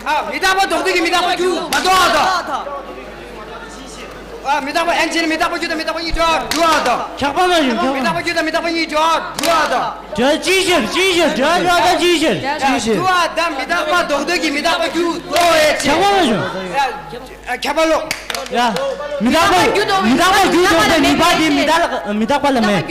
ཨ་མི་རྟག་པ་རྡོག་རྡོག་གི་མི་རྟག་པ་རྒྱུ་མ་འགྲོ་བ་དང་། ཨ་མི་རྟག་པ་ཨན་ཅི་ནི་མི་རྟག་པ་རྒྱུ་དང་མི་རྟག་པ་གཉིས་འགྲོ་འགྲོ་བ་དང་། ཁྱག་པ་མ་བྱུང་། ཁྱག་པ་མི་རྟག་པ་རྒྱུ་དང་མི་རྟག་པ་གཉིས་འགྲོ་འགྲོ་བ་དང་། དྲི་བ་ཅི་ཕྱིར་ཅི་ཕྱིར་དྲི་བ་དྲི་བ་ཅི་ཕྱིར། ཅི་ཕྱིར། འགྲོ་བ་དང་མི་རྟག་པ་རྡོག་རྡོག་གི་མི་རྟག་པ་རྒྱུ་འགྲོ་བའི་ཚེ། ཁྱག་པ་མ་བྱུང་། ཨ་ཁྱབ་པ་ལོ། ཡ། མི་རྟག་པ་མི་རྟག་པ་རྒྱུ་ལྡོག་པའི་ནུས་པ་དེ་མི་རྟག་མི་རྟག་པ་ལ་མེད།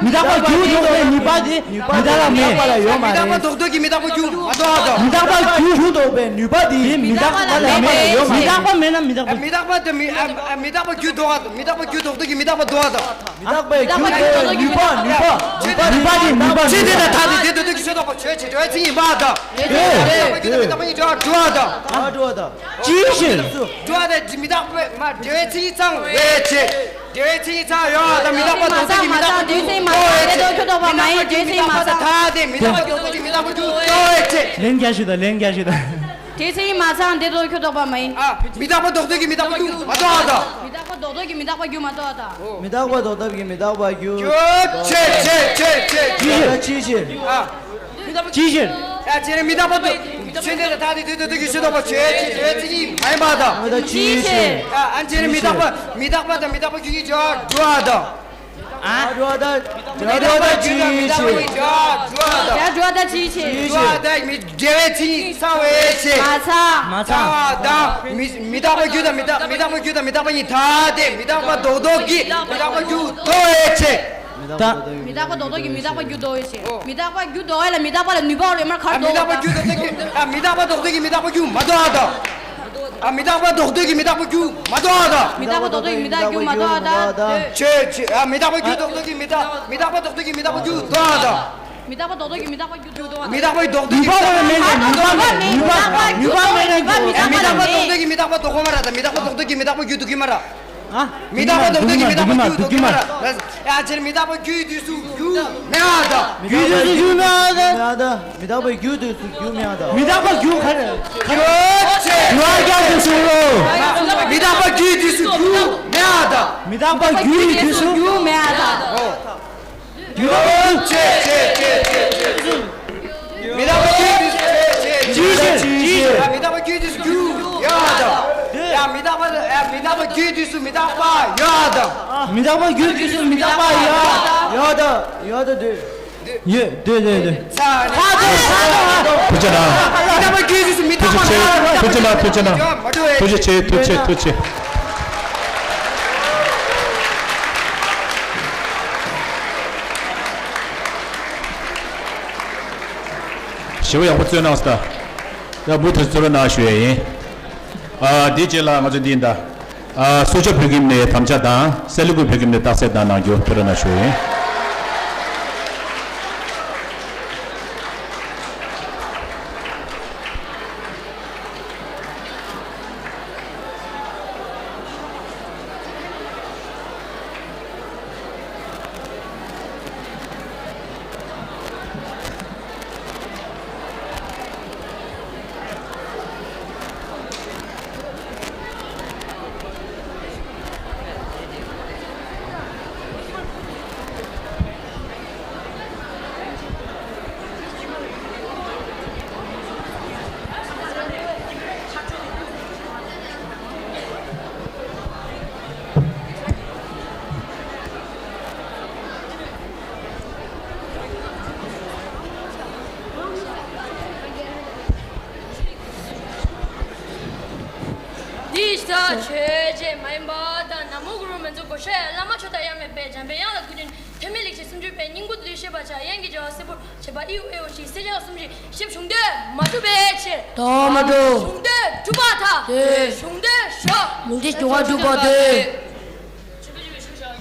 མི་རྟག་པ་རྒྱུ་ལྡོག་པའི་ནུས་པ་དེ་མི་རྟག་པ་ལ་མེད། མི་རྟག་པ་རྡོག་རྡོག་གི་མི་རྟག་པ་རྒྱུ་མ་ལྡོག་དང་། མི་རྟག་པ་རྒྱུ་ལྡོག་པའི་ནུས་པ་དེ་མི་རྟག་པ་ལ་མེད། མི་རྟག་པ་མེད་ན་མི་རྟག་པ། མི་རྟག་པ་དེ་མི་ཨ་མི་རྟག་པ་རྒྱུ་ལྡོག་པ་མི་རྟག་པ་རྒྱུ་ལྡོག་རྡོག་གི་མི་རྟག་པ་ལྡོག་པ་དང་། མི་རྟག་པའི་རྒྱུ་ལྡོག་པའི་ནུས་པ་ནུས་པ་ནུས་པ་དེ་ནུས་པ་ཆོས་དེ་དང་ཐ་དད་དེ་ལྡོག་རྡོག་གི་ཆོས་ལྡོག་པ་ཆོས་ཅན། དྲི་བའི་མཚན་ཉིད་མ་དང་། དེ་མི་རྟག་པ་རྒྱུ་དང་མི་རྟག་པ་གཉིས་འགྲོ་བ་དང་། འགྲོ་བ་དང་། ཅི་ཕྱིར། འགྲོ་བ་དང་མི་རྟག་པའི་མ་དྲི་བའི་མཚན་ཉིད་ཚང་བའི་ཕྱིར། དྲི་བའི་མཚན་ཉིད་ཚང་ཡོད་པ་དང་མི་རྟག་པ་རྡོག་རྡོག་གི་མི་རྟག་པ་རྒྱུ་ལྡོག་པའི་ཕྱིར། མི་རྟག་པ་རྒྱུ་མི་རྟག་པ་ཐ་དད་མི་རྟག་པ་རྡོག་རྡོག་གི་མི་རྟག་པ་རྒྱུ་ལྡོག་པའི་ཕྱིར། ལན་རྒྱག་ཞུ་དང་ལན་རྒྱག་ཞུ་དང་། དྲི་བའི་མཚན་ཉིད་མ་ཚང་དེ་ལྡོག་ཁྱོད་ལྡོག་པ་མ་ཡིན། ཨ། མི་རྟག་པ་རྡོག་རྡོག་གི་མི་རྟག་པ་རྒྱུ་མ་ལྡོག་པ་དང་། མི་རྟག་པ་རྡོག་རྡོག་གི་མི་རྟག་པ་རྒྱུ་མ་ལྡོག་པ་དང་། མི་རྟག་པ་རྡོག་རྡོག་གི་མི་རྟག་པ་རྒྱུ། རྒྱུ་ཆེ་ཆེ་ཆེ་ཆེ་ཆེ། ཅི་ཕྱིར། ཨ། ཅི་ཕྱིར། ཨ་ཅེ་རེ་མི་རྟག་པ་རྡོག་ཆེ་འདི་ལ་ཐ་དད་དེ་རྡོག་རྡོག་གི་ཆོས་ལྡོག་པ་ཆོས་ཅན། དྲི་བའི་མཚན་ཉིད་མ་ཡིན་པ་དང་། ཅི་ཕྱིར། ཨ་ཨ་ཅེ་རེ་མི་རྟག་པ་མི་རྟག་པ་དང་མི་རྟག་པ་རྒྱུ་གཉིས་འགྲོ་བ་དང་། ཨ། འགྲོ་བ་དང་འགྲོ་བ་དང་ཅི་ཕྱིར། འགྲོ་བ་དང་ཅི་ཕྱིར། འགྲོ་བ་དང་མི་འབྲེལ་བའི་མཚན་ཉིད་ཚང་བའི་ཕྱིར། མ་ཚང་། མ་ཚང་བ་དང་མི་མི་རྟག་པ་རྒྱུ་དང་མི་རྟག་མི་རྟག་པ་རྒྱུ་དང་མི་རྟག་པ་གཉིས་ཐ་དད་མི་རྟག་པ་རྡོག་རྡོག་གི་མི་རྟག་པ་རྒྱུ་ལྡོག་པའི་ཕྱིར། ད། མི་རྟག་པ་རྡོག་རྡོག་གི་མི་རྟག་པ་རྒྱུ་ལྡོག་པའི་ཕྱིར། མི་རྟག་པ་རྒྱུ་ལྡོག་པ་ལ་མི་རྟག་པ་ལ་ནུས་པ་ཡོད་རེད་མ་གར་ལྡོག་པ་རེད། མི་རྟག་པ་རྒྱུ་ལྡོག་རྡོག་གི་ཨ་མི་རྟག་པ་རྡོག་རྡོག་གི་མི་རྟག་པ་རྒྱུ་མ་ལྡོག་པ་དང་། ཨ། མི་རྟག་པ་ལྡོག་འདོད་ཀྱི་མི་རྟག་པ་རྒྱུ་མ་ལྡོག་པ་དང་། མི་རྟག་པ་ལྡོག་འདོད་ཀྱི་མི་རྟག་རྒྱུ་མ་ལྡོག་པ་དང་། ཆོས་ཅན། ཨ། མི་རྟག་པ་རྒྱུ་ལྡོག་འདོད་ཀྱི་མི་རྟག་མི་རྟག་པ་ལྡོག་འདོད་ཀྱི་མི་རྟག་པ་རྒྱུ་ལྡོག་པ་དང་། མི་རྟག་པ་ལྡོག་འདོད་ཀྱི་མི་རྟག་པ་རྒྱུ་ལྡོག་པ་དང་། མི་རྟག་པ་ལྡོག་འདོད་ཀྱི་མི་རྟག་པ་རྒྱུ་ལྡོག་པ་དང་། མི་རྟག་པ་ལྡོག་འདོད་ཀྱི་མི་རྟག་པ་ལྡོག་གོ་མ་ར་དང་། མི་རྟག་པ་ལྡོག་འདོད་ཀྱི་མི་རྟག་པ་རྒྱུ་ལྡོག་གི་མ་ར། མི་རྟག་པ་ལྡོག་འདོད་ཀྱི་མི་རྟག་པ་རྒྱུ་ལྡོག་གི་མ་ར། ཡ། ཆེར་མི་རྟག་པ་རྒྱུའི་དུས་སུ་རྒྱུ་མེད་པ་དང་། རྒྱུའི་དུས་སུ་རྒྱུ་མེད་པ་དང་། མི་རྟག་པ་རྒྱུའི་དུས་སུ་རྒྱུ་མེད་པ་དང་། མི་རྟག་པ་རྒྱུ་ག་རེ། རྒྱུ་ཆེ། རྒྱུ་རྒྱ་དུས་སུ་རོ། མི་རྟག་པ་རྒྱུའི་དུས་སུ་རྒྱུ་མེད་པ་དང་། མི་རྟག་པ་རྒྱུའི་དུས་སུ་རྒྱུ་མེད་པ་དང་། རྒྱུ་ཆེ་ཆེ་ཆེ་ཆེ་ཆེ། མི་རྟག་པ་རྒྱུའི་དུས་སུ་ཆེ་ཆེ་ཆེ་ཆེ། མི་རྟག་པ་རྒྱུའི་དུས་སུ་རྒྱུ་ཡོད་དང་། ཡ། མི་རྟག་པ། ཨ། མི་རྟག་པ་རྒྱུའི་དུས་སུ་མི་རྟག་པ་ཡོད་དང་། མི་རྟག་པ་རྒྱུའི་དུས་སུ་མི་རྟག་པ་ཡོད། ཡོད་དང་། ཡོད་དང་། འདོད། ཡོད། འདོད། འདོད། འདོད། ཚ། ཐུགས་རྗེ་གནང་། མི་རྟག་པ་རྒྱུའི་དུས་སུ་མི་རྟག་པ་ཐུགས་རྗེ་ཆེ། ཐུགས་རྗེ་གནང་། ཐུགས་རྗེ་གནང་། མ་འགྲོ་བའི། ཐུགས་རྗེ་ཆེ། ཐུགས་རྗེ་ཆེ། ཐུགས་རྗེ་ཆེ། ཞེ་པོ་ཡག་པོ་རྩོད་གནང་སོང་། ད་མུ་མཐུད་རྩོད་རོགས་གནང་ཞུ་ཡས་ཡིན། ཨ། དེའི་རྗེས་ལ་ང་ཚོ་འདི་ཡིན་ད། ཨ། སུ་ཇཱ་བོད་ཁྱིམ་ནས་དམ་བཅའ་དང་། སེ་ལི་ཀུ་བོད་ཁྱིམ་ནས་རྟགས་གསལ་བཏང་གནང་རྒྱུ་ཕེབས་རོགས་གནང་ཞུ་ཡས་ཡིན། འདི་ལྟར་ཆོས་ཅན་མ་ཡིན་པ་དང་། ན་མོ་གུ་རུ་མི་འཛུགས་གོ་ཤ་ཡ་བླ་མ་ཆོས་དང་ཡང་མེད་པའི་འཇམ་པའི་དབྱངས་ལ་གུས་ཏེ། ཐོགས་མེད་ལེགས་བཤད་སུམ་ཅུ་པའི་སྙིང་པོ་དེ་ཤེས་པར་བྱ། དབྱངས་ཀྱི་རྒྱལ་བ་སྲས་པོ་བྱེད་པ་ཨི་ཨུ་ཨེ་ཨོ་ཞེས་སེམས་ཅན་སུམ་ཅུ་ཞེས་བྱུང་དོན་མ་གྲུབ་པའི་ཕྱིར། དོ་མ་གྲུབ། བྱུང་དོན་གྲུབ་པར་ཐལ། དེ། བྱུང་དོན་ཞོག་མིང་ཅན་བྱུང་བ་གྲུབ་པ་དེ།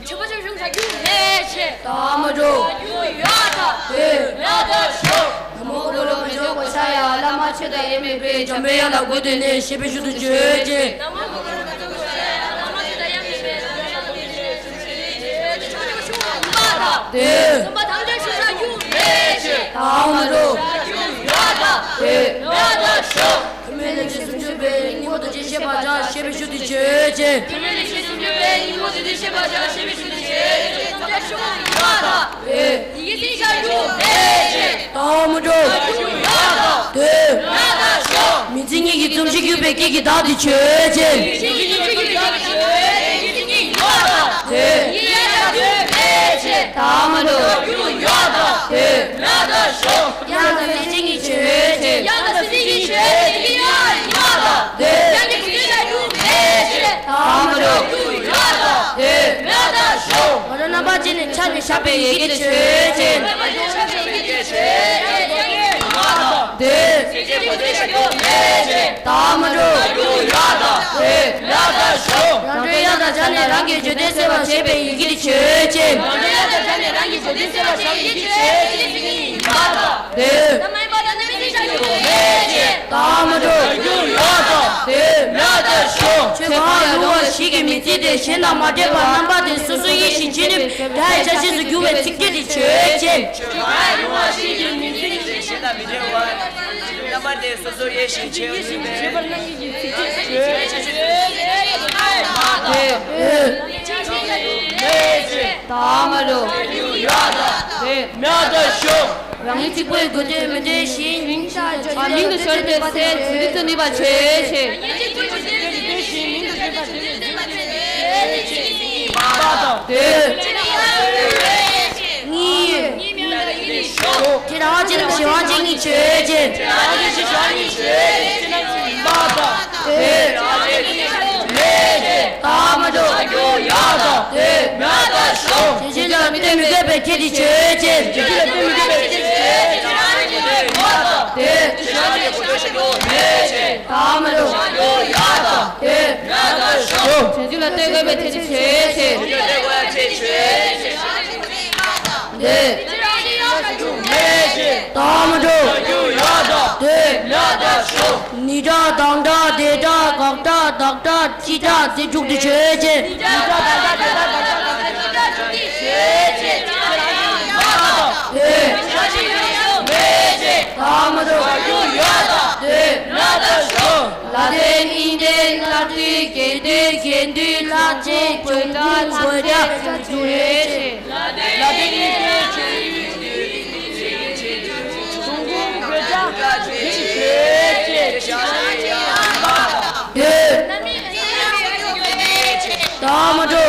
ཆོས་པ་ཆོས་བྱུང་བྱ་རྒྱུ་མེད་ཅེས། དོ་མ་གྲུབ། བྱ་རྒྱུ་ཡོད་ཐལ། དེ། མེད་ཐལ་ཞོག་ན་མོ་གུ་རུ་མི་འཛུགས་གོ་ཤ་ཡ་བླ་མ་ཆོས་དང་ཡང་མེད་པའི་འཇམ་པའི་དབྱངས་ལ་གུས་ཏེ་ནས་ཞེས་པའི་ཤུགས་སུ་བརྗོད་ཅིང་། ན་མོ་གུ་རུ་མི་འཛུགས་གོ་ཤ་ཡ་བླ་མ་ཆོས་དང་ཡང་མེད་པའི་འཇམ་པའི་དབྱངས་ལ་གུས་ཏེ་ནས་ཞེས་པའི་ཤུགས་སུ་བརྗོད་ཅིང་། དེ། བསམ་པ་ཐམས་ཅད་བྱུང་བྱ་རྒྱུ་མེད་ཅེས། དོ་མ་གྲུབ། བྱ་རྒྱུ་ཡོད་ཐལ། དེ། མེད་ཐལ་ཞོག་ཐོགས་མེད་ལེགས་བཤད་སུམ་ཅུ་པའི་སྙིང་པོ་དེ་ཤེས་པར་བྱ་ཞེས་པའི་ཤུགས་སུ་བརྗོད་ཅིང་། ཐོགས་མེད་ལེགས་བཤད་སུམ་ཅུ་པའི་སྙིང་པོ་དེ་ཤེས་པར་བྱ་ཞེས་པའི་ཤུགས་སུ་བརྗོད་ཅིང་། དེ། ཡི་གེ་བྱ་རྒྱུ་མེད་ཅེས། དོ་མ་གྲུབ། བྱ་རྒྱུ་ཡོད་ཐལ། དེ། མེད་ཐལ་ཞོག་མི་མཚན་ཉིད་ཀྱིས་རྩོམ་ཤེས་གྱུར་པའི་སྐད་ཀྱི་བདག་དེ་ཆོས་ཅན། མི་མཚན་ཉིད་ཀྱིས་རྩོམ་ཤེས་གྱུར་པའི་སྐད་ཀྱི་བདག་དེ་ཆོས་ཅན། དེ། ཡི་གེ་བྱ་རྒྱུ་མེད་ཅེས། དོ་མ་གྲུབ། བྱ་རྒྱུ་ཡོད་ཐལ། དེ། མེད་ཐལ་ཞོག་དབྱངས་དང་སེམས་ཅན་གྱི་ཆོས་ཅན། དབྱངས་དང་སེམས་ཅན་གྱི་ཆོས་ཅན། ཡི་གེ་ཡོད་ཐལ། དེ། དབྱངས་ཀྱི་གུས་བཏུད་བྱ་རྒྱུ་མེད་ཅེས། དོ་མ་གྲུབ། བྱ་རྒྱུ་ཡོད་ཐལ། དེ། མེད་ཐལ་ཞོག་ང་རོ་རྣམ་པར་བཅད་ནས་ཆ་ནས་བཞག་པའི་ཡི་གེ་དེ་ཆོས་ཅན། དེ། དོ་མ་གྲུབ། རང་གྲོལ་དབྱངས་དང་སྦྱར་ནས་རང་གི་བརྗོད་དོན་གསལ་བར་བྱེད་པའི་ཡི་གེ་དེ་ཆོས་ཅན། རང་གྲོལ་དབྱངས་དང་སྦྱར་ནས་རང་གི་བརྗོད་དོན་གསལ་བར་བྱ་བའི་ཡི་གེ་དེ་ཆོས་ཅན། དེ། དོ་མ་གྲུབ། དེ། མེད་ཐལ་ཞོག་ཆོས་གང་ཡང་རུང་བ་ཞིག་གི་མིང་ཚིག་དེ་གཞན་དང་མ་འདྲེས་པར་རྣམ་པ་དེ་སོ་སོའི་ཡིད་བཞིན་ཅི་ནུས་པའི་སྒྲ་ཡི་ཆ་ཤས་སུ་གྱུར་པའི་ཚིག་འགྲེལ་དེ་ཆོས་ཅན། ཆོས་གང་ཡང་རུང་བ་ཞིག་གི་མིང་ཚིག་དེ་གཞན་དང་མི་འདྲེས་པར་རྣམ་པ་དེ་སོ་སོའི་ཡིད་བཞིན་ཆོས་ཅན། དེ། དོ་མ་གྲུབ། དེ། མེད་ཐལ་ཞོག་རང་ཉིད་གཅིག་པུའི་དགོས་དོན་མི་འདོད་བཞིན། མིང་དང་ཞོར་དུ་ཡོད་པའི་ཚེ་ཚིག་ཏུ་ནུས་པ་ཆོས་ཅན། དེ། གཉིས། དེ་རང་ཅན་དང་གཞན་དབང་ཅན་གཉིས་ཆོས་ཅན། དེ། དོ་མ་གྲུབ། དེ། མེད་ཐལ་ཞོག་གཞན་ལ་བརྟེན་མི་དགོས་པའི་ཁྱད་དེ་ཆོས་ཅན། དེ། དོ་མ་གྲུབ། ལགས་དང་ཞུ། བྱང་ཆུབ་ལ་བརྟེན་དགོས་པའི་ཐེག་ཆེན་ཆོས་ཅན། བྱང་ཆུབ་ལ་བརྟེན་དགོས་པའི་ཐེག་ཆེན་ཆོས་ཅན། འདོད། མེད་ཅེས། དང་མ་འགྲོ། བྱ་རྒྱུ་ཡོད་དང་། འདོད། ལགས་དང་ཞུ། ཉིད་སྒྲ་དང་སྒྲ་དེ་སྒྲ་དགག་སྒྲ་བདག་སྒྲ་སྤྱི་སྒྲ་དེ་འཇུག་སྟེ་ཆོས་ཅན། ཉིད་སྒྲ་དང་སྒྲ་དེ་སྒྲ་བདག་སྒྲ་བདག་སྒྲ་སྤྱི་སྒྲ་འཇུག་སྟེ་ཆོས་ཅན། འདོད། མེད་ཅེས། དང་མ་འགྲོ། བྱ་རྒྱུ་ཡོད་དང་། འདོད། ལགས་དང་ཞུ། ལ་དོན་གཉིས་ལྡན་ལྷག་བསྡུས་རྒྱས་བསྡུས་རྒྱས་བསྡུས་ལྷག་བཅས་བྱུང་ཁུངས་བགོ་བཤའ་བྱ་རྒྱུ་ཡོད་ཅེས། ལ་དོན་གཉིས་ལྡན་བྱུང་ཁུངས་བགོ་བཤའ་བྱ་རྒྱུ་ཡོད་ཅེས། འདོད། དང་མ་འགྲོ།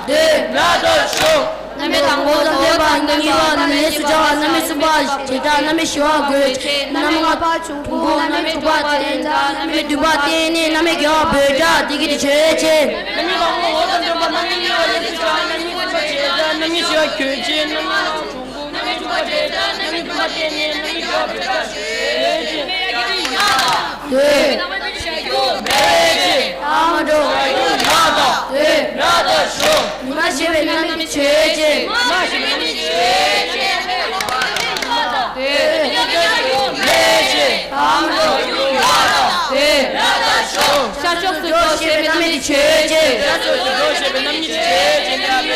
འདོད། ལགས་དང་ཞུ། རྣམ་དབྱེ་དང་པོ་དང་ལྡན་པ་གཉིས་པ་ལ་ལས་སུ་བྱ་བ། རྣམ་དབྱེ་གསུམ་པ་བྱེ་བྲག་རྣམ་དབྱེ་བཞི་པ་དགོས། རྣམ་དབྱེ་ལྔ་པ་བྱུང་ཁུངས། རྣམ་དབྱེ་དྲུག་པ་རྟེན་དང་། རྣམ་དབྱེ་བདུན་པ་རྟེན་གནས། རྣམ་དབྱེ་བརྒྱད་པ་བོད་སྒྲ་དེ་སྐད་དུ་ཆོས་ཅན། རྣམ་དབྱེ་དང་པོ་དང་ལྡན་པ་རྣམ་དབྱེ་གཉིས་པ་ལས་སུ་བྱ་བ། རྣམ་དབྱེ་གསུམ་པ་བྱེ་བྲག་རྣམ་དབྱེ་བཞི་པ་དགོས། རྣམ་དབྱེ་ལྔ་པ་བྱུང་ཁུངས། རྣམ་དབྱེ་དྲུག་པ་རྟེན་དང་། རྣམ་དབྱེ་བདུན་པ་རྟེན་གནས། རྣམ་དབྱེ་བརྒྱད་པ་བོད་སྒྲ་ཆོས་ཅན། འདོད། དང་མ་འགྲོ། འདོད། ལགས་དང་ཞུ། ཉི་མ་ཞེས་པའི་རྣམ་དབྱེ་ཆོས་ཅན། ཉི་མ་ཞེས་པའི་རྣམ་དབྱེ་ཆོས་ཅན། འདོད། དང་མ་འགྲོ། འདོད། ལགས་དང་ཞུ། ཤར་ཕྱོགས་སུ་འགྲོ་ཞེས་པའི་རྣམ་དབྱེ་ཆོས་ཅན། ཤར་ཕྱོགས་སུ་འགྲོ་ཞེས་པའི་རྣམ་དབྱེ་ཆོས་ཅན། འདོད།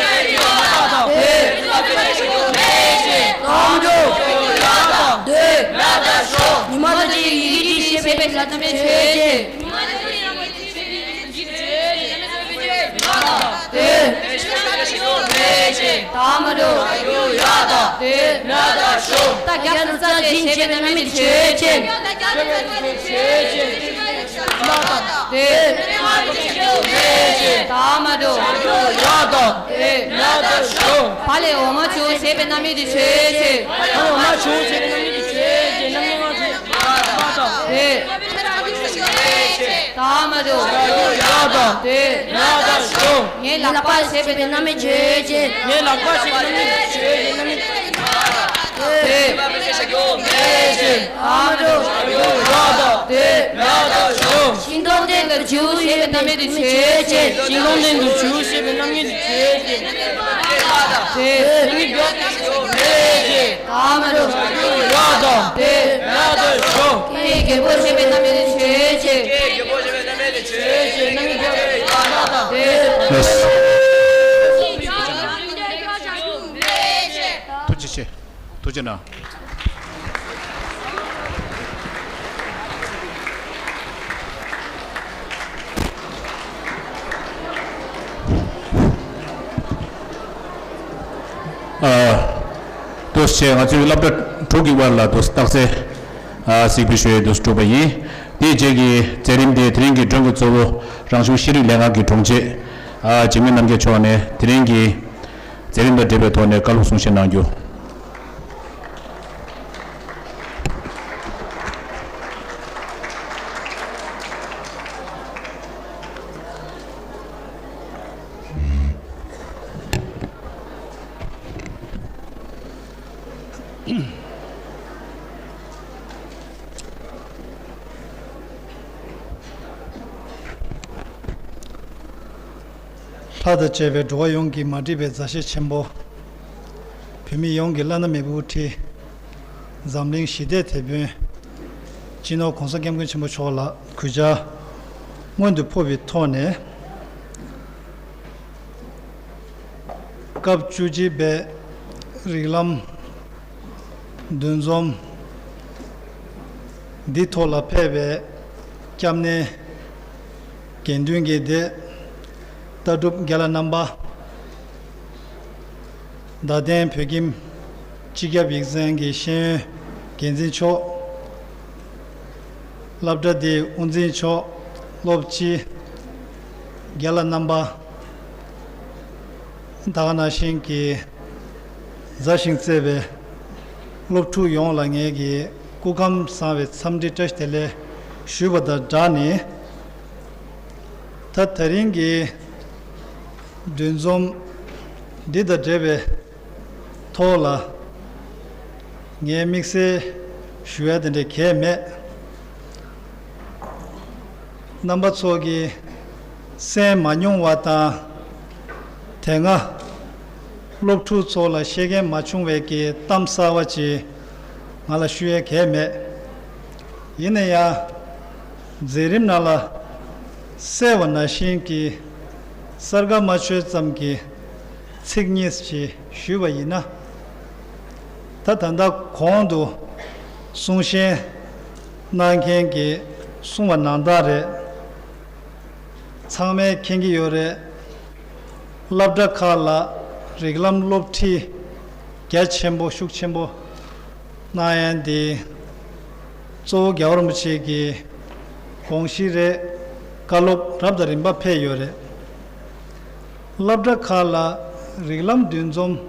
དང་མ་འགྲོ། འདོད། ལགས་དང་ཞུ། ཉི་མ་ལྟ་ཅི་ཡི་གེ་འདི་ཞེས་པའི་རྣམ་དབྱེ་ཆོས་ཅན། འདོད། དང་མ་འགྲོ། འདོད། ལགས་དང་ཞུ། རྟ་རྒྱབ་ཏུ་རྩྭ་སྦྱིན་ཞེས་པའི་རྣམ་དབྱེ་ཆོས་ཅན། འདོད། དང་མ་འགྲོ། ལགས་དང་ཞུ། བ་ལས་འོ་མ་བྱུང་ཞེས་པའི་རྣམ་དབྱེ་ཆོས་ཅན། འོ་མ་བྱུང་ཞེས་པའི་རྣམ་དབྱེ་ཆོས་ཅན། རྣམ་དབྱེ་ལྔ་ཆོས། དང་མ་འགྲོ། ཡག་དང་། དེ་ཡག་དང་ཞུ། ངའི་ལག་པ་ཞེས་པའི་རྣམ་དབྱེ་ཆོས་ཅན། ངའི་ལག་པ་ཞེས་པའི་རྣམ་དབྱེ་ཆོས་ཅན། རྣམ་དབྱེ། དེ། དང་མ་འགྲོ། ཡག་དང་། དེ་ཡག་དང་ཞུ། ཤིང་སྡོང་སྟེང་དུ་བྱིའུ་ཞེས་པའི་རྣམ་དབྱེ་ཆོས་ཅན། ཤིང་སྡོང་སྟེང་དུ་བྱིའུ་ཞེས་པའི་རྣམ་དབྱེ་ཆོས་ཅན། དེ། རྣམ་དབྱེ། དང་མ་འགྲོ། ཡག་དང་། དེ་ཡག་དང་ཞུ། སྐད་ཡིག་རྒྱལ་པོ་ཞེས་པའི་རྣམ་དབྱེ་ཆོས་ཅན། སྐད་ཡིག་རྒྱལ་པོ་ཞེས་པའི་རྣམ་དབྱེ་ཆོས་ཅན། རྣམ་དབྱེ་ཡག་དང་། དེ། ལགས་སོ། ཐུགས་རྗེ་ཆེ། ཐུགས་རྗེ་གནང་། ཨ། ཐུགས་རྗེ་ཆེ། ང་ཚོའི་སློབ་གྲྭ་དྲུག་གི་དབར་ལ་དུ་རྟགས་གསལ། ཨ། གཟིགས་འབུལ་ཞུ་ཡས་དུ་གྲུབ་པ་ཡིན། དེའི་རྗེས་ཀྱི་མཛད་རིམ་དེ་དེ་རིང་གི་མགྲོན་གྱི་གཙོ་བོ་རང་གཞུང་ཤེས་རིག་ལས་ཁང་གི་དྲུང་ཆེ། ཨ། འཇིགས་མེད་རྣམ་རྒྱལ་མཆོག་ནས་དེ་རིང་གི་མཛད་རིམ་དང་འབྲེལ་བའི་ཐོག་ནས་བཀའ་སློབ་གསུང་བཤད་གནང་རྒྱུ། ལྷ་དང་བཅས་པའི་འགྲོ་བ་ཡོངས་ཀྱི་མ་འདྲིས་པའི་མཛའ་བཤེས་ཆེན་པོ། བོད་མི་ཡོངས་ཀྱི་བླ་ན་མེད་པའི་དབུ་ཁྲིད། འཛམ་གླིང་ཞི་བདེའི་དེད་དཔོན། སྤྱི་ནོར་༸གོང་ས་༸སྐྱབས་མགོན་ཆེན་པོ་མཆོག་ལ་གུས་ཕྱག་སྔོན་དུ་ཕུལ་བའི་ཐོག་ནས། སྐབས་བཅུ་གཅིག་པའི་རིགས་ལམ་འདུ་འཛོམས་འདི་ཐོག་ལ་ཕེབས་པའི་སྐྱབས་གནས་དགེ་འདུན་གྱི་སྡེ། ལྟ་གྲུབ་རྒན་ལགས་རྣམ་པ། རྡ་སྟེང་བོད་ཁྱིམ་སྤྱི་ཁྱབ་ཡིག་ཚང་གི་ཤེས་ཡོན་འགན་འཛིན་མཆོག། སློབ་གྲྭ་འདིའི་དབུ་འཛིན་མཆོག། སློབ་སྤྱི། རྒན་ལགས་རྣམ་པ། ད་ག་ནང་བཞིན་གྱི་མཛའ་ཞིང་བརྩེ་བའི་སློབ་ཕྲུག་ཡོངས་ལ་ངེད་ཀྱི་སྐུ་ཁམས་བཟང་བའི་འཚམས་འདྲི་བཀྲ་ཤིས་བདེ་ལེགས་ཞུས་པ་དང་སྦྲགས་ནས། ད་དེ་རིང་གི་འདུ་འཛོམས་འདི་དང་འབྲེལ་བའི་ཐོག་ལ་ངས་དམིགས་བསལ་ཞུ་ཡ་དེ་འདྲ་གང་ཡང་མེད། རྣམ་པ་ཚོ་གིས་གསན་མ་མྱོང་བ་དང་། དེ་སྔ་སློབ་ཕྲུག་ཚོ་ལ་བཤད་མཁན་མ་བྱུང་བའི་གི་གཏམ་གསར་བ་ཅིག་ང་ལ་ཞུ་ཡས་གལ་མེད། ཡིན་ན་ཡང་མཛད་རིམ་ནང་ལ་གསལ་བ་ནང་བཞིན་གྱི་གསར་ཁ་མ་ཆོད་ཙམ་གྱི་ཚིག་གཉིས་ཅིག་ཞུས་པ་ཡིན་ན། ད་ད་ལྟ་གོང་དུ་གསུང་བཤད་གནང་མཁན་གྱིས་གསུངས་པ་ནང་ལྟར་རེད། ཚང་མས་མཁྱེན་གྱི་ཡོད་རེད། སློབ་གྲྭ་ཁག་ལ་རིགས་ལམ་སློབ་ཁྲིད་རྒྱ་ཆེན་པོ་ཤུགས་ཆེན་པོ་གནང་ཡ་འདི་གཙོ་བོ་རྒྱལ་བ་རིན་པོ་ཆེ་གི་དགོངས་གཞི་རེད། བཀའ་སློབ་རབ་དང་རིམ་པ་ཕེབས་ཡོད་རེད། སློབ་གྲྭ་ཁག་ལ་རིགས་ལམ་འདུ་འཛོམས་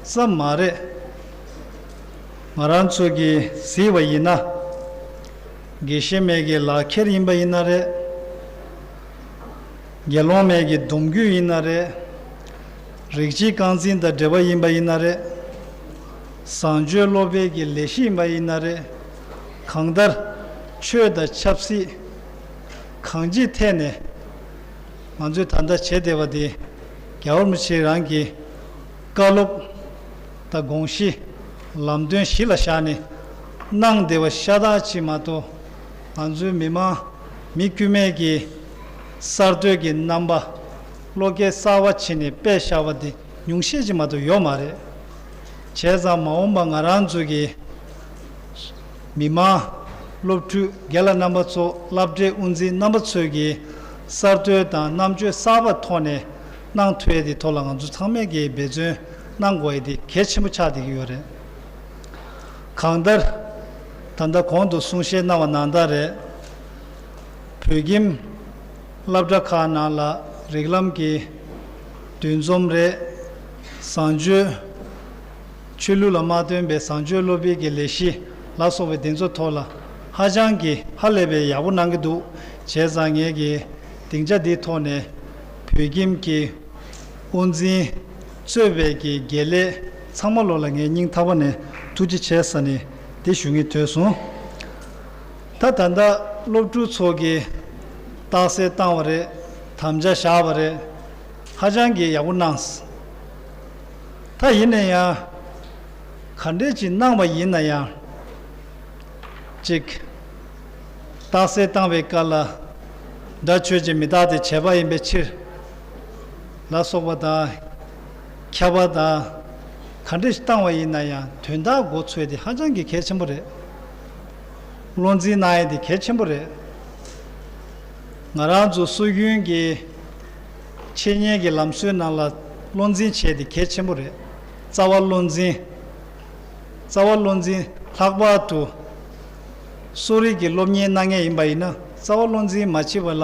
ཙམ་མ་རེད། ང་རང་ཚོ་གིས་གཟིགས་པ་ཡིན་ན། དགེ་བཤེས་མའི་གི་ལག་ཁྱེར་ཡིན་པ་ཡིན་ན་རེད། དགེ་སློང་མའི་གི་སྡོམ་རྒྱུན་ཡིན་ན་རེད། རིགས་གཅིག་རྐང་འཛིན་དང་འབྲེལ་བ་ཡིན་པ་ཡིན་ན་རེད། བཟང་སྤྱོད་སློབ་པའི་གི་ལས་གཞི་ཡིན་པ་ཡིན་ན་རེད། གང་ལྟར་ཆོས་དང་ཆབ་སྲིད་གང་ཅིའི་ཐད་ནས་ང་ཚོས་ད་ལྟ་བྱེད་བསྡད་པ་དེ་རྒྱལ་བ་རིན་པོ་ཆེ་རང་གི་བཀའ་སློབ་དང་དགོངས་གཞི་ལམ་སྟོན་གཞི་ལ་བཞག་ནས་གནང་བསྡད་པ་ཤ་སྟག་ཅིག་མ་གཏོགས། ང་ཚོའི་མི་མང་མི་དཀྱུས་མའི་གི་གསར་གཏོད་ཀྱི་རྣམ་པ་བློ་སྐྱེད་གསར་བ་བྱས་ནས་སྤེལ་བཞག་པ་དེ་ཉུང་ཤས་ཅིག་མ་གཏོགས་ཡོད་མ་རེད། བྱས་ཙང་མ་འོངས་པ་ང་རང་ཚོ་གི་མི་མང་། སློབ་ཕྲུག་རྒན་ལགས་རྣམ་པ་ཚོ། སློབ་གྲྭའི་དབུ་འཛིན་རྣམ་པ་ཚོས་ཀྱི་གསར་གཏོད་དང་རྣམ་དཔྱོད་གསར་པ་ཐོག་ནས་གནང་ཐུབ་ཡས་དེ་ཐོག་ལ་ང་ཚོ་ཚང་མས་ཀྱི་འབད་བརྩོན་གནང་དགོས་ཡས་དེ་གལ་ཆེན་པོ་ཆགས་བསྡད་ཀྱི་ཡོད་རེད། གང་ལྟར་ད་ལྟ་གོང་དུ་གསུང་བཤད་གནང་བ་ནང་ལྟར་རེད། བོད་ཁྱིམ་སློབ་གྲྭ་ཁག་ནང་ལ་རིགས་ལམ་གྱི་འདུ་འཛོམས་རེད། བཟང་སྤྱོད། ཆོས་ལུགས་ལ་མ་བརྟེན་པའི་བཟང་སྤྱོད་སློབ་སྤེལ་གྱི་ལས་གཞི་ལ་སོགས་པའི་དེ་ཚོ་ཐོག་ལ་ཧ་ཅང་གི་ཧ་ལས་པའི་ཡག་པོ་གནང་གི་འདུག་བྱས་ཙང་ངས་ཀྱི་སྡིངས་ཆ་འདིའི་ཐོག་ནས་བོད་ཁྱིམ་གྱི་དབུ་འཛིན་གཙོས་པའི་གི་དགེ་ལས་ཚང་མ་ལོ་ལ་ངས་སྙིང་ཐག་པ་ནས་ཐུགས་རྗེ་ཆེ་ཟེར་ནས་འདི་ཞུ་སྙིང་འདོད་སོང་། ད་ད་ལྟ་སློབ་ཕྲུག་ཚོ་གི་རྟགས་གསལ་བཏང་བ་རེད། དམ་བཅའ་བཞག་པ་རེད། ཧ་ཅང་གི་ཡག་པོ་གནང་། ད་ཡིན་ན་ཡང་ག་འདྲས་ཅིག་གནང་བ་ཡིན་ན་ཡང་། གཅིག་རྟགས་གསལ་བཏང་བའི་སྐབས་ལ། དགྲ་ཆོས་ཅན། མི་རྟག་སྟེ་བྱས་པ་ཡིན་པའི་ཕྱིར། ལ་སོགས་པ་དང་། ཁྱབ་པ་དང་། ག་འདྲས་ཤིག་བཏང་བ་ཡིན་ན་ཡང་དོན་དག་མགོ་ཚོས་དེ་ཧ་ཅང་གི་གལ་ཆེན་པོ་རེད། བློ་འཛིན་གནང་ཡས་དེ་གལ་ཆེན་པོ་རེད། ང་རང་ཚོ་སྲོལ་རྒྱུན་གྱི་འཆད་ཉན་གྱི་ལམ་སྲོལ་ནང་ལ་བློ་འཛིན་བྱས་དེ་གལ་ཆེན་པོ་རེད། རྩ་བ་བློ་འཛིན། རྩ་བ་བློ་འཛིན། ལྷག་པར་དུ་གསོ་རིག་གི་སློབ་གཉེར་གནང་མཁན་ཡིན་པ་ཡིན་ན། རྩ་བ་བློ་འཛིན་མ་བྱས་པ་ལ་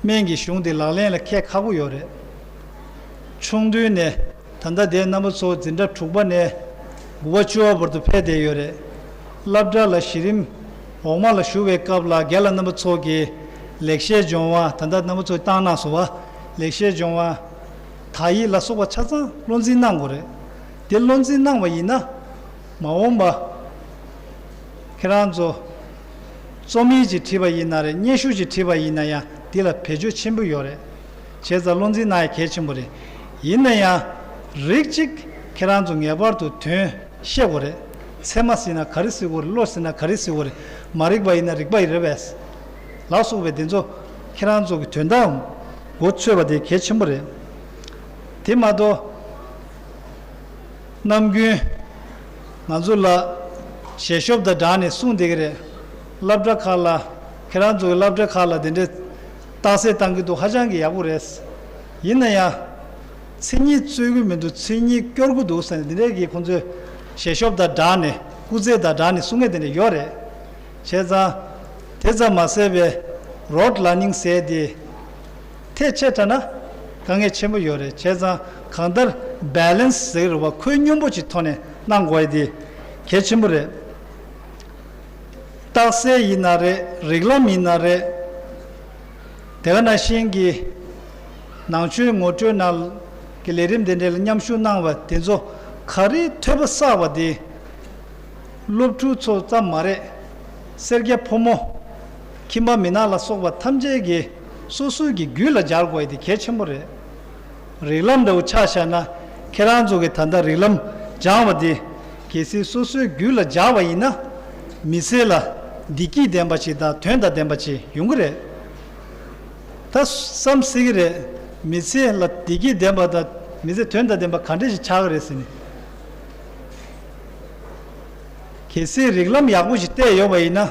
སྨན་གྱི་གཞུང་དེ་ལག་ལེན་ལ་འཁེལ་ཁག་པོ་ཡོད་རེད། ཆུང་དུས་ནས། ད་ལྟ་དེ་རྣམ་པ་ཚོ་འཛིན་གྲྭ་དྲུག་པ་ནས་དགུ་པ་བཅུ་པ་བར་དུ་ཕེབས་བསྡད་ཡོད་རེད། སློབ་གྲྭ་ལ་གཞི་རིམ་འོག་མ་ལ་ཞུགས་པའི་སྐབས་ལ་རྒན་ལགས་རྣམ་པ་ཚོ་གིས་ལེགས་བཤད་ལྗོན་དབང་། ད་ལྟ་རྣམ་པ་ཚོས་བཏང་གནང་སོང་བ། ལེགས་བཤད་ལྗོན་དབང་། དག་ཡིག་ལ་སོགས་པ་ཆ་ཚང་བློ་འཛིན་གནང་དགོས་རེད། དེ་བློ་འཛིན་གནང་བ་ཡིན་ན། མ་འོངས་པ་ཁྱེད་རང་ཚོ་རྩོམ་ཡིག་ཅིག་བྲིས་པ་ཡིན་ན་རེད། སྙན་ཞུ་ཅིག་བྲིས་པ་ཡིན་ན་ཡང་འདི་ལ་བེད་སྤྱོད་ཆེན་པོ་ཡོད་རེད། བྱས་ཙང་བློ་འཛིན་གནང་ཡ་གལ་ཆེན་པོ་རེད། ཡིན་ན་ཡང་རིགས་གཅིག་ཁྱེད་རང་ཚོ་ངེས་པར་དུ་དོན་ཤེས་དགོས་རེད། ཚད་མ་ཟེར་ན་ག་རེ་ཟེར་དགོས་རེད། བློ་ཟེར་ན་ག་རེ་ཟེར་དགོས་རེད། མ་རིག་པ་ཡིན་ན་རིག་པ་ཡིན་རེད་པས། ལ་སོགས་པའི་དེ་ཚོ་ཁྱེད་རང་ཚོ་གི་དོན་དག་མགོ་ཚོས་པ་དེ་གལ་ཆེན་པོ་རེད། དེ་མ་གཏོགས། ནམ་རྒྱུན་ང་ཚོ་ལ་ཞལ་ཤོབ་དང་སྦྲགས་ནས་གསུངས་བསྡད་ཀྱི་རེད། སློབ་གྲྭ་ཁག་ལ། ཁྱེད་རང་ཚོ་གི་སློབ་གྲྭ་ཁག་ལ་དེ་འདྲའི་རྟགས་གསལ་བཏང་གི་འདུག་ཧ་ཅང་གི་ཡག་པོ་རེད། ཡིན་ན་ཡང་མཚན་ཉིད་རྩོད་ཀྱི་མི་འདུག་མཚན་ཉིད་སྐྱོར་གྱི་འདུག་ཟེར་ནས་དེ་འདྲའི་གི་ཁོང་ཚོས་ཞལ་ཤོབ་དང་སྦྲགས་ནས། སྐུགས་རྫས་དང་སྦྲགས་ནས་གསུང་མཁན་དེ་འདྲ་ཡོད་རེད། བྱས་ཙང་དེ་ཙམ་མ་ཟད་པའི་རོཌ་ལར་ནིང་ཟེར་དེ། ཐལ་ཆད་དྲགས་ན་དཀའ་ངལ་ཆེན་པོ་ཡོད་རེད། བྱས་ཙང་གང་ལྟར་བྷེ་ལེན་སི་ཟེར་གྱི་རེད་པ། ཁོད་སྙོམས་པོ་ཅིག་ཐོག་ནས་གནང་དགོས་ཡ་དེ་གལ་ཆེན་པོ་རེད། རྟགས་གསལ་ཡིན་ན་རེད། རིགས་ལམ་ཡིན་ན་རེད། དེ་ག་ནང་བཞིན་གྱི་ནང་ཆོས་ངོ་སྤྲོད་ནང་གི་ལས་རིམ་དེ་འདྲ་ལ་མཉམ་ཞུགས་གནང་བ་དེ་ཚོ་ག་རེ་ཐོས་པ་བསགས་པ་དེ། སློབ་ཕྲུག་ཚོ་ཙམ་མ་རེད། སེར་སྐྱ་ཕོ་མོ། ཁྱིམ་པ་མི་ནག་ལ་སོགས་པ་ཐམས་ཅད་ཀྱིས་སོ་སོའི་གི་རྒྱུད་ལ་སྦྱར་དགོས་ཡ་དེ་གལ་ཆེན་པོ་རེད། རིགས་ལམ་འདྲ་བོ་ཆ་བཞག་ན། ཁྱེད་རང་ཚོ་གི་ད་ལྟ་རིགས་ལམ་སྦྱངས་པ་དེ་གལ་སྲིད་སོ་སོའི་རྒྱུད་ལ་སྦྱར་བ་ཡིན་ན། མི་ཚེ་ལ་བདེ་སྐྱིད་ལྡན་པ་ཞིག་དང་དོན་དང་ལྡན་པ་ཞིག་ཡོང་གི་རེད། ད་བསམ་སྲིད་ཀྱི་རེད། མི་ཚེ་ལ་བདེ་སྐྱིད་ལྡན་པ་དང་མི་ཚེ་དོན་དང་ལྡན་པ་ག་འདྲ་ཞིག་ཆགས་ཀྱི་རེད་ཟེར་ནས། གལ་སྲིད་རིགས་ལམ་ཡག་པོ་ཞིག་བལྟས་ཡོད་པ་ཡིན་ན།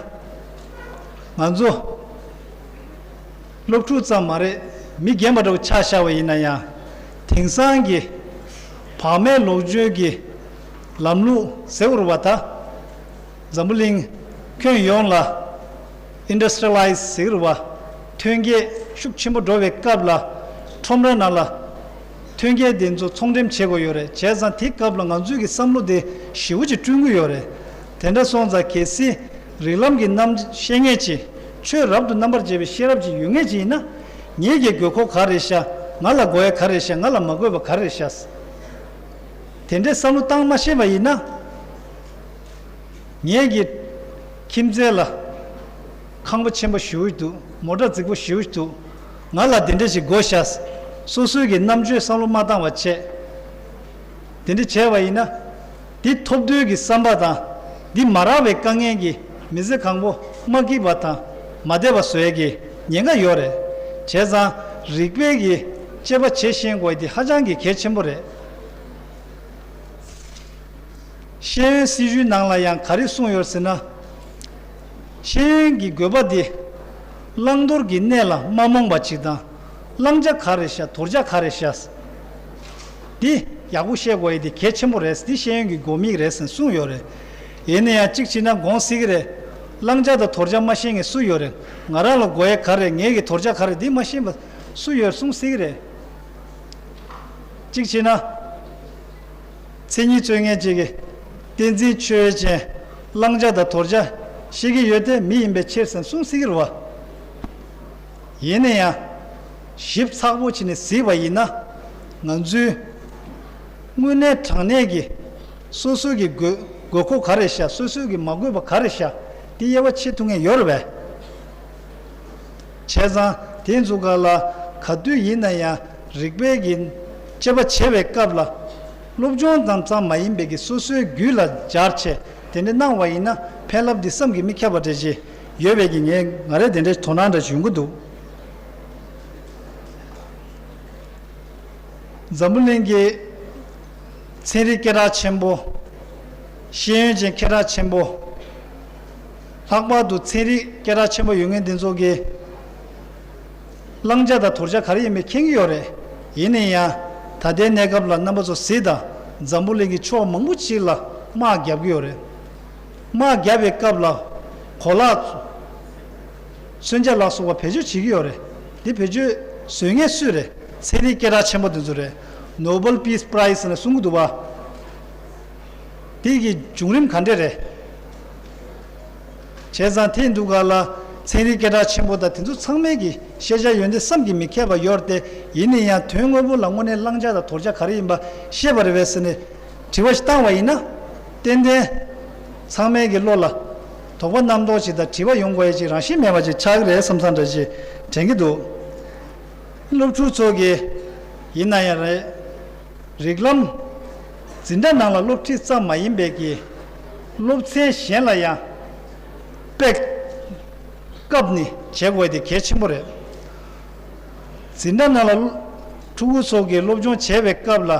ང་ཚོ་སློབ་ཕྲུག་ཙམ་མ་རེད། མི་རྒན་པ་འདྲ་བོ་ཆ་བཞག་པ་ཡིན་ན་ཡང་། དེང་སང་གི་བག་མེད་ལོག་སྤྱོད་ཀྱི་ལམ་ལུགས་ཟེར་བ་ད། འཛམ་བུ་གླིང་ཁྱོན་ཡོངས་ལ་ཨིན་ཌ་སི་ཊི་རི་ཡ་ལའི་ཛི་ཟེར་བ། ཐོན་སྐྱེད་ཤུགས་ཆེན་པོ་འགྲོ་བའི་སྐབས་ལ། ཁྲོམ་ར་ནང་ལ་ཐོན་སྐྱེད་དེ་ཚོ་ཚོང་འགྲེམས་བྱེད་དགོས་ཡོད་རེད། བྱས་ཙང་དེའི་སྐབས་ལ་ང་ཚོའི་གི་བསམ་བློ་དེ་ཞེ་པོ་ཅིག་བསྐྲུན་གྱི་ཡོད་རེད། དེ་འདྲ་སོང་ཙང་གལ་སྲིད་རིགས་ལམ་གྱི་རྣམ་ཤེས་མཁན་ཅིག་ཆོས་རབ་ཏུ་རྣམ་པར་འབྱེད་པའི་ཤེས་རབ་ཅིག་ཡོད་མཁན་ཅིག་ཡིན་ན། ངེད་ཀྱི་དགོས་མཁོ་ག་རེ་ཤག་ང་ལ་དགོས་ཡ་ག་རེ་ཤག་ང་ལ་མ་དགོས་པ་ག་རེ་ཤག་དེ་འདྲའི་བསམ་བློ་བཏང་མ་ཤེས་པ་ཡིན་ན། ངེད་ཀྱི་ཁྱིམ་མཚེས་ལ་ཁང་པ་ཆེན་པོ་ཞེ་པོ་ཞིག་འདུག་མོ་ཊ་རྫིག་པོ་ཞེ་པོ་ཞིག་འདུག་ང་ལ་དེ་འདྲ་ཞིག་དགོས་ཤག་སོ་སོའི་གི་རྣམ་དཔྱོད་བསམ་བློ་མ་བཏང་བ་བྱས། དེ་འདྲ་བྱས་པ་ཡིན་ན། འདི་ཐོབ་འདོད་ཀྱི་བསམ་པ་དང་། འདི་མ་རག་པའི་དཀའ་ངལ་གྱིས་མི་ཚེ་གང་པོ་མ་སྐྱིད་པ་དང་མ་བདེ་བ་བཟོ་ཡས་ཀྱི་ཉེན་ཁ་ཡོད་རེད། བྱས་ཙང་རིགས་པས་ཀྱི་དཔྱད་པ་བྱེད་ཤེས་དགོས་ཡ་འདི་ཧ་ཅང་གི་གལ་ཆེན་པོ་རེད། ཤེས་ཡོན་སྲིད་བྱུས་ནང་ལ་ཡང་ག་རེ་གསུངས་ཡོད་ཟེར་ན། ཤེས་ཡོན་གྱི་དགོས་པ་འདི་བླང་དོར་གྱི་གནས་ལ་མ་རྨོངས་པ་ཅིག་དང་། བླང་བྱ་ག་རེ་བཞག་དོར་བྱ་ག་རེ་བཞག་འདི་ཡག་པོ་ཤེས་དགོས་ཡ་འདི་གལ་ཆེན་པོ་རེད། འདི་ཤེས་ཡོན་གྱི་དགོས་དམིགས་རེད་ཟེར་གསུངས་ཡོད་རེད། ཡིན་ན་ཡང་གཅིག་བྱས་ན་དགོངས་སྲིད་ཀྱི་རེད། བླང་བྱ་དང་དོར་བྱ་མ་ཤེས་མཁན་སུ་ཡོད་རེད། ང་རང་ལ་དགོས་ཡ་ག་རེ་ངེད་ཀྱི་དོར་བྱ་ག་རེ་འདི་མ་ཤེས་པ་སུ་ཡོད་གསུངས་སྲིད་ཀྱི་རེད། གཅིག་བྱས་ན། མཚན་ཉིད་རྩོད་མཁན་གཅིག་གིས་བསྟན་འཛིན་ཆོས་ཅན། བླང་བྱ་དང་དོར་བྱ་ཤེས་ཀྱི་ཡོད་དེ་མི་ཡིན་པའི་ཕྱིར་ཟེར་གསུངས་སྲིད་ཀྱི་རེད་བ། ཡིན་ན་ཡང་། ཞིབ་ཚགས་པོ་བྱས་ནས་གཟིགས་པ་ཡིན་ན། ང་ཚོའི་དངོས་གནས་དྲང་གནས་ཀྱི་སོ་སོའི་གི་དགོས་དགོས་མཁོ་ག་རེ་བཞག་སོ་སོའི་གི་མ་དགོས་པ་ག་རེ་བཞག་དེ་དབྱེ་བ་ཕྱེ་ཐུབ་མཁན་ཡོད་རེད་པས། བྱས་ཙང་དེ་ཚོ་ག་ལ་ག་དུས་ཡིན་ན་ཡང་རིགས་པས་ཀྱི་དཔྱད་པ་བྱེད་པའི་སྐབས་ལ། སློབ་སྦྱོང་དང་ཙམ་མ་ཡིན་པའི་གི་སོ་སོའི་རྒྱུད་ལ་སྦྱར་བྱས་དེ་འདྲ་གནང་བ་ཡིན་ན་ཕན་རླབས་འདི་བསམ་གྱིས་མི་ཁྱབ་པ་འདྲ་ཞིག་ཡོད་པའི་གི་ངས་ང་རས་དེ་འདྲའི་དོ་སྣང་འདྲ་ཞིག་ཡོང་གི་འདུག་འཛམ་བུ་གླིང་གི་ཚན་རིག་སྐད་གྲགས་ཆེན་པོ། ཤེས་ཡོན་ཅན་སྐད་གྲགས་ཆེན་པོ། ལྷག་པར་དུ་ཚན་རིག་སྐད་གྲགས་ཆེན་པོ་ཡོད་མཁན་འདི་ཚོ་གིས་བླང་བྱ་དང་དོར་བྱ་ག་རེ་ཡིན་མིན་མཁྱེན་གྱི་ཡོད་རེད། ཡིན་ན་ཡང་ད་ལྟའི་གནས་སྐབས་ལ་རྣམ་པ་ཚོ་གཟིགས་དང་། འཛམ་བུ་གླིང་གི་ཕྱོགས་མང་པོ་ཅིག་ལ་དམག་བརྒྱབ་ཀྱི་ཡོད་རེད། དམག་བརྒྱབ་པའི་སྐབས་ལ་གོ་ལག་མཚོན་ཆ་ལ་སོགས་པ་བེད་སྤྱོད་བྱེད་ཀྱི་ཡོད་རེད། འདི་བེད་སྤྱོད་བཟོ་མཁན་སུ་རེད། ཚན་རིག་སྐད་གྲགས་ཆེན་པོ་འདི་ཚོ་རེད། Nobel Peace Prize ཟེར་ནས་གསུང་གི་འདུག་བ། དེ་གི་བྱུང་རིམ་ག་འདྲས་རེད། བྱས་ཙང་དེ་འདུག་ག་ལ་ཚན་རིག་སྐད་གྲགས་ཆེན་པོ་དང་དེ་ཚོ་ཚང་མའི་གི་ཤེས་བྱ་ཡོན་ཏན་བསམ་གྱིས་མི་ཁྱབ་པ་ཡོད་རེད་དེ། ཡིན་ན་ཡང་དོན་དངོས་པོ་ལ་དངོས་གནས་བླང་བྱ་དང་དོར་བྱ་ག་རེ་ཡིན་པ་ཤེས་པ་རེད་པས་ཟེར་ནས་དྲི་བ་ཞིག་བཏང་བ་ཡིན་ན། ཏན་ཏན་ཚང་མའི་གི་བློ་ལ་དོགས་པ་རྣམ་རྟོག་ཅིག་དང་དྲི་བ་ཡོང་དགོས་ཡ་ཅིག་རང་བཞིན་མེད་པ་ཅིག་ཆགས་ཀྱི་རེད་བསམ་བསམ་འདྲ་ཅིག་དྲན་གྱི་འདུག་སློབ་ཕྲུག་ཚོ་གི་ཡིན་ན་ཡང་རེད། རིགས་ལམ་འཛིན་གྲྭ་ནང་ལ་སློབ་ཁྲིད་ཙམ་མ་ཡིན་པའི་གི་སློབ་ཚན་གཞན་ལ་ཡང་དཔེ་བཀབ་ནས་བྱེད་དགོས་དེ་གལ་ཆེན་པོ་རེད། འཛིན་གྲྭ་ནང་ལ་ཕྲུ་གུ་ཚོ་གི་སློབ་སྦྱོང་བྱེད་པའི་སྐབས་ལ།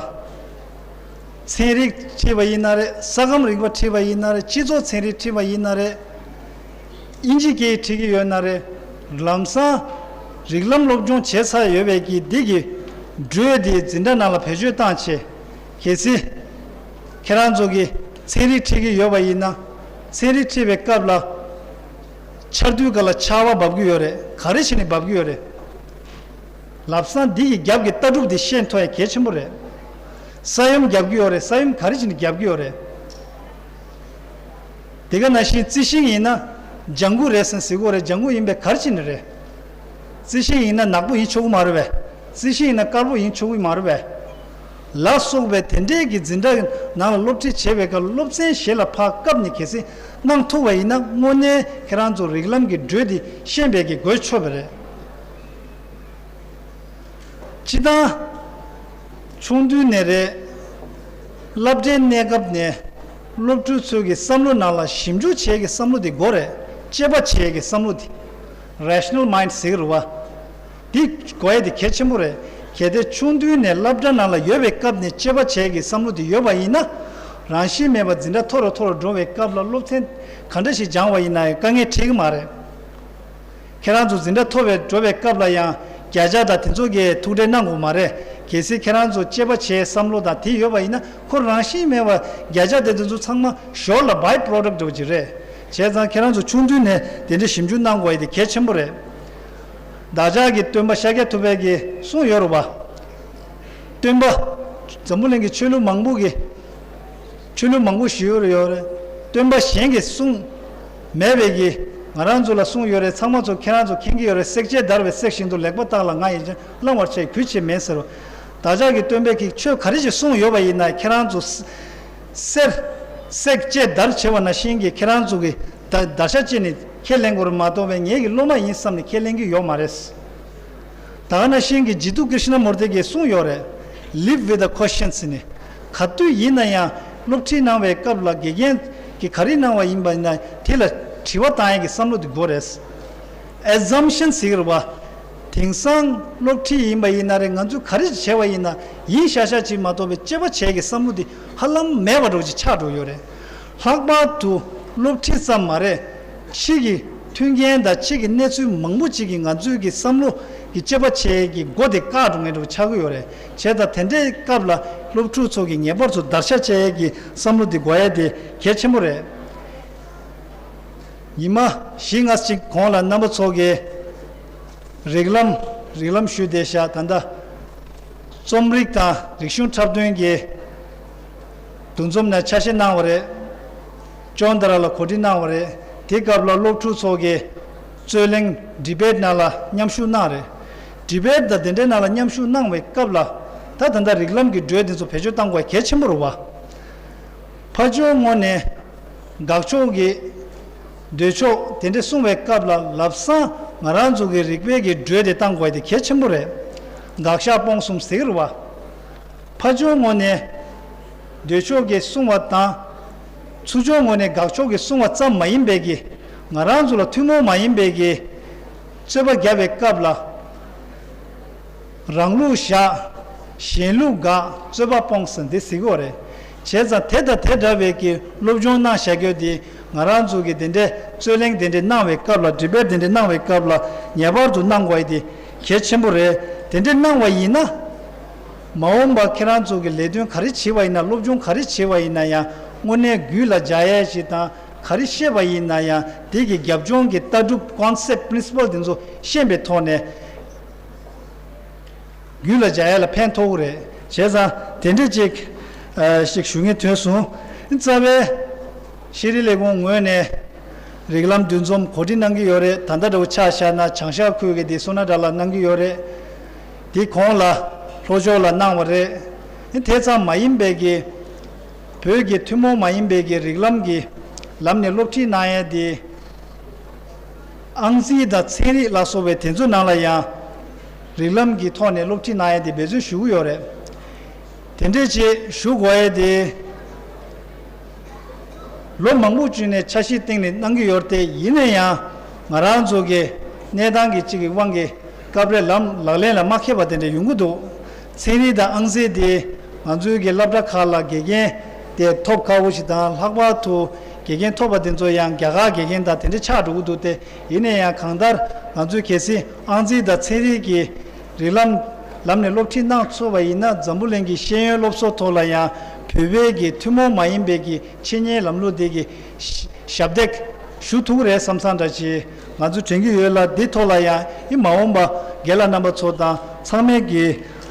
ཚན་རིག་ཁྲིད་པ་ཡིན་ན་རེད། ས་ཁམས་རིག་པ་ཁྲིད་པ་ཡིན་ན་རེད། སྤྱི་ཚོགས་ཚན་རིག་ཁྲིད་པ་ཡིན་ན་རེད། དབྱིན་ཇི་སྐད་ཁྲིད་ཀྱི་ཡོད་ན་རེད། ལམ་སང་རིགས་ལམ་སློབ་སྦྱོང་བྱས་ཚར་ཡོད་པའི་གི་འདི་གི་འགྲོས་དེ་འཛིན་གྲྭ་ནང་ལ་བེད་སྤྱོད་བཏང་བྱས། གལ་སྲིད་ཁྱེད་རང་ཚོ་གི་ཚན་རིག་ཁྲིད་ཀྱི་ཡོད་པ་ཡིན་ན། ཚན་རིག་ཁྲིད་པའི་སྐབས་ལ་ཆར་དུས་སྐབས་ལ་ཆར་པ་འབབ་ཀྱི་ཡོད་རེད། ག་རེ་བྱས་ནས་འབབ་ཀྱི་ཡོད་རེད། ལམ་སང་འདི་ཡི་རྒྱབ་ཀྱི་ལྟ་གྲུབ་འདི་ཤེས་ཐུབ་ཡ་གལ་ཆེན་པོ་རེད། ས་ཡོམ་རྒྱབ་ཀྱི་ཡོད་རེད། ས་ཡོམ་ག་རེ་བྱས་ནས་རྒྱབ་ཀྱི་ཡོད་རེད། དེ་ག་ནང་བཞིན་རྩི་ཤིང་ཡིན་ན་ལྗང་གུ་རེད་ཟེར་ཟེར་གྱི་ཡོད་རེད། ལྗང་གུ་ཡིན་པའི་ག་རེ་བྱས་ནས་རེད། རྩི་ཤིང་ཡིན་ན་ནག་པོ་ཡིན་ཆོག་གི་མ་རེད་པས། རྩི་ཤིང་ཡིན་ན་དཀར་པོ་ཡིན་ཆོག་གི་མ་རེད་པས། ལ་སོགས་པའི་དེ་འདྲའི་གི་འཛིན་གྲྭ་ནང་ལ་སློབ་ཁྲིད་བྱེད་པའི་སྐབས་སློབ་ཚན་ཞིག་ལ་ཕར་བཀབ་ནས་གལ་སྲིད་གནང་ཐུབ་པ་ཡིན་ན་དངོས་གནས་ཁྱེད་རང་ཚོ་རིགས་ལམ་གྱི་འགྲོས་དེ་ཤེས་པའི་གི་དགོས་ཆོག་པ་རེད། སྤྱིར་བཏང་ཆུང་དུས་ནས་རེད། སློབ་གྲྭའི་གནས་སྐབས་ནས་སློབ་ཕྲུག་ཚོའི་གི་བསམ་བློ་ནང་ལ་ཞིབ་འཇུག་བྱེད་ཀྱི་བསམ་བློ་དེ་དགོས་རེད། དཔྱད་པ་བྱེད་ཀྱི་བསམ་བློ་དེ། Rational mind ཟེར་གི་རེད་བ། འདི་དགོས་ཡས་དེ་གལ་ཆེན་པོ་རེད། གལ་ཏེ་ཆུང་དུས་ནས་སློབ་གྲྭ་ནང་ལ་ཡོད་པའི་སྐབས་ནས་དཔྱད་པ་བྱེད་ཀྱི་བསམ་བློ་དེ་ཡོད་པ་ཡིན་ན། རང་བཞིན་མེད་པར་འཛིན་གྲྭ་མཐོ་རུ་མཐོ་རུ་འགྲོ་བའི་སྐབས་ལ་སློབ་ཚན་ག་འདྲ་ཞིག་སྦྱང་བ་ཡིན་ན་ཡང་དཀའ་ངལ་འཕྲད་ཀྱི་མ་རེད། ཁྱེད་རང་ཚོ་འཛིན་གྲྭ་མཐོ་བའི་འགྲོ་བའི་སྐབས་ལ་ཡང་བརྒྱ་ཆ་དང་དེ་ཚོ་གི་ཐུགས་ཁྲལ་གནང་དགོས་མ་རེད། གལ་སྲིད་ཁྱེད་རང་ཚོ་དཔྱད་པ་བྱེད་བསམ་བློ་དང་དེ་ཡོད་པ་ཡིན་ན་ཁོ་རང་བཞིན་མེད་པར་བརྒྱ་ཆ་དེ་དེ་ཚོ་ཚང་མ་ཞོར་ལ་by product འདྲ་བོ་ཅིག་རེད། བྱས་ཙང་ཁྱེད་རང་ཚོ་ཆུང་དུས་ནས་དེ་འདྲའི་ཞིབ་འཇུག་གནང་དགོས་ཡ་དེ་གལ་ཆེན་པོ་རེད། བདག་ཅག་གི་སྟོན་པ་ཤཱཀྱ་ཐུབ་པའི་གི་གསུང་ཡོད་རེད་བ། སྟོན་པ། འཛམ་བུ་གླིང་གི་ཆོས་ལུགས་མང་པོ་གི་ཆོས་ལུགས་མང་པོ་ཞིག་ཡོད་རེད་ཡོད་རེད། སྟོན་པ་གཞན་གྱིས་གསུངས་མེད་པའི་གི་ང་རང་ཚོ་ལ་གསུངས་ཡོད་རེད། ཚང་མ་ཚོ་ཁྱེད་རང་ཚོ་མཁྱེན་གྱི་ཡོད་རེད། བསྲེག་བཅད་བརྡར་བའི་བསྲེགས་བཞིན་དུ་ལེགས་པ་བརྟག་ལ་ང་ཡིས་ཀྱང་བླང་བར་བྱ་ཡི་གུས་ཕྱིར་མིན་ཟེར་རོ། བདག་ཅག་གི་སྟོན་པས་ཀྱི་ཆོས་ག་རེ་ཞིག་གསུངས་ཡོད་པ་ཡིན་ན་ཁྱེད་རང་ཚོ་བསྲེ་བསྲེག་བཅད་བརྡར་བྱེད་པ་ནང་བཞིན་གྱི་ཁྱེད་རང་ཚོ་གི་བརྡར་བརྡར་ཤ་བཅད་ནས་ཁས་ལེན་དགོས་རེད་མ་གཏོགས་པའི་ངེད་ཀྱི་སློབ་མ་ཡིན་བསམ་ནས་ཁས་ལེན་གྱི་ཡོད་མ་རེད། ད་ག་ནང་བཞིན་གྱི་ཇི་ཏུ་ཀྲི་ཤི་ན་མུར་ཏི་གིས་གསུངས་ཡོད་རེད། Live with the questions ནི། ག་དུས་ཡིན་ན་ཡང་སློབ་ཁྲིད་གནང་བའི་སྐབས་ལ་དགེ་རྒན་གྱིས་ག་རེ་གནང་བ་ཡིན་པ་ཡིན་ན་དེ་ལ་དྲི་བ་བཏང་ཡས་ཀྱི་བསམ་བློ་དེ་དགོས་རེད། Assumption ཟེར་གྱི་རེད་བ། དེང་སང་སློབ་ཁྲིད་ཡིན་པ་ཡིན་ན་རེད། ང་ཚོས་ག་རེ་བྱས་པ་ཡིན་ན་ཡིན་ཤག་ཤག་ཅིག་མ་གཏོགས་པའི་དཔྱད་པ་བྱས་ཀྱི་བསམ་བློ་དེ་ཧ་ལམ་མེད་པ་འདྲ་བོ་ཅིག་ཆགས་འགྲོ་ཡོད་རེད། ལྷག་པར་དུ་སློབ་ཁྲིད་ཙམ་མ་རེད། ཕྱི་གི་མཐུན་རྐྱེན་དང་ཕྱི་གི་གནས་ཚུལ་མང་པོ་ཅིག་གིས་ང་ཚོའི་གི་བསམ་བློ་གི་དཔྱད་པ་བྱེད་ཀྱི་སྒོ་དེ་བཀག་འགྲོ་མཁན་འདྲ་བོ་ཆགས་ཀྱི་ཡོད་རེད། བྱས་ཙང་དེ་འདྲའི་སྐབས་ལ་སློབ་ཕྲུག་ཚོ་གིས་ངེས་པར་དུ་བརྡར་ཤ་བཅད་ཡས་ཀྱི་བསམ་བློ་དེ་དགོས་ཡས་དེ་གལ་ཆེན་པོ་རེད། ཉི་མ་བཞི་ལྔ་ཅིག་གོང་ལ་རྣམ་པ་ཚོ་གིས་རིགས་ལམ་རིགས་ལམ་ཞུས་བསྡད་ཤག་ད་ལྟ་རྩོམ་རིག་དང་རིག་གཞུང་འཁྲབ་སྟོན་གྱི་འདུ་འཛོམས་ནས་འཆར་གཞི་གནང་བ་རེད། ཅོན་ཏ་ར་ལ་གོ་སྒྲིག་གནང་བ་རེད། དེ་སྐབས་ལ་སློབ་ཕྲུག་ཚོ་གིས་རྩོད་གླེང་ཌི་བེཊ་ནང་ལ་མཉམ་ཞུགས་གནང་རེད། ཌི་བེཊ་དང་དེ་འདྲའི་ནང་ལ་མཉམ་ཞུགས་གནང་བའི་སྐབས་ལ་ད་ད་ལྟ་རིགས་ལམ་གྱི་འགྲོས་དེ་ཚོ་བེད་སྤྱོད་གཏང་དགོས་གལ་ཆེན་པོ་རེད་བ། ཕར་ཕྱོགས་ངོས་ནས་དགག་ཕྱོགས་ཀྱི་འདོད་ཕྱོགས་དེ་འདྲ་གསུང་བའི་སྐབས་ལ་ལམ་སང་ང་རང་ཚོ་གི་རིགས་པའི་གི་འགྲོས་དེ་གཏང་དགོས་དེ་གལ་ཆེན་པོ་རེད། དགག་བཞག་སྤོང་གསུམ་ཟེར་གི་རེད་བ། ཕར་ཕྱོགས་ངོས་ནས་འདོད་ཕྱོགས་ཀྱི་གསུང་བ་དང་། ཚུར་ཕྱོགས་ངོས་ནས་དགག་ཕྱོགས་ཀྱི་གསུང་བ་ཙམ་མ་ཡིན་པའི་གི་ང་རང་ཚོ་ལ་ཐུན་མོང་མ་ཡིན་པའི་གི་རྩོད་པ་བརྒྱབ་པའི་སྐབས་ལ། རང་ལུགས་བཞག་གཞན་ལུགས་དགག་རྩོད་པ་སྤོང་ཟེར་འདི་ཟེར་གྱི་ཡོད་རེད། བྱས་ཙང་དེ་དང་དེ་འདྲ་བའི་གི་སློབ་སྦྱོང་གནང་བཞག་རྒྱུ་དེ་ང་རང་ཚོ་གི་དེ་འདྲའི་རྩོད་གླེང་དེ་འདྲའི་གནང་བའི་སྐབས་ལ་ཌི་བེཊ་དེ་འདྲའི་གནང་བའི་སྐབས་ལ་ངེས་པར་དུ་གནང་དགོས་ཡ་དེ་གལ་ཆེན་པོ་རེད། དེ་འདྲའི་གནང་བ་ཡིན་ན། མ་འོངས་པ་ཁྱེད་རང་ཚོ་གི་ལས་དོན་ག་རེ་བྱེད་པ་ཡིན་ན་སློབ་སྦྱོང་ག་རེ་བྱེད་པ་ཡིན་ན་ཡང་དངོས་གནས་རྒྱུད་ལ་འཇགས་ཡ་ཞིག་དང་ག་རེ་བཤད་པ་ཡིན་ན་ཡང་དེ་གི་རྒྱབ་ལྗོངས་ཀྱི་ལྟ་གྲུབ་ཀོན་སེབ་པི་རིན་སི་པལ་དེ་ཚོ་ཤེས་པའི་ཐོག་ནས། རྒྱུད་ལ་འཇགས་ཡ་ལ་ཕན་ཐོགས་ཀྱི་རེད། བྱས་ཙང་དེ་འདྲས་ཅིག་ཨ་ཞིག་ཞུ་ངེས་ཐོན་སོང་། རྩ་བའི་ཤེས་རིག་ལས་ཁུངས་ངོས་ནས་རིགས་ལམ་འདུ་འཛོམས་གོ་སྒྲིག་གནང་གི་ཡོད་རེད། ད་ལྟ་འདྲ་བོ་ཆ་བཞག་ན་བྱང་ཤར་ཁུལ་གྱི་དེ་སོ་ན་དྲ་ལ་གནང་གི་ཡོད་རེད། དེ་གོང་ལ་ལྷོ་ཕྱོགས་ལ་གནང་བ་རེད། དེ་ཙམ་མ་ཡིན་པའི་གི་བོད་ཀྱི་ཐུན་མོང་མ་ཡིན་པའི་གི་རིགས་ལམ་གྱི་ལམ་ནས་སློབ་ཁྲིད་གནང་ཡས་དེ། ཨང་རྩིས་དང་ཚན་རིག་ལ་སོགས་པའི་དེ་ཚོའི་ནང་ལ་ཡང་རིགས་ལམ་གྱི་ཐོག་ནས་སློབ་ཁྲིད་གནང་ཡས་དེ་འབད་བརྩོན་ཞུ་གི་ཡོད་རེད། དེ་འདྲས་ཅིག་ཞུ་དགོས་ཡས་དེ་ལོ་མང་པོ་བྱུང་ནས་འཆར་གཞི་སྟེང་ནས་གནང་གི་ཡོད་རེད་དེ། ཡིན་ན་ཡང་ང་རང་ཚོ་གི་གནས་སྟངས་ཀྱི་གཅིག་གི་དབང་གིས་སྐབས་རེ་ལམ་ལག་ལེན་ལ་མ་འཁེལ་བ་དེ་འདྲ་ཡོང་གི་འདུག་ཚན་རིག་དང་ཨང་རྩིས་དེ་ང་ཚོའི་གི་སློབ་གྲྭ་ཁག་ལ་དགེ་རྒན་དེ་ཐོབ་དཀའ་བོ་ཞིག་དང་། ལྷག་པར་དུ་དགེ་རྒན་ཐོབ་པ་དེ་ཚོ་ཡང་རྒྱ་གར་དགེ་རྒན་དང་དེ་འདྲ་ཆགས་འགྲོ་གི་འདུག་སྟེ། ཡིན་ན་ཡང་གང་ལྟར་ང་ཚོས་གལ་སྲིད་ཨང་རྩིས་དང་ཚན་རིག་གི་རིགས་ལམ་ལམ་ནས་སློབ་ཁྲིད་གནང་ཐུབ་པ་ཡིན་ན་འཛམ་བུ་གླིང་གི་ཤེས་ཡོན་སློབ་གསོ་ཐོག་ལ་ཡང་བོད་པའི་གི་ཐུན་མོང་མ་ཡིན་པའི་གི་འཆད་ཉན་ལམ་ལུགས་དེ་གི་ཞབས་འདེགས་ཞུ་ཐུབ་ཀྱི་རེད་བསམ་བསམ་འདྲ་ཅིག་ང་ཚོ་དྲན་གྱི་ཡོད་ལ། འདི་ཐོག་ལ་ཡང་ཨི་མ་འོངས་པ་རྒན་ལགས་རྣམ་པ་ཚོ་དང་ཚང་མས་ཀྱི་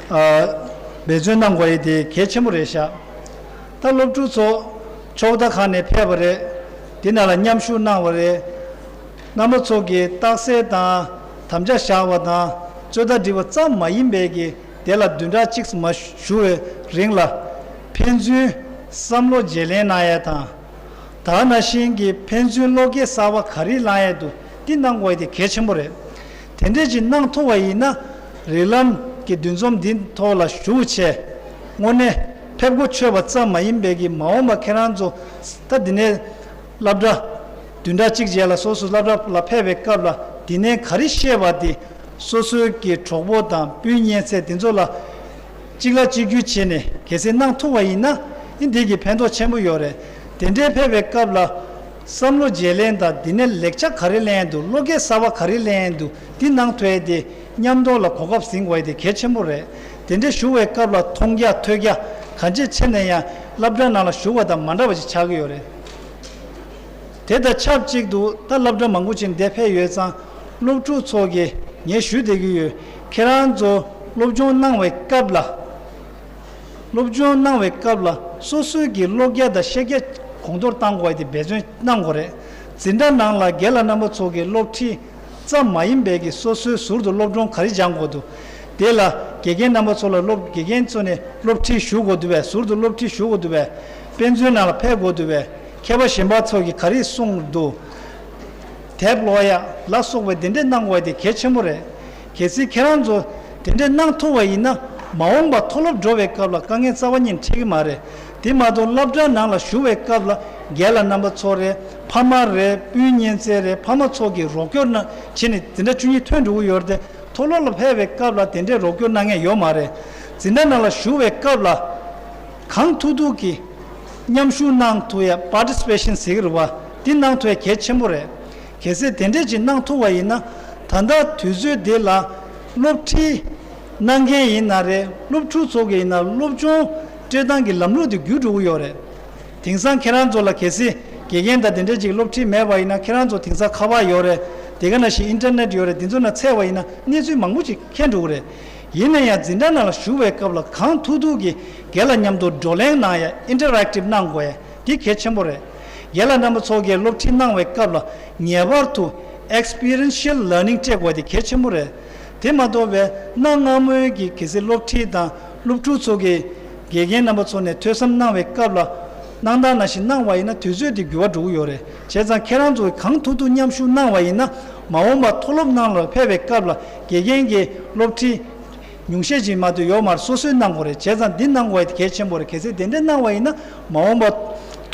ཨ་འབད་བརྩོན་གནང་དགོས་ཡས་དེ་གལ་ཆེན་པོ་རེད་ཤག་ད་སློབ་ཕྲུག་ཚོ་ཕྱོགས་མཐའ་ཁག་ནས་ཕེབས་པ་རེད། འདི་ནང་ལ་མཉམ་ཞུགས་གནང་བ་རེད། རྣམ་པ་ཚོ་གིས་རྟགས་གསལ་དང་དམ་བཅའ་བཞག་པ་དང་རྩོད་ཟླ་སྒྲིལ་བ་ཙམ་མ་ཡིན་པའི་གི་ དེ་ལ་བདུན་ཕྲག་གཅིག་མ་ཞུ་བའི་རིང་ལ་ཕན་ཚུན་བསམ་བློ་བརྗེ་ལེན་གནང་ཡས་དང་། ད་ག་ནང་བཞིན་གྱི་ཕན་ཚུན་བློ་སྐྱེད་གསར་པ་ག་རེ་བསླང་ཡས་འདུག་འདི་གནང་དགོས་ཡས་དེ་གལ་ཆེན་པོ་རེད། དེ་འདྲས་ཅིག་གནང་ཐུབ་པ་ཡིན་ན། རིགས་ལམ་གྱི་འདུ་འཛོམས་འདི་ཐོག་ལ་ཞུགས་བྱས། དངོས་གནས་ཕེབས་སྒོ་ཆོད་པ་ཙམ་མ་ཡིན་པའི་གི་མ་འོངས་པ་ཁྱེད་རང་ཚོ་ད་འདི་ནས་སློབ་གྲྭ་བདུན་ཕྲག་གཅིག་རྗེས་ལ་སོ་སོ་སློབ་གྲྭ་ལ་ཕེབས་པའི་སྐབས་ལ་འདི་ནས་ག་རེ་ཤེས་པ་དེ་སོ་སོའི་གི་གྲོགས་པོ་དང་སྤུན་ཉེ་ཚོ་དེ་ཚོ་ལ་གཅིག་ལ་གཅིག་གྱུར་བྱས་ནས་གལ་སྲིད་གནང་ཐུབ་པ་ཡིན་ན་ཨེ་འདི་གི་ཕན་ཐོགས་ཆེན་པོ་ཡོད་རེད། དེ་འདྲའི་ཕེབས་པའི་སྐབས་ལ་བསམ་བློ་བརྗེ་ལེན་དང་འདི་ནས་ལེགས་ཆ་ག་རེ་ལེན་ཡས་འདུག་བློ་སྐྱེད་གསར་པ་ག་རེ་ལེན་ཡས་འདུག་འདི་གནང་ཐུབ་ཡས་དེ་མཉམ་དུ་ལ་གོ་སྐབས་ཟིན་དགོས་ཡས་དེ་གལ་ཆེན་པོ་རེད། དེ་འདྲའི་ཞུ་བའི་སྐབས་ལ་མཐོང་རྒྱ་ཐོས་རྒྱ་གང་ཅི་ཆེ་ན་ཡང་སློབ་གྲྭ་ནང་ལ་ཞུགས་པ་དང་མ་འདྲ་བ་ཞིག་ཆགས་ཀྱི་ཡོད་རེད། དེ་དང་ཆབས་ཅིག་ཏུ་ད་སློབ་གྲྭ་མང་པོ་ཅིག་འདིར་ཕེབས་ཡོད་ཙང་སློབ་ཕྲུག་ཚོ་གིས་ངས་ཞུ་བསྡད་ཀྱི་ཡོད། ཁྱེད་རང་ཚོ་སློབ་སྦྱོང་གནང་བའི་སྐབས་ལ། སློབ་སྦྱོང་གནང་བའི་སྐབས་ལ་སོ་སོའི་གི་ཀློག་རྒྱ་དང་ཤེས་རྒྱ་གོང་མཐོར་གཏང་དགོས་ཡས་དེ་འབད་བརྩོན་གནང་དགོས་རེད། འཛིན་གྲྭ་ནང་ལ་རྒན་ལགས་རྣམ་པ་ཚོ་གི་སློབ་ཁྲིད་ཙམ་མ་ཡིན་པའི་གི་སོ་སོའི་ཟུར་དུ་སློབ་སྦྱོང་ག་རེ་སྦྱང་དགོས་འདུག་དེ་ལ་དགེ་རྒན་རྣམ་པ་ཚོ་ལ་སློབ་དགེ་རྒན་ཚོ་ནས་སློབ་ཁྲིད་ཞུ་དགོས་འདུག་པས། ཟུར་དུ་སློབ་ཁྲིད་ཞུ་དགོས་འདུག་པས། དཔེ་མཛོད་ནང་ལ་ཕེབས་དགོས་འདུག་པས། མཁས་པ་གཞན་པ་ཚོ་གིས་ག་རེ་གསུངས་འདུག་དེབ་ཀློག་ཡ་ལ་སོགས་པའི་དེ་འདྲས་གནང་དགོས་ཡ་དེ་གལ་ཆེན་པོ་རེད། གལ་སྲིད་ཁྱེད་རང་ཚོ་དེ་འདྲས་གནང་ཐུབ་པ་ཡིན་ན་མ་འོངས་པ་མཐོ་སློབ་འགྲོ་བའི་སྐབས་ལ་དཀའ་ངལ་རྩ་བ་ཉིད་འཕྲད་ཀྱི་མ་རེད། དེ་མ་གཏོགས་སློབ་གྲྭ་ནང་ལ་ཞུགས་པའི་སྐབས་ལ་རྒན་ལགས་རྣམ་པ་ཚོ་རེད། ཕ་མ་རེད། སྤུན་ཉེ་ཚན་རེད། ཕ་མ་ཚོ་གིས་རོགས་སྐྱོར་གནང་བྱས་ནས་འཛིན་གྲྭ་བཅུ་གཉིས་ཐོན་འགྲོ་གི་ཡོད་རེད་དེ། མཐོ་སློབ་ལ་ཕེབས་པའི་སྐབས་ལ་དེ་འདྲའི་རོགས་སྐྱོར་གནང་མཁན་ཡོད་མ་རེད། འཛིན་གྲྭ་ནང་ལ་ཞུགས་པའི་སྐབས་ལ་གང་ཐུབ་ཐུབ་ཀྱིས་མཉམ་ཞུགས་གནང་ཐུབ་ཡ་པར་ཊི་སི་པེ་ཤན་ཟེར་གྱི་རེད་པ། འདི་གནང་ཐུབ་ཡ་གལ་ཆེན་པོ་རེད། གལ་སྲིད་དེ་འདྲས་ཅིག་གནང་ཐུབ་པ་ཡིན་ན་ད་ལྟ་དུས་ཚོད་འདི་ལ་སློབ་ཁྲིད་གནང་མཁན་ཡིན་ན་རེད། སློབ་ཕྲུག་ཚོ་གི་ཡིན་ན་སློབ་སྦྱོང་སྤྲོད་སྟངས་ཀྱི་ལམ་ལུགས་དེ་འགྱུར་འགྲོ་གི་ཡོད་རེད། དེང་སང་ཁྱེད་རང་ཚོ་ལ་གལ་སྲིད་དགེ་རྒན་དང་དེ་འདྲས་ཅིག་སློབ་ཁྲིད་མེད་པ་ཡིན་ན་ཁྱེད་རང་ཚོ་དེང་སང་ཁ་པར་ཡོད་རེད། དེ་ག་ནང་བཞིན་ཨིན་ཊར་ནེཊ་ཡོད་རེད། དེ་ཚོ་ནང་བཙལ་བ་ཡིན་ན་གནས་ཚུལ་མང་པོ་ཅིག་མཁྱེན་འགྲོ་གི་རེད། ཡིན་ན་ཡང་འཛིན་གྲྭ་ནང་ལ་ཞུགས་པའི་སྐབས་ལ་གང་ཐུབ་ཐུབ་ཀྱིས་རྒན་ལགས་མཉམ་དུ་བགྲོ་གླེང་གནང་ཡ་ཨིན་ཊར་ཨེག་ཊིབ་གནང་དགོས་ཡ་འདི་གལ་ཆེན་པོ་རེད། རྒན་ལགས་རྣམ་པ་ཚོ་གིས་སློབ་ཁྲིད་གནང་བའི་སྐབས་ལ་ངེས་པར་དུ་ཨེག་སི་པི་རི་ཡེན་ཤལ་ལར་ནིང་སྤྲད་དགོས་ཡ་དེ་གལ་ཆེན་པོ་རེད། དེ་མ་གཏོགས་པའི་གནའ་སྔ་མོའི་གི་གལ་སྲིད་སློབ་ཁྲིད་དང་སློབ་ཕྲུག་ཚོ་གི་དགེ་རྒན་རྣམ་པ་ཚོ་ནས་ཐོས་བསམ་གནང་བའི་སྐབས་ལ་གནང་སྟངས་ནང་བཞིན་གནང་བ་ཡིན་ན་དུས་ཚོད་དེ་འགྱུར་བ་འགྲོ་གི་ཡོད་རེད། བྱས་ཙང་ཁྱེད་རང་ཚོ་གང་ཐུབ་ཐུབ་མཉམ་ཞུགས་གནང་བ་ཡིན་ན་མ་འོངས་པ་མཐོ་སློབ་ནང་ལ་ཕེབས་པའི་སྐབས་ལ་དགེ་རྒན་གྱི་སློབ་ཁྲིད་ཉུང་ཤས་ཅིག་མ་གཏོགས་ཡོད་མ་རེད། སོ་སོས་གནང་དགོས་རེད། བྱས་ཙང་འདི་གནང་དགོས་ཡ་དེ་གལ་ཆེན་པོ་རེད། གལ་སྲིད་དེ་འདྲ་གནང་བ་ཡིན་ན་མ་འོངས་པ་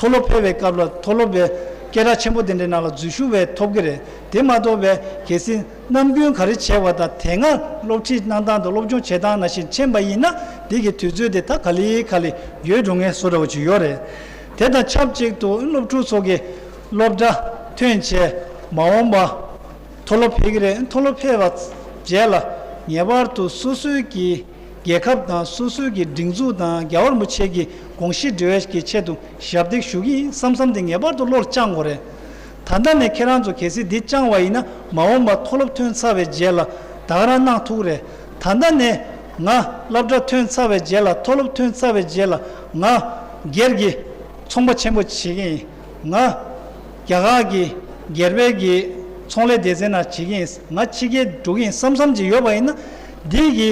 མཐོ་སློབ་ཕེབས་པའི་སྐབས་ལ་མཐོ་སློབ་པའི་སྐད་གྲགས་ཆེན་པོ་དེ་འདྲའི་ནང་ལ་འཛུལ་ཞུགས་བྱེད་ཐུབ་ཀྱི་རེད། དེ་མ་གཏོགས་པའི་གལ་སྲིད་ནམ་རྒྱུན་ག་རེ་བྱས་པ་དང་དེ་སྔ་སློབ་ཁྲིད་གནང་སྟངས་དང་སློབ་སྦྱོང་བྱེད་སྟངས་ནང་བཞིན་ཕྱིན་པ་ཡིན་ན་འདི་གི་དུས་ཚོད་དེ་ད་ག་ལེ་ག་ལེ་ཡོལ་འགྲོ་མཁན་བཟོ་འདྲ་བོ་ཅིག་ཡོད་རེད། དེ་དང་ཆབས་ཅིག་ཏུ་སློབ་ཕྲུག་ཚོ་གི་སློབ་གྲྭ་ཐོན་བྱས་མ་འོངས་པ་མཐོ་སློབ་ཕེབས་ཀྱི་རེད། མཐོ་སློབ་ཕེབས་པ་རྗེས་ལ་ངེས་པར་དུ་སོ་སོའི་གི་རྒྱལ་ཁབ་དང་སོ་སོའི་གི་སྒྲིག་འཛུགས་དང་རྒྱལ་བ་རིན་པོ་ཆེ་གི་དགོངས་གཞི་འགྲེལ་བའི་གི་ཆེད་དུ་ཞབས་འདེགས་ཞུ་གི་ཡིན་བསམ་བསམ་དེ་ངེས་པར་དུ་བློར་བཅངས་དགོས་རེད། ད་ལྟ་ནས་ཁྱེད་རང་ཚོ་གལ་སྲིད་འདི་བཅངས་པ་ཡིན་ན་མ་འོངས་པ་མཐོ་སློབ་ཐོན་ཚར་བའི་རྗེས་ལ་ད་ག་རང་གནང་ཐུབ་ཀྱི་རེད། ད་ལྟ་ནས་ང་སློབ་གྲྭ་ཐོན་ཚར་བའི་རྗེས་ལ་མཐོ་སློབ་ཐོན་ཚར་བའི་རྗེས་ལ་ང་སྒེར་གྱི་ཚོང་པ་ཆེན་པོ་བྱེད་ཀྱི་ཡིན། ང་རྒྱ་གར་གྱི་སྒེར་པའི་གི་ཚོང་ལས་སྡེ་ཚན་ནང་བྱེད་ཀྱི་ཡིན། ང་ཕྱི་རྒྱལ་འགྲོ་གི་ཡིན་བསམ་བསམ་ཅིག་ཡོད་པ་ཡིན་ན་འདི་གི་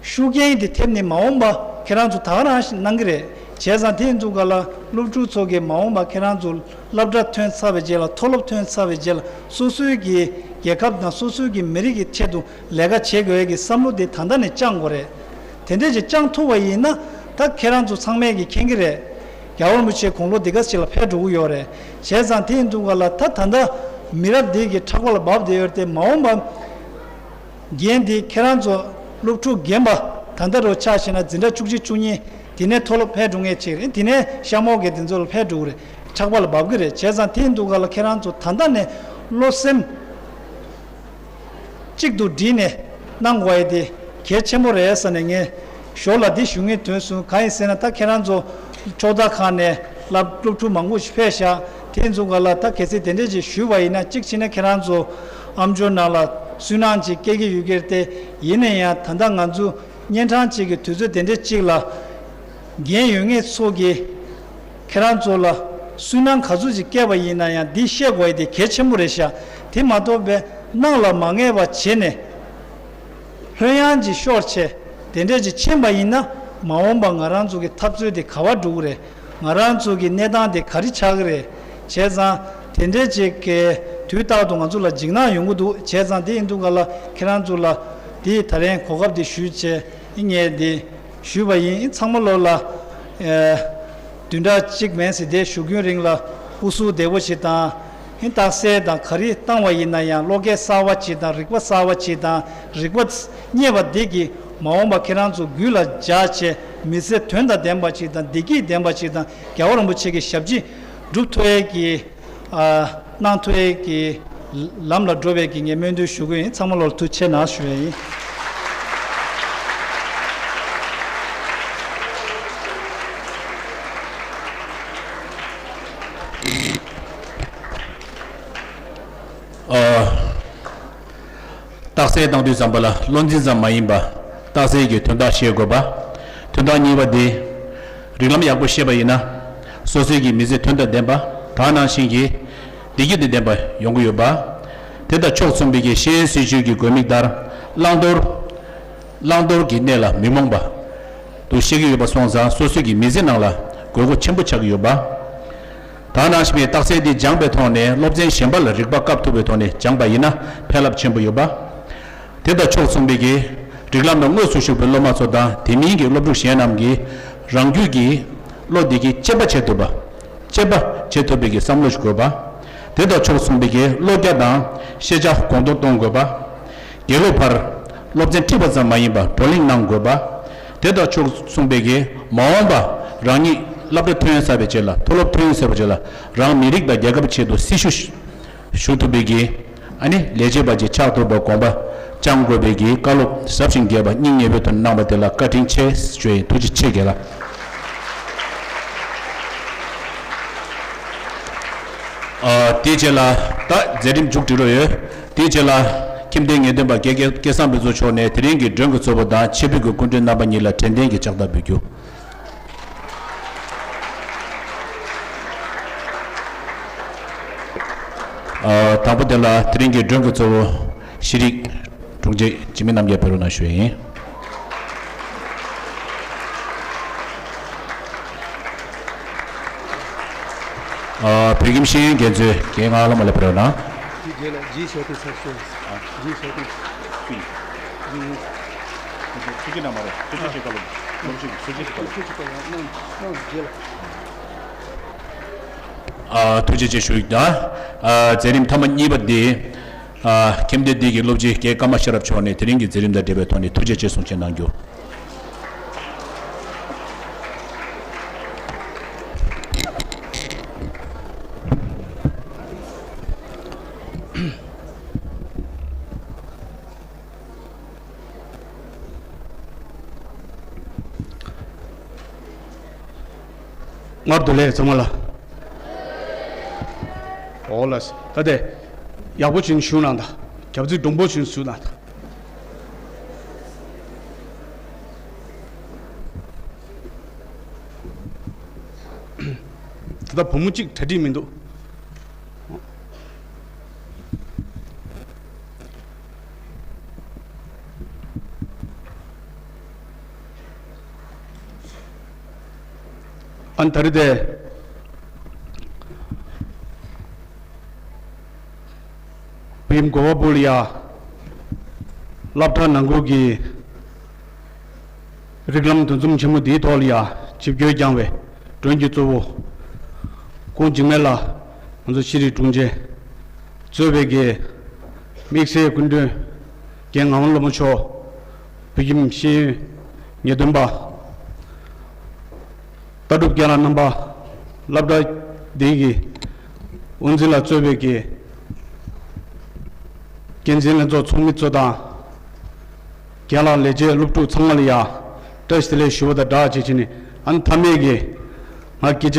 ཤུགས་རྐྱེན་དེ་ཐེབས་ནས་མ་འོངས་པ་ཁྱེད་རང་ཚོ་ད་ག་རང་གནང་གི་རེད། བྱས་ཙང་དེ་ཡིན་དུས་ག་ལ་སློབ་ཕྲུག་ཚོ་གིས་མ་འོངས་པ་ཁྱེད་རང་ཚོ་སློབ་གྲྭ་ཐོན་ཚར་བའི་རྗེས་ལ་མཐོ་སློབ་ཐོན་ཚར་བའི་རྗེས་ལ་སོ་སོའི་གི་རྒྱལ་ཁབ་དང་སོ་སོའི་གི་མི་རིགས་ཀྱི་ཆེད་དུ་ལས་ཀ་བྱེད་དགོས་ཀྱི་བསམ་བློ་དེ་ད་ལྟ་ནས་བཅངས་དགོས་རེད། དེ་འདྲས་ཅིག་བཅངས་ཐུབ་པ་ཡིན་ན་ད་ཁྱེད་རང་ཚོ་ཚང་མས་ཀྱི་མཁྱེན་གྱི་རེད། རྒྱལ་བ་རིན་པོ་ཆེ་དགུང་ལོ་འདི་ག་ཅིག་ལ་ཕེབས་འགྲོ་གི་ཡོད་རེད། བྱས་ཙང་དེ་ཡིན་དུས་ག་ལ་ད་ད་ལྟ་མི་རབས་འདི་གི་ཕྲག་པ་ལ་བབས་བསྡད་ཡོད་རེད་དེ། མ་འོངས་པ་རྒན་འདི་ཁྱེད་རང་ཚོ་སློབ་ཕྲུག་རྒན་པ་ད་ལྟ་རུ་ཆ་བཞག་ན་འཛིན་གྲྭ་བཅུ་གཅིག་བཅུ་གཉིས་དེ་ནས་མཐོ་སློབ་ཕེབས་འགྲོ་མཁན་ཅིག་རེད། དེ་ནས་གཤམ་འོག་གི་དེ་ཚོ་ལ་ཕེབས་འགྲོ་གི་རེད། ཕྲག་པ་ལ་བབས་ཀྱི་རེད། བྱས་ཙང་དེ་ཡིན་དུས་ག་ལ་ཁྱེད་རང་ཚོ་ད་ལྟ་ནས་བློ་སེམས་གཅིག་ཏུ་བསྒྲིལ་ནས་གནང་དགོས་ཡ་དེ་གལ་ཆེན་པོ་རེད་ཟེར་ནས་ངས་ཞོར་ལ་འདི་ཞུ་ངེས་དོན་གསུམ་གང་ཡིན་ཟེར་ན། ད་ཁྱེད་རང་ཚོ་ཕྱོགས་མཐའ་ཁག་ནས་སློབ་སློབ་ཕྲུག་མང་པོ་ཞིག་ཕེབས་ཤག་དེ་ཚོ་ག་ལ་ད་གལ་སྲིད་དེ་འདྲས་ཅིག་ཞུས་པ་ཡིན་ན་གཅིག་བྱས་ན་ཁྱེད་རང་ཚོ་ཨམ་ཅོག་ནང་ལ་སུན་སྣང་ཅིག་སྐྱེ་གི་ཡོད་ཀྱི་རེད་དེ། ཡིན་ན་ཡང་ད་ལྟ་ང་ཚོ་གཉན་འཕྲང་ཅིག་གི་དུས་ཚོད་དེ་འདྲས་ཅིག་ལ་འགན་ཡོད་མཁན་ཚོ་གིས་ཁྱེད་རང་ཚོ་ལ་སུན་སྣང་ག་ཚོད་ཅིག་སྐྱེས་པ་ཡིན་ན་ཡང་འདི་ཤེས་དགོས་ཡ་དེ་གལ་ཆེན་པོ་རེད་ཤག་དེ་མ་གཏོགས་པའི་སྣང་ལ་མ་ངེས་པ་བྱས་ནས་ ལྷོད་ཡངས་ཅིག་ཤོར་བྱས་དེ་འདྲས་ཅིག་ཕྱིན་པ་ཡིན་ན། མ་འོངས་པ་ང་རང་ཚོ་གི་འཐབ་རྩོད་དེ་ག་བ་འགྲོ་གི་རེད། ང་རང་ཚོ་གི་གནས་སྟངས་དེ་ག་རེ་ཆགས་ཀྱི་རེད། བྱས་ཙང་དེ་འདྲས་ཅིག་གི་དུས་རྟག་ཏུ་ང་ཚོ་ལ་འཇིགས་སྣང་ཡོང་གི་འདུག་བྱས་ཙང་དེ་ཡིན་དུས་ག་ལ་ཁྱེད་རང་ཚོ་ལ་དེ་ད་རིང་གོ་སྐབས་དེ་ཞུས་བྱས་ངས་དེ་ཞུས་པ་ཡིན། ཚང་མ་ལོ་ལ་ཨེ་བདུན་ཕྲག་གཅིག་མིན་ཟེར་དེ་བཞུགས་རྒྱུན་རིང་ལ་སྐུ་གཟུགས་བདེ་པོ་ཞིག་དང་། ཧིན་རྟགས་གསལ་དང་ག་རེ་བཏང་བ་ཡིན་ན་ཡང་བློ་སྐྱེད་གསར་བ་ཅིག་དང་རིག་པ་གསར་བ་ཅིག་དང་རིག་པ་རྙེད་པ་འདི་གིས་མ་འོངས་པ་ཁྱེད་རང་ཚོ་རྒྱུད་ལ་འཇགས་བྱས་མི་ཚེ་དོན་དང་ལྡན་པ་ཅིག་དང་བདེ་སྐྱིད་ལྡན་པ་ཅིག་དང་རྒྱལ་བ་རིན་པོ་ཆེ་གི་ཞབས་ཕྱི་སྒྲུབ་ཐུབ་ཡས་ཀྱི་ཨ་གནང་ཐུབ་ཡས་ཀྱི་ལམ་ལ་འགྲོ་བའི་གི་ངས་སྨོན་འདུན་ཞུ་གི་ཡིན། ཚང་མ་ལོར་ཐུགས་རྗེ་ཆེ་གནང་ཞུ་ཡས་ཡིན། ཨ། རྟགས་གསལ་བཏང་དུས་ཙམ་པ་ལ་བློ་འཛིན་ཙམ་མ་ཡིན་པ་རྟགས་གསལ་གྱི་དོན་དག་ཤེས་དགོས་པ། དོན་དག་གཉིས་པ་དེ་རིགས་ལམ་ཡག་པོ་ཤེས་པ་ཡིན་ན་སོ་སོའི་གི་མི་ཚེ་དོན་དང་ལྡན་པ་དེ་ནང་བཞིན་གྱི་བདེ་སྐྱིད་དང་ལྡན་པ་ཡོང་གི་ཡོད་པ། དེ་དང་ཕྱོགས་མཚུངས་པའི་གི་ཤེས་ཡོན་སྲིད་བྱུས་ཀྱི་དགོས་དམིགས་ལྟར་བླང་དོར། བླང་དོར་གྱི་གནས་ལ་མི་རྨོངས་པ་དུ་ཤེས་ཀྱི་ཡོད་པ་སོང་ཙང་སོ་སོའི་གི་མི་ཚེ་ནང་ལ་དགོས་མཁོ་ཆེན་པོ་ཆགས་ཀྱི་ཡོད་པ། ད་ནང་བཞིན་པའི་རྟགས་གསལ་འདི་སྦྱངས་པའི་ཐོག་ནས་སློབ་ཚན་གཞན་པ་ལ་རིག་པ་བཀབ་ཐུབ་པའི་ཐོག་ནས་སྦྱངས་པ་ཡིན་ན་ཕན་རླབས་ཆེན་པོ་ཡོད་པ། དེ་དང་ཕྱོགས་མཚུངས་པའི་གི་རིགས་ལམ་ལ་དངོས་སུ་ཞུགས་པའི་སློབ་མ་ཚོ་དང་དེ་མིན་གྱི་སློབ་ཕྲུག་གཞན་རྣམས་ཀྱིས་རང་རྒྱུད་ཀྱི་བློ་བདེ་སྐྱིད་གཅེས་པ་བྱེད་ཐུབ་པ། གཅེས་པ་བྱེད་ཐུབ་པའི་གི་བསམ་བློ་ཞིག་དགོས་པ། དེ་དང་ཕྱོགས་མཚུངས་པའི་གི་བློ་རྒྱ་དང་ཤེས་བྱ་གོང་མཐོར་གཏོང་དགོས་པ། དགེ་སློབ་བར་སློབ་ཚན་ཁྲིད་པ་ཙམ་མ་ཡིན་པར་བགྲོ་གླེང་གནང་དགོས་པ། དེ་དང་ཕྱོགས་མཚུངས་པའི་གི་མ་འོངས་པ་རང་ཉིད་སློབ་གྲྭ་ཐོན་ཚར་བའི་རྗེས་ལ་མཐོ་སློབ་ཐོན་ཚར་བའི་རྗེས་ལ་རང་མི་རིགས་དང་རྒྱལ་ཁབ་ཆེད་དུ་སྲི་ཞུ་ཞུ་ཐུབ་པའི་གི་ཨ་ནི་ལས་བྱེད་པ་ཅིག་ཆགས་ཐུབ་པར་དགོངས་པ་བཅངས་དགོས་པའི་གི་བཀའ་སློབ་ཟབ་ཞིང་རྒྱས་པ་སྙིང་ཉེ་བོའི་དོན་གནང་བ་དེ་ལ་བཀའ་དྲིན་ཆེ་ཞུ་ཡིན། ཐུགས་རྗེ་ཆེ་རྒན་ལགས། ཨ། དེའི་རྗེས་ལ་ད་མཛད་རིམ་མཇུག་སྒྲིལ་རོགས་ཡོད། དེའི་རྗེས་ལ་ཁྱིམ་སྡེའི་ངེས་སྟོན་པ་དགེ་རྒན་སྐལ་བཟང་ཕུན་ཚོགས་མཆོག་ནས་དེ་རིང་གི་མགྲོན་གྱི་གཙོ་བོ་དང་ཆེད་ཕེབས་ཀྱི་སྐུ་མགྲོན་རྣམ་པ་གཉིས་ལ་དྲན་རྟེན་གྱི་ཕྱག་རྟགས་འབུལ་རྒྱུ། ཨ། དང་པོ་དེ་ལ་དེ་རིང་གི་མགྲོན་གྱི་གཙོ་བོ་ཤེས་རིག་དྲུང་ཆེ་འཇིགས་མེད་རྣམ་རྒྱལ་ཕེབས་རོགས་གནང་ཞུ་ཡིན། ཨ། བོད་ཁྱིམ་ཤེས་ཡོན་འགན་འཛིན་རྒན་ངག་དབང་བླ་མ་ལ་ཕེབས་རོགས་གནང་། དེའི་རྗེས་ལ་རྗེས་ཤོག་དེ་ཚར་སོང་། རྗེས་ཤོག་དེ། ཐུགས་རྗེ་གནང་མ་རེད། ཐུགས་རྗེ་ཆེ་བཀའ་སློབ། སློབ་ཆེན་གྱི་ཐུགས་རྗེ་ཆེ་བཀའ་སློབ། ཐུགས་རྗེ་ཆེ་བཀའ་སློབ་གནང་གནང་རྗེས་ལ། ཨ། ཐུགས་རྗེ་ཆེ་ཞུ་ཡིག་དང་། ཨ། མཛད་རིམ་མཐའ་མ་གཉིས་པ་འདི། ཨ། ཁྱིམ་སྡེ་འདི་གི་སློབ་སྤྱི་རྒན་ཀརྨ་ཤེས་རབ་མཆོག་ནས་དེ་རིང་གི་མཛད་རིམ་དང་འབྲེལ་བའི་ཐོག་ནས་ཐུགས་རྗེ་ཆེ་གསུང་བཤད་གནང་རྒྱུ། སྔར་དུ་ལས་ཚང་མ་ལ། འོ་ལགས། ད་དེ་ཡག་པོ་བྱུང་བཞུགས་གནང་དང་། རྒྱབ་རྩིག་འདྲོང་པོ་བྱུང་བཞུགས་གནང་དང་། ད་ལྟ་བུ་མོ་གཅིག་གྲ་སྒྲིག་མི་འདུག་ཨ་ནི་ད་རེས་དེ་བོད་ཁྱིམ་གོ་བ་པུ་ལ་ཡ་སློབ་གྲྭ་ནང་ཁུལ་གྱི་རིགས་ལམ་འདུ་འཛོམས་ཆེན་མོ་འདིའི་ཐོག་ལ་ཡ་ཆིབས་བསྒྱུར་བསྐྱངས་པའི་མགྲོན་གྱི་གཙོ་བོ་སྐུ་ངོ་འཇིགས་མེད་ལགས། ང་ཚོ་ཤེས་རིག་དྲུང་ཆེ་གཙོས་པའི་གི་དམིགས་བསལ་སྐུ་མགྲོན་རྒན་ངག་དབང་བླ་མ་མཆོག་བོད་ཁྱིམ་ཤེས་ཡོན་ངེས་སྟོན་པ། ལྟ་གྲུབ་རྒན་ལགས་རྣམ་པ། སློབ་གྲྭ་འདི་གི་དབུ་འཛིན་ལ་གཙོས་པའི་གི་འགན་འཛིན་ལྷན་ཚོགས་ཚོགས་མི་ཚོ་དང་། རྒན་ལགས་ལས་བྱེད་སློབ་ཕྲུག་ཚང་མ་ལ་ཡ་བཀྲ་ཤིས་བདེ་ལེགས་ཞུ་བ་དང་སྦྲགས་བྱས་བྱས་ནས། ཨ་ནི་མཐའ་མའི་གི་ང་སྐད་ཆ་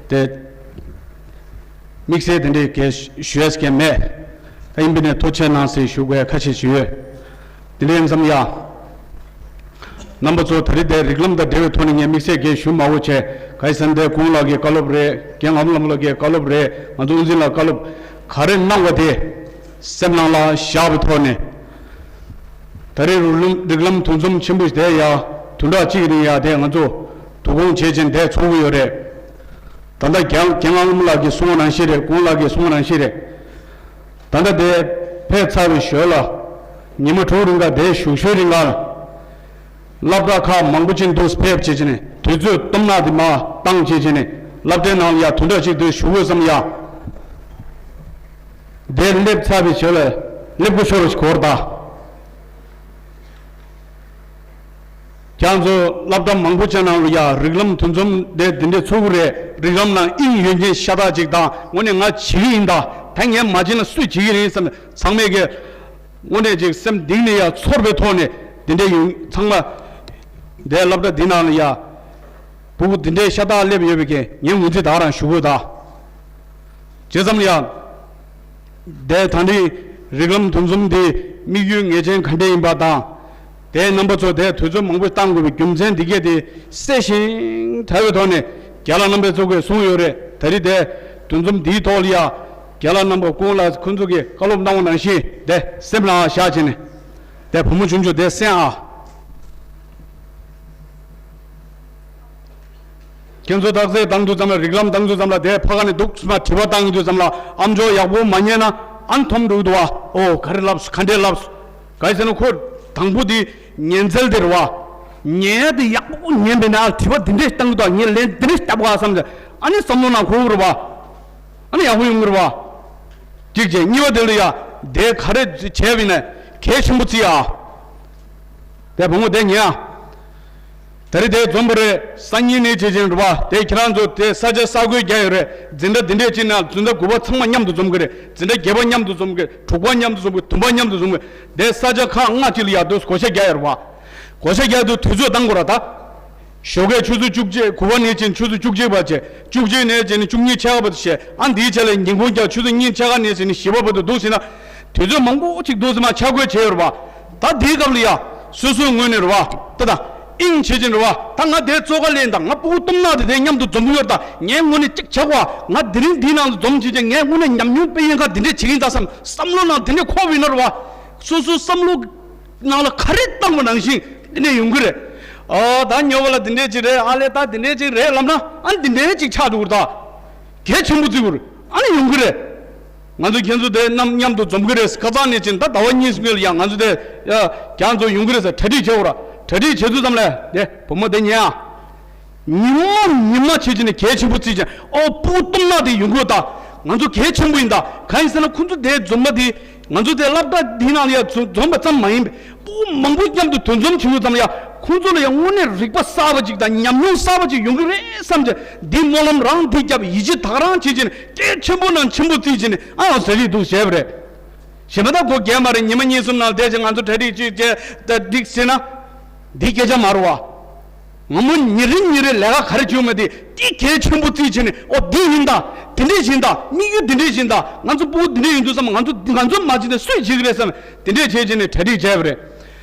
དེ་དམིགས་བསལ་དེ་འདྲའི་གས་ཞུ་ཡས་གས་མེད། ཨ། ཡིན་པས་ནས་ཐུགས་རྗེ་གནང་ཟེར་ཞུ་དགོས་ཡ་ཁ་ཤས་ཤིག་ཡོད། དེ་འདྲ་ཡིན་ཙང་ཡ། རྣམ་པ་ཚོ་ད་རེས་དེ་རིགས་ལམ་དང་འབྲེལ་བའི་ཐོག་ནས་ངས་དམིགས་བསལ་གས་ཞུ་མ་དགོས་བྱས། ག་ཡི་ཟེར་ན་དེ་སྐུ་ངོ་ལགས་ཀྱི་བཀའ་སློབ་རེད། རྒན་ངག་དབང་བླ་མ་ལགས་ཀྱི་བཀའ་སློབ་རེད། ང་ཚོ་དབུ་འཛིན་ལགས་བཀའ་སློབ་ག་རེ་གནང་བ་དེ་སེམས་ནང་ལ་བཞག་པའི་ཐོག་ནས། ད་རེས་རིགས་ལམ་རིགས་ལམ་འདུ་འཛོམས་ཆེན་པོ་དེ་ཡ་བདུན་ཕྲག་གཅིག་རིང་ཡ་དེ་ང་ཚོ་དུ་དགོང་བྱེད་ཅིང་དེ་ཚོགས་ཀྱི་ཡོད་རེད། ད་ལྟ་རྒན་རྒན་ལགས་ལགས་ཀྱིས་གསུངས་པ་ནང་བཞིན་རེད། ཀུན་ལགས་ཀྱིས་གསུངས་པ་ནང་བཞིན་རེད། ད་ལྟ་དེ་ཕེབས་ཚར་བའི་ཞོར་ལ་ཉི་མ་དྲུག་རིང་ག་དེ་བཞུགས་ཞོར་རིང་ག་ལ། སློབ་གྲྭ་ཁག་མང་པོ་ཅིག་འདུག་ཕེབས་བྱེད་ཀྱི་ནས་དུས་ཚོད་གཏུམ་ནག་དེ་མ་བཏང་བྱེད་ཀྱི་ནས་སློབ་གྲྭའི་ནང་ལ་ཡ་དུས་འདྲ་ཅིག་དུ་བཞུགས་དགོས་བསམ་ཡ། དེ་སླེབས་ཚར་བའི་ཞོར་ལ་སླེབས་དགོས་ཤོར་བ་ཞིག་གོ་ར་ད། ཁྱེད་ཚོ་སློབ་གྲྭ་མང་པོ་ཅན་ནང་ལ་ཡ་རིགས་ལམ་འདུ་འཛོམས་དེ་འདི་འདྲས་ཚོགས་ཀྱི་རེད། རིགས་ལམ་ནང་དབྱིངས་ཡོད་མཁན་ཤ་སྟག་ཅིག་དང་དངོས་གནས་ང་བྱེད་ཀྱི་ཡིན་ད། ད་ངས་མ་བྱེད་ན་སུས་བྱེད་ཀྱི་རེད་བསམ་ཚང་མས་ཀྱི། དངོས་གནས་ཅིག་སེམས་གཏིང་ནས་ཡ་ཚོར་བའི་ཐོག་ནས་འདི་འདྲ་ཡོང་ཚང་མ། འདས་སློབ་གྲྭ་འདི་ནང་ལ་ཡ། ཕྲུ་གུ་འདི་འདྲའི་ཤ་སྟག་སླེབས་ཡོད་པའི་གི་ངས་ངོས་འཛིན་ད་རང་ཞུ་དགོས་ད། བྱས་ཙམ་ཡ། འདས་ད་འདི་རིགས་ལམ་འདུ་འཛོམས་འདི་དམིགས་ཡུལ་ངེས་ཅན་ག་འདྲ་ཡིན་པ་དང་། དེའི་རྣམ་པ་ཚོ་དེ་དུས་ཚོད་མང་པོ་བཏང་དགོས་པའི་རྒྱུ་མཚན་འདི་གས་དེ་གསལ་ཞིང་དྲ་བའི་ཐོག་ནས་རྒན་ལགས་རྣམ་པས་ཚོ་གིས་གསུངས་ཡོད་རེད། ད་རེས་དེ་འདུ་འཛོམས་འདིའི་ཐོག་ལ་ཡ། རྒན་ལགས་རྣམ་པ་ཀུན་ལ་ཁོང་ཚོ་གིས་བཀའ་སློབ་གནང་བ་ནང་བཞིན་དེ་སེམས་ལ་བཞག་བྱས་ནས། དེ་བུ་མོ་ཆུང་ཆུང་དེ་གསན་ཨ། ཁྱེད་ཚོ་རྟགས་གསལ་བཏང་དུས་ཙམ་ལ་རིགས་ལམ་བཏང་དུས་ཙམ་ལ་དེ་ཕ་ག་ནས་འདུག་སེ་མ་དྲི་བ་བཏང་དུས་ཙམ་ལ་ཨམ་ཅོག་ཡག་པོ་མ་ཉན་ན་ཨན་འཐོམ་འགྲོ་གི་འདུག་བ། ཨོ་ག་རེ་ལབ་སོང་ག་འདྲས་ལབ་སོང་། ག་རེ་ཟེར་ན་ཁོ་དང་པོ་དེ་ཉན་འཚལ་དེ་རེད་བ། ཉན་ཡ་དེ་ཡག་པོ་ཉན་པས་ན་དྲི་བ་འདི་འདྲས་བཏང་གི་འདུག་ངས་ལན་འདི་འདྲས་བཏབ་ག་བསམ་ཚེ་ཨ་ནི་བསམ་བློ་ནང་འཁོར་གི་རེད་བ། ཨ་ནི་ཡག་པོ་ཡོང་གི་རེད་བ། གཅིག་བྱས་གཉིས་པ་དེ་ལ་ཡ་དེ་ག་རེ་བྱས་པ་ཡིན་ན་གལ་ཆེན་པོ་བརྩི་ཡ། དེ་བུ་མོ་དེ་ཉན་ཨ། ད་རེས་དེ་འཛོམས་པ་རེད། སང་ཉིན་ནས་བྱེད་ཀྱིན་རེད་བ། དེ་ཁྱེད་རང་ཚོ་དེ་ས་ཆ་ས་ཁུལ་རྒྱག་ཡོད་རེད། འཛིན་གྲྭ་འདི་འདྲས་བྱེད་ན་འཛིན་གྲྭ་དགུ་པ་ཚང་མ་མཉམ་དུ་འཛོམས་ཀྱི་རེད། འཛིན་གྲྭ་བརྒྱད་པ་མཉམ་དུ་འཛོམས་ཀྱི་རེད། དྲུག་པ་མཉམ་དུ་འཛོམས་ཀྱི་རེད། བདུན་པ་མཉམ་དུ་འཛོམས་ཀྱི་རེད། དེ་ས་ཆ་ཁག་ལྔ་གཅིག་ལ་ཡར་དུ་བགོ་བཤའ་རྒྱག་ཡོད་རེད་བ། བགོ་བཤའ་རྒྱག་དུས་དུས་ཚོད་བཏང་དགོས་ར་ད། ཞོགས་ཀས་ཆུ་ཚོད་བཅུ་གཅིག་དགུ་པ་ནས་བྱས་ཆུ་ཚོད་བཅུ་གཅིག་བར་བྱས། བཅུ་གཅིག་ནས་བྱས་ནས་བཅུ་གཉིས་ཕྱེད་ཀ་བར་བྱས། ཨ་འདིའི་ཆ་ལ་ཉིན་གུང་རྒྱག་ཆུ་ཚོད་གཉིས་ཕྱེད་ཀ་ནས་བྱས་ནས་བཞི་པ་བར་དུ་འདུག་ཟེར་ན། དུས་ཚོད་མང་པོ་ཅིག་འདུག་ཟེར་མ་ཆ་བགོས་བྱས་ཡོད་རེད་བ། ད་འདིའི་སྐབས་ལ་ཡ། སོ་སོའི་ངོས་ནས་རེད་བ། ད་ད། ཨིང་བྱེད་ཀྱིན་རེད་བ། ད་ང་དེ་གཙོ་ཁ་ལེན་དང་ང་ཕྲུ་གུ་གཏུམ་ནག་དེ་དེ་མཉམ་དུ་འཛོམས་ཀྱི་ཡོད་ད། ངའི་ངོས་ནས་གཅིག་བྱ་དགོས་ང་དེ་རིང་འདིའི་ནང་དུ་འཛོམས་བྱེད་ཀྱིན་ངའི་ངོས་ནས་ཉམས་མྱོང་སྤེལ་ཡོང་ཁ་དེ་འདྲས་བྱེད་ཀྱིན་ད་བསམ་བསམ་བློ་ནང་དེ་འདྲས་འཁོར་བ་ཡིན་ན་རེད་བ། སོ་སོའི་བསམ་བློ། ནང་ལ་ག་རེ་བཏང་བ་ནང་བཞིན་འདི་འདྲས་ཡོང་གི་རེད། ཨ་ད་ཉོ་བ་ལ་འདི་འདྲས་ཅིག་རེད། ཨ་ལས་ད་འདི་འདྲས་ཅིག་རེད་ལབ་ན་ཨ་འདི་འདྲས་ཅིག་ཆགས་འགྲོ་གི་རེད་ད། གལ་ཆེན་པོ་བརྩི་དགོས་རེད། ཨ་ནི་ཡོང་གི་རེད། ང་ཚོ་ཁྱེད་ཚོ་དེ་རྣམས་མཉམ་དུ་འཛོམས་གི་རེད། ཁ་སང་ནས་ཕྱིན་ད་ཟླ་བ་གཉིས་སྔོན་ལ་ཡང་ང་ཚོ་དེ་ཡ་ཁྱེད་ཚོ་ཡོང་གི་རེད་ཟེར་གྲ་སྒྲིག་བྱེད་འོ་ར། གྲ་སྒྲིག་བྱེད་དུས་ཙམ་ལ་དེ་བུ་མོ་དེ་ཉན་ཨ། ཉི་མ་ཉི་མ་བྱེད་ཀྱི་ནི་གལ་ཆེན་པོ་བརྩིས་ཀྱང་ཨོ་སྤུ་གུ་གཏུམ་ནག་དེ་ཡོང་གི་ཡོད་ད། ང་ཚོ་གལ་ཆེན་པོ་ཡིན་ད། གང་ཡིན་ཟེར་ན་ཁོ་ཚོ་དེ་འཛོམས་པ་དེ་ང་ཚོ་དེ་སློབ་གྲྭ་འདིའི་ནང་ལ་ཡ་ཚོ་འཛོམས་པ་ཙམ་མ་ཡིན་པའི་སྤུ་གུ་མང་པོ་མཉམ་དུ་འདུ་འཛོམས་བྱུང་ཡོད་ཙམ་ལ་ཡ་ཁོ་ཚོ་ལ་ཡ་དངོས་གནས་རིག་པ་གསར་པ་ཅིག་དང་ཉམས་མྱོང་གསར་པ་ཅིག་ཡོང་གི་རེད་བསམ་གྱི་འདི་སྨོན་ལམ་རང་འདི་བརྒྱབ་ཡིད་ཆེས་དག་རང་བྱེད་ཀྱི་ནི་གལ་ཆེན་པོ་ནང་ཆེན་པོ་བརྩིས་ཀྱི་ནི་ཨ་ཡང་ཟེར་རིགས་འདུག་བྱས་པ་རེད། གཞན་པ་ད་སྒོ་རྒྱག་མ་རེད། ཉི་མ་གཉིས་གསུམ་ནང་བསྡད་ཅིང་ང་ཚོ་གྲ་སྒྲིག་ཅིག་བྱས་ད་འགྲིག་ཟེར་ན། འདི་སྐད་ཆ་མ་རེད་བ། ང་མོ་ཉིན་རེ་ཉིན་རེ་ལས་ཀ་ག་རེ་བྱུང་མེད་དེ་འདི་གལ་ཆེན་པོ་བརྩིས་བྱས་ནས་ཨོ་འདི་ཡིན་ད། དེ་འདྲས་ཡིན་ད། དམིགས་ཡུལ་འདི་འདྲས་ཡིན་ད། ང་ཚོ་སྤུ་གུ་འདི་འདྲས་ཡིན་དུས་ཙམ་ང་ཚོ་ང་ཚོ་མ་བྱེད་ན་སུས་བྱེད་ཀྱི་རེད་བསམ་དེ་འདྲས་བྱས་བྱས་ནས་གྲ་སྒྲིག་བྱས་པ་རེད།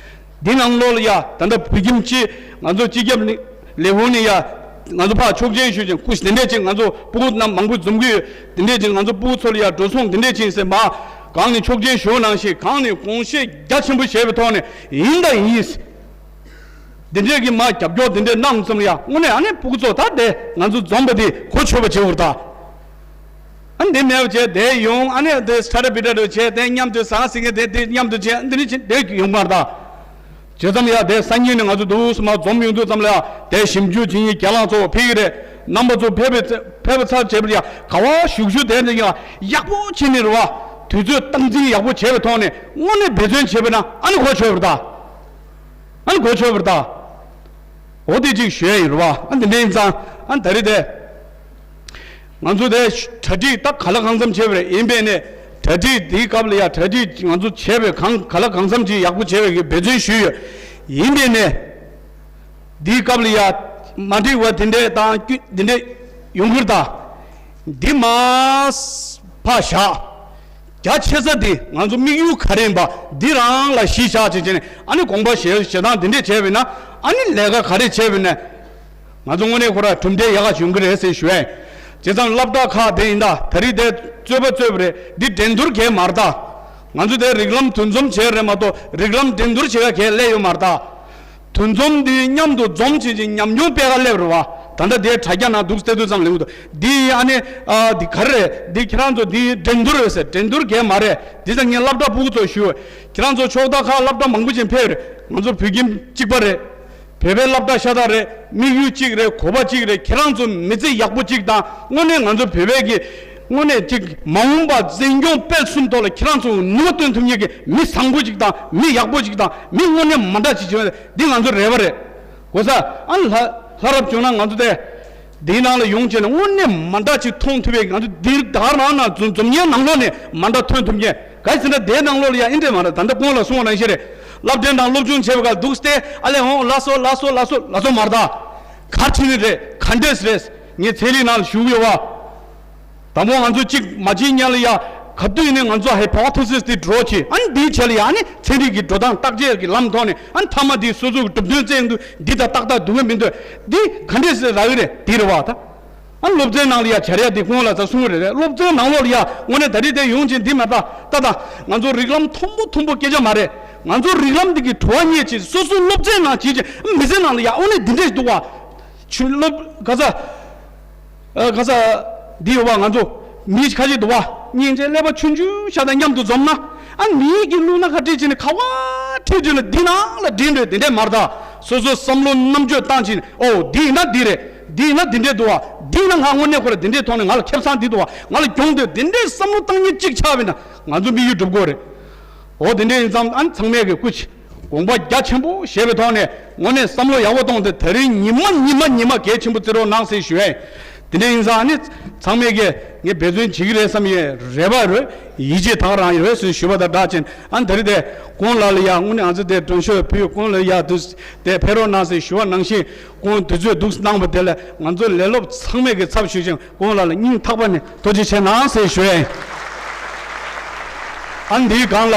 འདི་ནང་ལོགས་ལ་ཡ་ད་ལྟ་བོད་ཁྱིམ་སྤྱི་ང་ཚོ་སྤྱི་ཁྱབ་ནི་ལས་ཁུངས་ནས་ཡ་ང་ཚོ་ཕར་ཆོག་མཆན་ཞུས་ཅིང་སྐུ་དེ་འདྲས་ཅིག་ང་ཚོ་སྤུ་གུ་རྣམས་མང་པོ་འཛོམས་ཀྱི་ཡོད། དེ་འདྲས་ཅིག་ང་ཚོ་སྤུ་གུ་ཚོ་ལ་ཡ་འགྲོ་སོང་དེ་འདྲས་ཅིག་ཟེར་མ་གང་ནས་ཆོག་མཆན་ཞུ་ནང་བཞིན་གང་ནས་དགོངས་བཞེས་རྒྱ་ཆེན་པོ་བྱས་པའི་ཐོག་ནས་ཡིན་ད་ཡིན། དེ་འདྲས་ཀྱི་མ་རྒྱབ་སྐྱོར་དེ་འདྲས་གནང་ཙམ་ལ་ཡ་དངོས་གནས་ཨ་ནི་སྤུ་གུ་ཚོ་ད་དེ་ང་ཚོ་འཛོམས་པ་དེ་གོ་ཆོད་པ་བྱེད་འུར་ད། ཨ་འདི་མེད་པ་བྱས་དེ་ཡོང་ཨ་ནི་དེ་ས་ཏྲ་པི་ཏྲ་རུ་བྱས་དེ་མཉམ་དུ་ཟང་ཟིང་གི་དེ་དེ་མཉམ་དུ་བྱས་འདི་ནི་བྱས་དེ་ཡོང་མར་ད། བྱས་ཙམ་ཡ་དེ་སང་ཉིན་ནས་ང་ཚོ་འདུག་སེ་མ་འཛོམས་ཡོང་དུས་ཙམ་ལ་ཡ་དེ་ཞིབ་འཇུག་བྱེད་མཁན་རྒན་ལགས་ཚོ་ཕེབས་ཀྱི་རེད། རྣམ་པ་ཚོ་ཕེབས་པའི་ཕེབས་པ་ཚར་བྱས་པར་ཡ་ག་བ་བཞུགས་བཞུགས་དེ་འདྲ་ཡ་ཡག་པོ་བྱས་ནས་རེད་བ། དུས་ཚོད་སྟངས་འཛིན་ཡག་པོ་བྱས་པའི་ཐོག་ནས་དངོས་གནས་འབད་བརྩོན་བྱས་པ་ན་ཨ་ནི་གོ་ཆོད་པར་ད། ཨ་ནི་གོ་ཆོད་པར་ད། འོ་དེ་ཅིག་ཞུ་ཡ་ཡིན་རེད་བ། ཨ་འདི་འདྲ་ཡིན་ཙང་ཨ་ད་རེས་དེ། ང་ཚོ་དེ་གྲ་སྒྲིག་ད་ག་ལ་གང་འཚམ་བྱས་པ་རེད། ཡིན་པས་ནས་གྲ་སྒྲིག་འདིའི་སྐབས་ལ་ཡ་གྲ་སྒྲིག་ང་ཚོ་བྱས་པའི་གང་ག་ལ་གང་འཚམ་ཅིག་ཡག་པོ་བྱས་པའི་གི་འབད་བརྩོན་ཞུས་ཡོད། ཡིན་པས་ནས་འདིའི་སྐབས་ལ་ཡ་མ་འགྲིག་པ་དེ་འདྲས་དང་སྐྱོན་དེ་འདྲས་ཡོང་གི་རེད་ད། འདི་མ་ཕར་བཞག་རྒྱ་ཆེ་ས་འདི་ང་ཚོ་དམིགས་ཡུལ་ག་རེ་ཡིན་པ་འདི་རང་ལ་གཞི་བཞག་བྱས་བྱས་ནས་ཨ་ནི་དགོངས་པ་བཞེས་བཞེས་སྟངས་འདི་འདྲས་བྱས་པས་ན་ཨ་ནི་ལས་ཀ་ག་རེ་བྱས་པས་ན་ང་ཚོ་དངོས་གནས་ཁོ་ར་གྲུབ་འབྲས་ཡག་ག་བྱུང་གི་རེད་ཟེར་ཞུ་ཡ་ཡིན། བྱས་ཙང་སློབ་གྲྭ་ཁག་དེ་ཡིན་ད་ད་རེས་དེ་རྩོད་པ་རྩོད་པ་རེད། འདི་འགྲན་བསྡུར་གས་མ་རེད་ད། ང་ཚོ་དེ་རིགས་ལམ་འདུ་འཛོམས་བྱས་རེད་མ་གཏོགས་རིགས་ལམ་འགྲན་བསྡུར་བྱེད་ཡ་གས་སླེབས་ཡོད་མ་རེད་ད། འདུ་འཛོམས་འདི་མཉམ་དུ་འཛོམས་བྱེད་ཅིང་ཉམས་མྱོང་སྤེལ་ག་སླེབས་རེད་བ། ད་ལྟ་དེ་དྲ་རྒྱ་ནང་འདུག་བལྟས་དུས་ཙམ་ལེགས་འདུག་འདི་ཡིན་ཨ་ནི། ཨ་འདི་ག་རེ་རེད། འདི་ཁྱེད་རང་ཚོ་འདི་འགྲན་བསྡུར་རེད་ཟེར། འགྲན་བསྡུར་གས་མ་རེད། འདི་ཚ་ངས་སློབ་གྲྭ་ཕྲུ་གུ་ཚོ་ཞུ། ཁྱེད་རང་ཚོ་ཕྱོགས་མཐའ་ཁག་སློབ་གྲྭ་མང་པོ་ཅིག་ཕེབས་རེད། ང་ཚོ་བོད་ཁྱིམ་གཅིག་པ་རེད། བོད་པའི་སློབ་གྲྭ་ཤ་སྟག་རེད། དམིགས་ཡུལ་གཅིག་རེད། གོ་བ་གཅིག་རེད། ཁྱེད་རང་ཚོ་མི་ཚེ་ཡག་པོ་གཅིག་དང་དངོས་གནས་ང་ཚོ་བོད་པའི་གི་དངོས་གནས་གཅིག་མ་འོངས་པ་འཛིན་སྐྱོང་སྤེལ་གསུམ་ཐོག་ལ་ཁྱེད་རང་ཚོ་ནུས་པ་བཏོན་ཐུབ་མཁན་གི་མི་བཟང་པོ་གཅིག་དང་མི་ཡག་པོ་གཅིག་དང་མི་དངོས་གནས་མ་འདྲ་གཅིག་བྱུང་བ་འདི་ང་ཚོ་རེ་བ་རེད། གོ་ས། ཨ་ལ་ལྷ་རབ་བྱུང་ན་ང་ཚོ་དེ་འདིའི་ནང་ལ་ཡོང་བྱས་ནས་དངོས་གནས་མ་འདྲ་གཅིག་མཐོང་ཐུབ་པའི་ང་ཚོ་འདིར་ད་ག་རང་ན་འཛོམས་འཛོམས་ཉན་ནང་ལོགས་ནས་མ་འདྲ་ཐོན་ཐུབ་མཁན། གལ་སྲིད་ན་དེའི་ནང་ལོགས་ལ་ཡང་ཨེ་འདྲས་མ་རེད། ད་ལྟ་གོང་ལ་གསུངས་པ་ནང་བཞིན་རེད། སློབ་གྲྭའི་ནང་སློབ་སྦྱོང་བྱེད་པ་ག་འདུག་སྟེ་ཨ་ལས་འོང་ལ་སོ་ལ་སོ་ལ་སོ་ལ་སོ་མ་རེད་ད། ག་ཆི་ནི་རེད། ག་འདྲས་རེད། ངས་ཚན་རིག་ནང་ལ་ཞུགས་ཡོད་བ། དང་པོ་ང་ཚོ་གཅིག་མ་གཅིག་ཉན་ལ་ཡ་ག་དུས་ནས་ང་ཚོ་ཧའི་པོ་ཐེ་སིས་དེ་འགྲོ་ཆེ་ཨ་ནི་དེའི་ཆེད་ལ་ཡ་ཨ་ནི་ཚན་རིག་གི་འགྲོ་སྟངས་བརྟག་དཔྱད་ཀྱི་ལམ་ཐོག་ནས་ཨ་ནི་མཐའ་མ་དེ་སོ་སོ་གི་གྲུབ་དོན་བཙལ་འདུག་འདི་ད་ཏག་ཏག་འདུག་གི་མི་འདུག་འདི་ག་འདྲས་རག་གི་རེད། དེ་རེད་བ་ད། ཨ་སློབ་ཚན་ནང་ལ་ཡ་བྱ་ར་དེ་ཁོང་ལ་ཚ་གསུང་རེད་རེད། སློབ་ཚན་ནང་ལོགས་ལ་ཡ་དངོས་གནས་ད་རེས་དེ་ཡོང་ཅིང་འདི་མ་ད་ད་ད་ང་ཚོ་རིགས་ལམ་མཐོན་པོ་མཐོན་པོ་སྐད་ཆ་མ་རེད། ང་ཚོ་རིགས་ལམ་འདི་གི་བྲོ་བ་རྙེད་ཅིང་སོ་སོ་སློབ་ཚན་ནང་བྱེད་ཅིང་མི་ཚེ་ནང་ལ་ཡ་དངོས་གནས་འདི་འདྲས་འདུག་བ། ཆུ་སློབ་ག་ས་ཨ་ག་ས་འདི་ཡོད་བ། ང་ཚོ་མི་ཁ་ཤས་འདུག་བ། སྙིང་རྗེ་ཀླད་པ་ཆུང་ཆུང་ཤ་དང་མཉམ་དུ་འཛོམས་ན་ཨ་མི་གི་ལུས་ན་ཁ་ཁྲིད་ཅིང་ཁ་བ་ཁྲིད་ཅིང་འདི་ནང་ལ་འདྲེན་འདྲེན་འདི་འདྲས་མ་རེད་ད། སོ་སོ་བསམ་བློ་རྣམ་དཔྱོད་བཏང་ཅིང་ཨོ་འདི་ཡིན་ན་འདི་རེད། འདི་ཡིན་ན་འདི་འདྲས་འདུག་བ། འདི་ཡིན་ན་ང་དངོས་གནས་ཁོ་ར་འདི་འདྲས་ཐོག་ནས་ང་ལ་ཁེ་བཟང་འདི་འདུག་བ། ང་ལ་གྱོང་འདི་འདི་འདྲས་བསམ་བློ་བཏང་མཁན་གཅིག་ཆགས་པས་ན་ང་ཚོ་དམིགས་ཡུལ་འགྲུབ་དགོས་རེད། འོ་དེ་འདྲ་ཡིན་ཙང་ཨ་ནི་ཚང་མས་ཀྱི་སྐུ་མཁྱེན་དགོངས་པ་རྒྱ་ཆེན་པོ་བཞེས་པའི་ཐོག་ནས་དངོས་གནས་བསམ་བློ་ཡག་པོ་བཏང་སྟེ་ད་རིང་ཉི་མ་ཉི་མ་ཉི་མ་གལ་ཆེན་པོ་བརྩི་རོགས་གནང་ཟེར་ཞུ་ཡ་ཡིན། དེ་འདྲ་ཡིན་ཙང་ཨ་ནི་ཚང་མས་ཀྱི་ངས་འབད་བརྩོན་བྱེད་ཀྱི་རེད་བསམ་ཡས་རེ་བ་རེད། ཡིད་ཆེས་དག་རང་ཡོད་ཟེར་ཞུ་བ་དང་སྦྲགས་ཅན་ཨ་ནི་ད་རིང་དེ་ཁོང་ལ་ལ་ཡ་དངོས་གནས་ང་ཚོ་དེ་མགྲོན་ཤོག་ཕུལ། ཁོང་ལ་ཡ་དུས་དེ་ཕེབས་རོགས་གནང་ཟེར་ཞུ་བ་ནང་བཞིན་ཁོང་དུས་ཚོད་འདུག་གནང་བ་དེ་ལ་ང་ཚོ་ལས་སློབ་ཚང་མས་ཀྱི་ཚབ་ཞུས་ཤིང་ཁོང་ལ་ལ་སྙིང་ཐག་པ་ནས་ཐུགས་རྗེ་ཆེ་གནང་ཟེར་ཞུ་ཡ་ཡིན། ཨ་ནི་འདིའི་སྒང་ལ།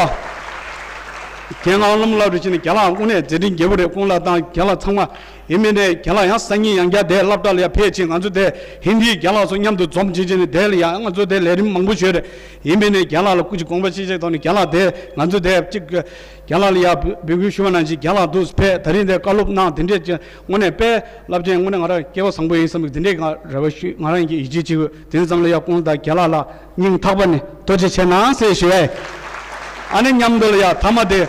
རྒན་ངག་དབང་བློ་བཟང་ལགས་རུ་ཕྱིན་ནས་རྒན་ལགས་དངོས་གནས་མཛད་འཕྲིན་རྒྱས་པོ་རེད། ཁོང་ལ་དང་རྒན་ལགས་ཚང་མ་ཡིན་མིན་ནས་རྒན་ལགས་ཡང་སང་ཉིན་ཡང་བསྐྱར་དེ་སློབ་གྲྭ་ལ་ཡང་ཕེབས་ཕྱིན་ང་ཚོ་དེ་ཧིན་དིའི་རྒན་ལགས་ཚོ་མཉམ་དུ་འཛོམས་བྱེད་བྱེད་ནས་དེ་ལ་ཡང་ང་ཚོ་དེ་ལས་རིམ་མང་པོ་བྱོས་རེད། ཡིན་མིན་ནས་རྒན་ལགས་ལ་སྐུ་མཁྱེན་དགོངས་པ་ཆེ་ཆེ་ཐོག་ནས་རྒན་ལགས་དེ་ང་ཚོ་དེ་གཅིག་རྒན་ལགས་ལ་ཡང་འབོད་སྐུལ་ཞུ་བ་ནང་བཞིན་རྒན་ལགས་འདུག་ཕེབས་ད་རིང་དེ་བཀའ་སློབ་གནང་དེ་འདྲས་ཀྱི་དངོས་གནས་དཔེ་རླབས་ཆེན་དངོས་གནས་ང་རང་སྐལ་བ་བཟང་པོ་ཡིན་བསམ་གི་དེ་འདྲས་ང་རེ་བ་ཞུ་ང་རང་གི་ཡིད་ཆེས་བྱེད་དགོས། དེ་ཙམ་ལ་ཡང་ཁོང་དང་རྒན་ལགས་ལ་སྙིང་ཐག་པ་ནས་ཐུགས་རྗེ་ཆེ་གནང་ཟེར་ཞུ་ཡ་ཡིན། ཨ་ནི་མཉམ་དུ་ལ་ཡང་མཐའ་མ་དེ་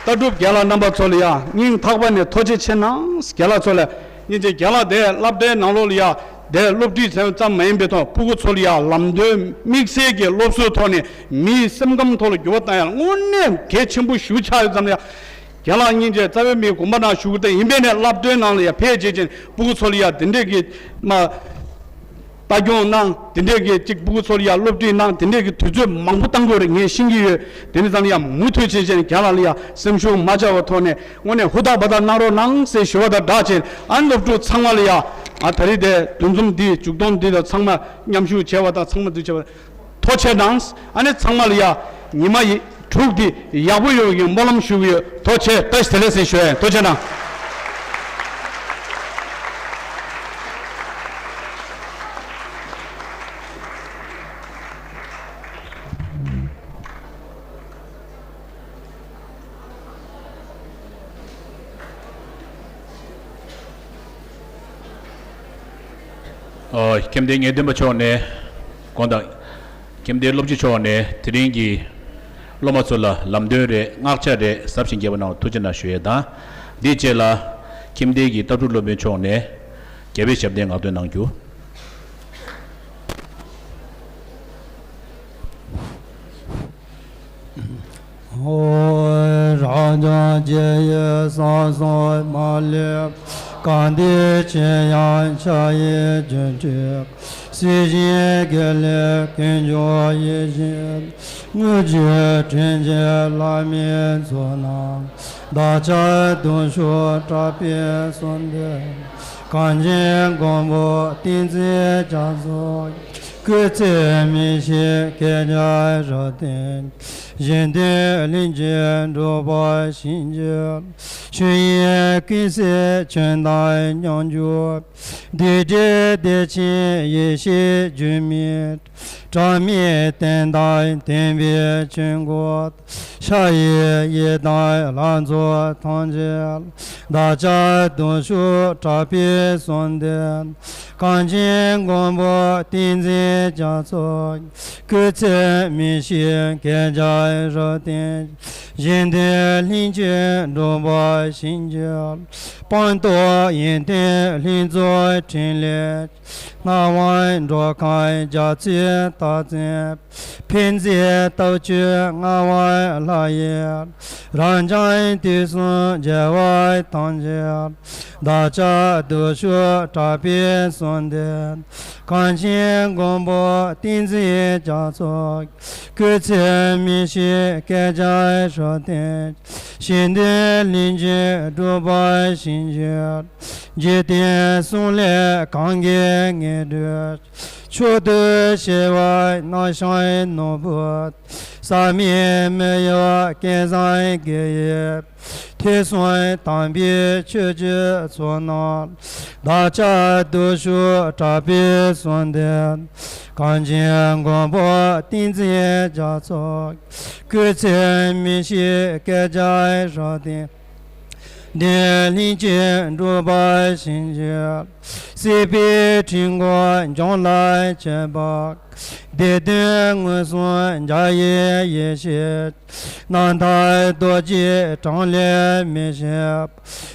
ལྟ་གྲུབ་རྒན་ལགས་རྣམ་པ་ཚོ་ལ་ཡང་སྙིང་ཐག་པ་ནས་ཐུགས་རྗེ་ཆེ་གནང་། རྒན་ལགས་ཚོ་ལ་སྙིང་རྗེ་རྒན་ལགས་དེ་སློབ་གྲྭའི་ནང་ལོགས་ལ་ཡང་དེ་སློབ་ཁྲིད་ཙམ་མ་ཡིན་པའི་ཐོག་ཕྲུ་གུ་ཚོ་ལ་ཡང་ལམ་སྟོན་དམིགས་བསལ་གྱི་སློབ་གསོའི་ཐོག་ནས་མིའི་སེམས་ཁམས་ཐོག་ལ་འགྱུར་བ་བཏང་ཡ་དངོས་གནས་གལ་ཆེན་པོ་ཞེ་པོ་ཆགས་ཡོད་ཙང་ལ་ཡང་རྒན་ལགས་སྙིང་རྗེ་རྩ་བའི་མིའི་དགོངས་པ་ནང་ཞུ་གི་དེ་ཡིན་པས་ནས་སློབ་གྲྭའི་ནང་ལ་ཡང་ཕེབས་བྱེད་ཅིང་ཕྲུ་གུ་ཚོ་ལ་ཡང་དེ་འདྲས་ཀྱི་མ། ལྟ་སྐྱོང་གནང་། དེ་འདྲས་ཀྱི་གཅིག་ཕྲུ་གུ་ཚོ་ལ་ཡང་སློབ་ཁྲིད་གནང་། དེ་འདྲས་ཀྱི་དུས་ཚོད་མང་པོ་བཏང་དགོས་རེད་ངས་ཤེས་ཀྱི་ཡོད། དེ་ནི་ཙམ་ཡང་མུ་མཐུད་བྱེད་བྱེད་རྒན་ལགས་ལ་ཡང་སེམས་ཤུགས་མ་ཆག་པའི་ཐོག་ནས་དངོས་གནས་ཧུར་ཐག་འབད་ཐག་གནང་རོགས་གནང་ཟེར་ཞུ་བ་དང་སྦྲགས་བྱས་ཨ་ནི་སློབ་ཕྲུག་ཚང་མ་ལ་ཡང་ཨ་ད་རེས་དེ་འདུ་འཛོམས་འདི་མཇུག་སྡོམ་འདི་དང་ཚང་མ་མཉམ་ཞུགས་བྱས་པ་དང་ཚང་མ་འདུ་བྱས་པ་ཐུགས་རྗེ་གནང་། ཨ་ནི་ཚང་མ་ལ་ཡང་ཉི་མ་ཡི། དྲུག་འདི་ཡག་པོ་ཡོང་བའི་སྨོན་ལམ་ཞུ་གི་ཡོད། ཐུགས་རྗེ་ཆེ་བཀྲ་ཤིས་བདེ་ལེགས་ཟེར་ཞུ་ཡ་ཡིན། ཐུགས་རྗེ་གནང་། ཨོ། ཁྱིམ་སྡེའི་ངེས་སྟོན་པ་མཆོག་ནས་དགོངས་དག་ཁྱིམ་སྡེའི་སློབ་སྤྱི་མཆོག་ནས་དེ་རིང་གི་སློབ་མ་ཚོ་ལ་ལམ་སྟོན་རེད་བསྔགས་བརྗོད་རེད་ཟབ་ཅིང་རྒྱས་པ་གནང་བར་ཐུགས་རྗེ་གནང་ཞུ་ཡས་དང་། འདིའི་རྗེས་ལ་ཁྱིམ་སྡེ་གི་ལྟ་གྲུབ་སློབ་དཔོན་མཆོག་ནས་རྒྱལ་བའི་ཞབས་བརྟན་ངག་འདོན་གནང་རྒྱུ། ཨོ། རབ་འབྱམས་རྒྱལ་བའི་ས་གསུམ་མ་ལུས་པ། གང་འདུལ་ཆོས་དབྱིངས་ཕྱག་གཡས་བརྒྱུད་འཕྲིན། སྲིད་ཞིའི་དགེ་ལེགས་ཀུན་འབྱུང་ཡིད་བཞིན། དངོས་གྲུབ་དྲིན་ཅན་བླ་མའི་ཚོགས་རྣམས། བདག་ཅག་གདུང་ཤུགས་དྲག་པོས་གསོལ་འདེབས། གངས་ཅན་མགོན་པོ་བསྟན་འཛིན་རྒྱ་མཚོ། སྐུ་ཚེ་མི་ཤིགས་སྐྱེ་འཆར་རབ་བརྟན། གཞན་དོན་ལྷུན་གྱིས་འགྲུབ་པར་བྱིན་གྱིས་རློབས། ཆོས་དབྱིངས་ཀུན་གསལ་ཆོས་དང་མཉམ་སྦྱོར། བདུད་བྲལ་བདེ་ཆེན་ཡེ་ཤེས་འགྱུར་མེད། གྲངས་མེད་བསྟན་དང་བསྟན་པའི་ཆོས་འཁོར། ཕྱག་གཡས་གཡས་དང་ལྷ་ཚོགས་ཐམས་ཅད། བདག་ཅག་གདུགས་ཤོག་དྲག་པོའི་གསུང་འདི། གངས་ཅན་མགོན་པོ་བསྟན་འཛིན་རྒྱ་མཚོ། སྐུ་ཚེ་མི་ཤིགས་བསྐལ་བརྒྱར་རབ་བརྟན། གཞན་དོན་ལྷུན་གྱིས་འགྲུབ་པར་བྱིན་གྱིས། སྤངས་རྟོགས་ཡོན་ཏན་ལྷུན་རྫོགས་ཕྲིན་ལས། སྣང་བ་འགྲོ་ཁམས་རྒྱ་མཚོའི་རྟགས་མཚན། ཕན་མཛད་སྟོབས་བཅུ་མངའ་བ་ལྷ་ཡི། རབ་འབྱམས་དུས་གསུམ་རྒྱལ་བ་ཐམས་ཅད། བདག་ཅག་གདུགས་ཤོག་དྲག་པོའི་གསུང་འདི། གངས་ཅན་མགོན་པོ་བསྟན་འཛིན་རྒྱ་མཚོ། སྐུ་ཚེ་མི་ཤིགས་བསྐལ་བརྒྱར་རབ་བརྟན། གཞན་དོན་ལྷུན་གྱིས་འགྲུབ་པར་བྱིན་གྱིས། འཇིག་རྟེན་གསུམ་ལས་གང་གིས་ངེས་འགྲུབ། མཆོག་ཏུ་བཞེད་པ་རྣམ་གཞག་ནོར་བུ། ཟག་མེད་མི་གཡོ་སྐལ་བཟང་དགེ་བའི། ཐོས་བསམ་དམ་པའི་ཆོས་ཀྱི་ཚོགས་རྣམས། བདག་ཅག་གདུགས་ཤོག་དྲག་པོའི་གསུང་འདི། གངས་ཅན་མགོན་པོ་བསྟན་འཛིན་རྒྱ་མཚོ། སྐུ་ཚེ་མི་ཤིགས་བསྐལ་བརྒྱར་རབ་བརྟན། དོན་ལྷུན་གྱིས་འགྲུབ་པར་བྱིན་གྱིས། སྲིད་པའི་འཁྲུལ་འཁོར་འཇོམས་ལ་མཆོད་པ། བདེ་དོན་མངོན་སུམ་འཇའ་ཡི་ཡེ་ཤེས། རྣམ་དག་རྡོ་རྗེའི་གྲངས་ལས་མི་ཤེས།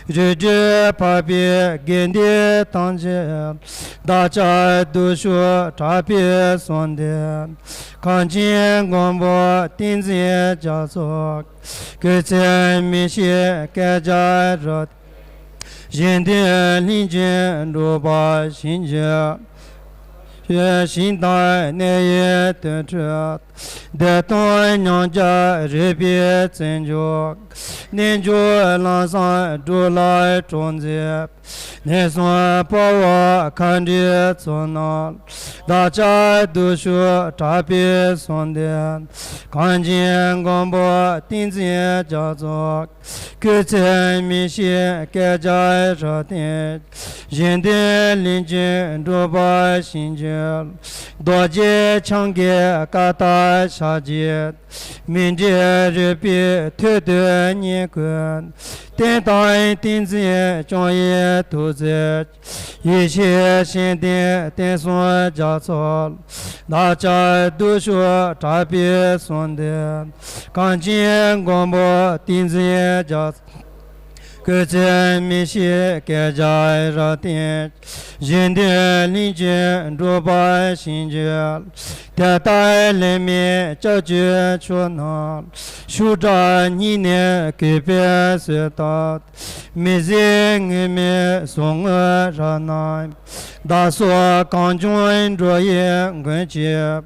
རིགས་རྒྱུད་འཕགས་པའི་དགེ་འདུན་ཐམས་ཅད། བདག་ཅག་གདུགས་ཤོག་དྲག་པོའི་གསུང་འདི། གངས་ཅན་མགོན་པོ་བསྟན་འཛིན་རྒྱ་མཚོ། སྐུ་ཚེ་མི་ཤིགས་བསྐལ་བརྒྱར་རབ། གཞན་དོན་ལྷུན་གྱིས་འགྲུབ་པར་བྱིན་གྱིས། ཞིང་དང་གནས་ཡུལ་དུར་ཁྲོད། བདེ་སྟོང་ཉམས་བརྒྱ་རིག་པའི་བརྩོན་འགྲུས། རྣལ་འབྱོར་ལམ་བཟང་སྒྲུབ་ལ་གྲོགས་མཛད། ནད་གསུམ་དཔའ་བོ་མཁའ་འགྲོའི་ཚོགས་རྣམས། བདག་ཅག་གདུགས་ཤོག་དྲག་པོའི་གསུང་འདི། གངས་ཅན་མགོན་པོ་བསྟན་འཛིན་རྒྱ་མཚོ། སྐུ་ཚེ་མི་ཤིགས་བསྐལ་བརྒྱར་རབ་བརྟན། གཞན་དོན་ལྷུན་གྱིས་འགྲུབ་པར་བྱིན་གྱིས། རྡོ་རྗེ་འཆང་གི་བཀའ་ལྟར་ཕྱག་བགྱིས། མི་འབྲལ་རིག་པའི་ཐོད་དུ་བསྙེན་བཀུར། བསྟན་དང་བསྟན་འཛིན་སྐྱོང་བའི་ཐུགས་བརྩེ། ཡེ་ཤེས་ཤིང་རྟའི་བསྟན་སྲུང་རྒྱ་མཚོ། བདག་ཅག་གདུགས་ཤོག་དྲག་པོའི་གསུང་འདི། གངས་ཅན་མགོན་པོ་བསྟན་འཛིན་རྒྱ། སྐུ་ཚེ་མི་ཤིགས་བསྐལ་བརྒྱར་རབ་བརྟན། གཞན་དོན་ལྷུན་གྱིས་འགྲུབ་པར་བྱིན་གྱིས། དེ་ལྟར་ལེགས་སྨྲས་སྐྱབས་ཀྱི་མཆོག་རྣམས། ཤུགས་དྲག་སྙིང་ནས་གུས་པས་གསོལ་བཏབ། མི་ཟད་མངོན་མིན་གཟུངས་སྔགས་རབ་རྣམས། བདག་སོགས་གངས་ལྗོངས་འགྲོ་བའི་མགོན་གྱི།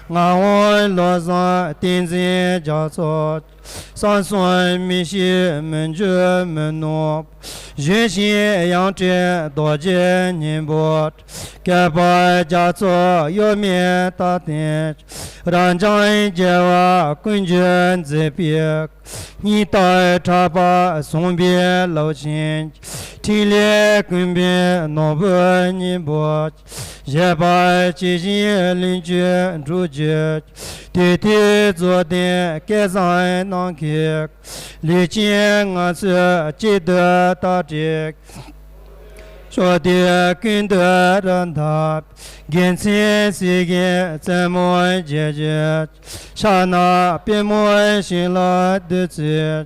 ངག་དབང་བློ་བཟང་བསྟན་འཛིན་རྒྱ་མཚོ། གསང་གསུམ་མི་ཤིགས་མི་འགྱུར་མི་ནུབ། གཞོན་ཞིང་ཡང་བྲེལ་རྡོ་རྗེ་སྙིང་པོ། བསྐལ་པ་རྒྱ་མཚོ་གཡོ་མེད་རྟག་བརྟན། རབ་འབྱམས་རྒྱལ་བ་ཀུན་གྱིས་མཛེས་པའི། སྙིང་ལྟར་གྲགས་པ་བཟང་པོའི་བློ་ཆེན། ཕྲིན་ལས་ཀུན་འབུམ་ནོར་བུ་སྙིང་པོ། བཞད་པ་ཇི་བཞིན་ལྷུན་གྱིས་འགྲུབ་གྱུར། དུས་མཐའི་རྫོགས་ལྡན་སྐལ་བཟང་རྣམས་ཀྱི། ལུས་ཅན་ལྔ་བཅུ་གཅིག་ཏུ་བཏགས་ཏེ། ཕྱོགས་དུས་ཀུན་ཏུ་རབ་འཐབ། དགེ་མཚན་སྲིད་ཞིའི་རྩེ་མོར་རྒྱས་བྱེད། ཕྱག་ན་པདྨོ་ཞིང་ལ་བདུད་རྩི།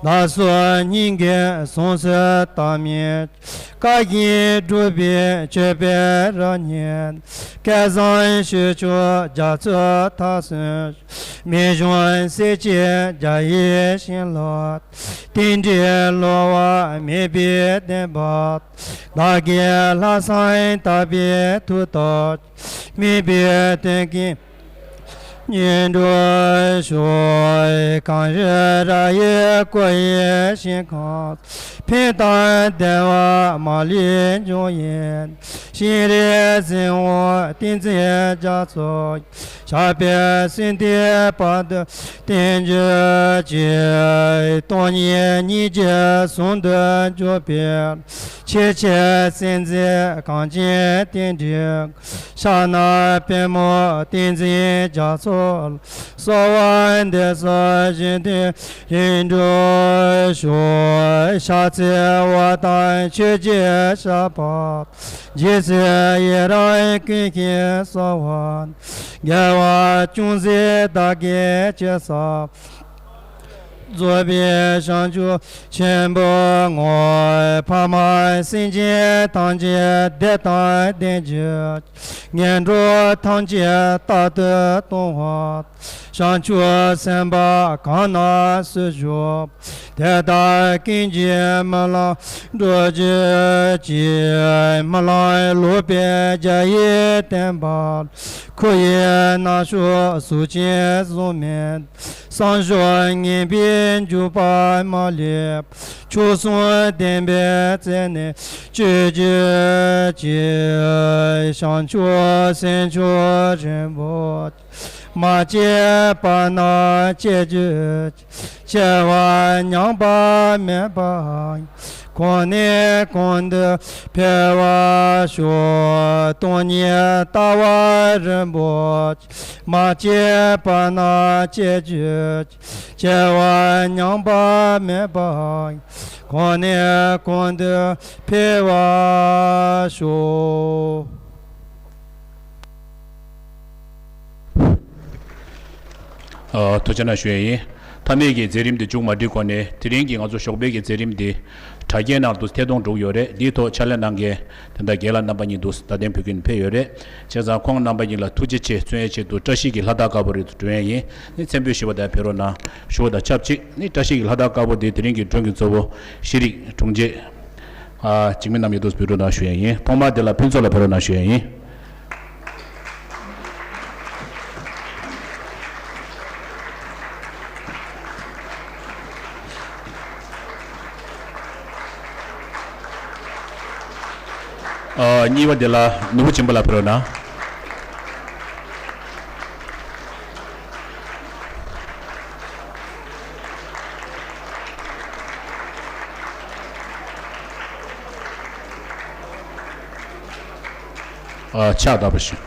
ལ་སོགས་སྙིང་གའི་ཟུངས་སུ་བཏགས་མིན། བཀའ་བཞིན་སྒྲུབ་པའི་མཆོད་པའི་རབ་བརྙེས། སྐལ་བཟང་ཞུ་མཆོག་རྒྱ་མཚོའི་མཐའ་སོན། རྨད་བྱུང་སྲས་བཅས་རྒྱ་ཡི་ཞིང་ལ། རྟེན་འབྲེལ་བསླུ་བ་མེད་པའི་བདེན་པ། བདག་གི་ལྷག་བསམ་དག་པའི་མཐུ་སྟོབས། སྨིན་པའི་དོན་ཀུན། སྙིང་འགྲོ་ཞོག་གངས་རི་ར་ཡི་བཀོད་ཡི་ཞིང་ཁམས། ཕན་དང་བདེ་བ་མ་ལུས་འབྱུང་ཡི། ཤིང་རིས་སྲིན་འོ་ཏིང་འཛིན་རྒྱ་མཚོ། ཞགས་པའི་སྲིན་དེ་བར་དུ་བརྟན་གྱུར་ཅིག་སྟོང་ཉིད་སྙིང་རྗེ་ཟུང་དུ་འཇུག་པའི། ཆོས་ཀྱི་སེམས་འཛིན་གངས་ཅན་རྟེན་འབྲེལ། ཕྱག་ན་པདྨོ་ཏིང་འཛིན་རྒྱ་མཚོ། གསོལ་བ་འདེབས་སོ་བཞེད་དོན་ཡིད་འགྲོ་ཞོག་ཕྱག་འཚལ་བ་དང་ཆོས་ཀྱི་ཞགས་པ། རྗེ་བཙུན་ཡི་རང་ཀུན་གྱི་གསོལ་བ། རྒྱལ་བ་ཅུང་ཟད་བདག་གིས་ཅི་བསམ། རྫོགས་པའི་བྱང་ཆུབ་ཆེན་པོའི་ངོ་བོ། ཕ་མ་སེམས་ཅན་ཐམས་ཅད་བདེ་དང་ལྡན་གྱུར། ངན་འགྲོ་ཐམས་ཅད་རྟག་ཏུ་སྟོང་བར། བྱང་ཆུབ་སེམས་དཔའ་གང་རྣམས་སུ་བཞུགས། དེ་དག་ཀུན་གྱི་སྨོན་ལམ་འགྲུབ་གྱུར་ཅིག་སྨོན་ལམ་ལོག་པའི་རྒྱ་ཡིས་བསྟན་པ། འཁོར་བའི་རྣམ་ཤོག་གཟུགས་ཅན་གཟུགས་མེད། བསམ་བཞག་ངན་པའི་འཇུག་པ་མ་ལུས། མཆོག་གསུམ་བདེན་པའི་རྩེ་ནས་སྤྱོད་གྱུར་ཅིག་བྱང་ཆུབ་སེམས་མཆོག་རིན་པོ་མ་སྐྱེས་པ་རྣམས་སྐྱེ་གྱུར་ཅིག་སྐྱེ་བ་ཉམས་པ་མེད་པ། གོང་ནས་གོང་དུ་འཕེལ་བར་ཤོག་སྟོང་ཉིད་ལྟ་བ་རིན་པོ་ཆེ། མ་སྐྱེས་པ་རྣམས་སྐྱེ་གྱུར་ཅིག་སྐྱེ་བ་ཉམས་པ་མེད་པ། གོང་ནས་གོང་དུ་འཕེལ་བར་ཤོག་ཨ། ཐུགས་རྗེ་གནང་ཞུ་ཡས་ཡིན། མཐའ་མའི་གི་མཛད་རིམ་འདི་མཇུག་མ་སྒྲིལ་གོང་ནས་དེ་རིང་གི་ང་ཚོ་ཞོགས་པའི་གི་མཛད་རིམ་འདི་དྲ་རྒྱའི་ནང་དུ་ཐད་གཏོང་འགྲོ་གི་ཡོད་རེད། འདིའི་ཐོག་ཕྱག་ལས་གནང་མཁན་དེ་འདྲ་རྒན་ལགས་རྣམ་པ་གཉིས་འདུག་བརྡ་དོན་ཕུལ་མཁན་ཕེབས་ཡོད་རེད། བྱས་ཙང་ཁོང་རྣམ་པ་གཉིས་ལ་ཐུགས་རྗེ་ཆེ་གསུང་ཡས་ཆེད་དུ་བཀྲ་ཤིས་ཀྱི་ལྷ་དར་དཀར་པོ་རེད་འགྲོ་ཡས་ཡིན། ནི་མཚན་འབོད་ཞུ་བ་དང་ཕེབས་རོགས་གནང་ཞུ་བ་དང་ཆབས་ཅིག་ནི་བཀྲ་ཤིས་ཀྱི་ལྷ་དར་དཀར་པོ་འདི་དེ་རིང་གི་མགྲོན་གྱི་གཙོ་བོ་ཤེས་རིག་དྲུང་ཆེ། ཨ། འཇིགས་མེད་རྣམ་གཉིས་འདུག་ཕེབས་རོགས་གནང་ཞུ་ཡས་ཡིན། ཐོག་མར་དེ་ལ་ཕུན་ཚོགས་ལགས་ཕེབས་རོགས་གནང་ཞུ་ཡས་ཡིན། ཨ། གཉིས་པ་དེ་ལ་ནོར་བུ་ཆེན་པོ་ལགས་ཕེབས་རོགས་གནང་། ཨ། ཕྱག་དག་པ་ཞུ།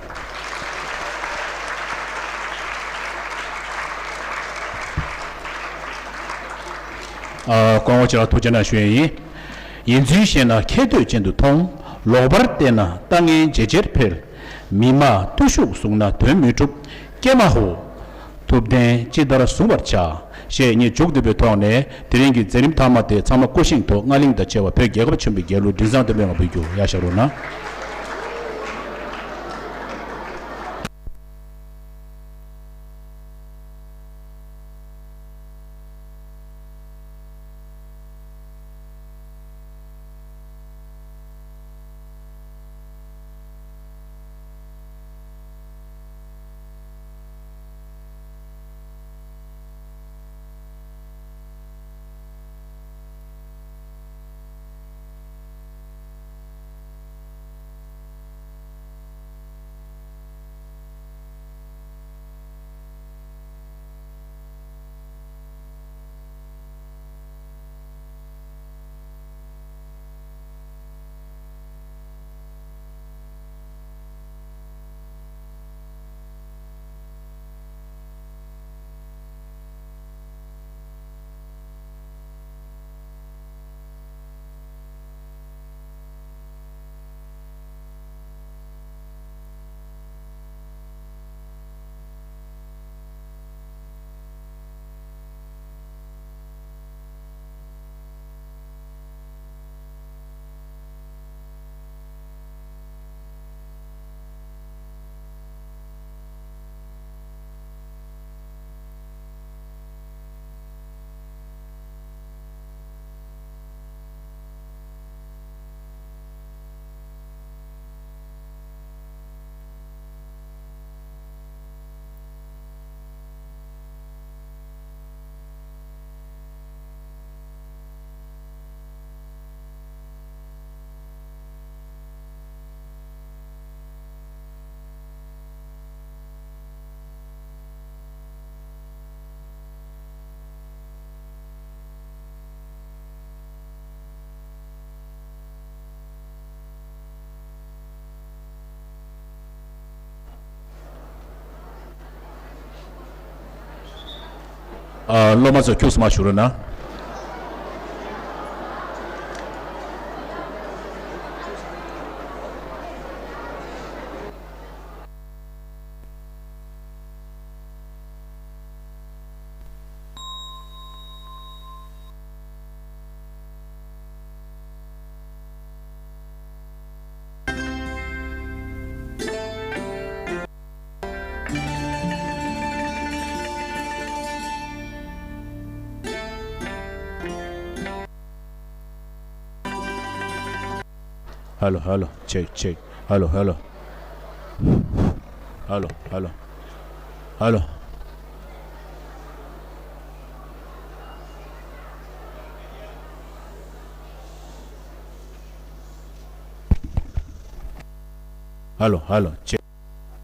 ཨ། སྐུ་ངོ་ཁྱེད་ལ་ཐུགས་རྗེ་གནང་ཞུ་ཡས་ཡིན། ཡིན་ཚུལ་བཤད་ན་ཁྱད་ཐོས་ཅན་དུ་མཐོང་། ལོག་པར་བལྟས་ན་ལྟ་ངན་ཇེ་ཆེར་འཕེལ། མི་སྨྲ་བརྟུལ་ཞུགས་བཟུང་ན་དོན་མི་འགྲུབ། ཀྱེ་མ་ཧོ། ཐུབ་བསྟན་ཅི་ལྟར་བཟུང་བར་བྱ། ཞེས་ངས་མཇུག་བསྡུས་པའི་ཐོག་ནས་དེ་རིང་གི་མཛད་རིམ་མཐའ་མ་དེ་ཚང་མ་སྐུ་བཞེངས་ཐོག་རྔ་གླིང་དང་བཅས་པ་བོད་རྒྱལ་ཁབ་ཆེན་པོའི་རྒྱལ་གླུ་མགྲིན་བཟང་བསྟན་འཕེལ་ང་འབུལ་རྒྱུ། ཡར་བཞེངས་རོགས་གནང་། ཨ། སློབ་མ་ཚོ་ཁྱུག་ཙམ་མར་བཞུགས་རོགས་གནང་། ཧ་ལོ། ཧ་ལོ། ཅེག་ཅེག་ཧ་ལོ། ཧ་ལོ། ཧ་ལོ། ཧ་ལོ། ཧ་ལོ། ཧ་ལོ། ཧ་ལོ། ཅེག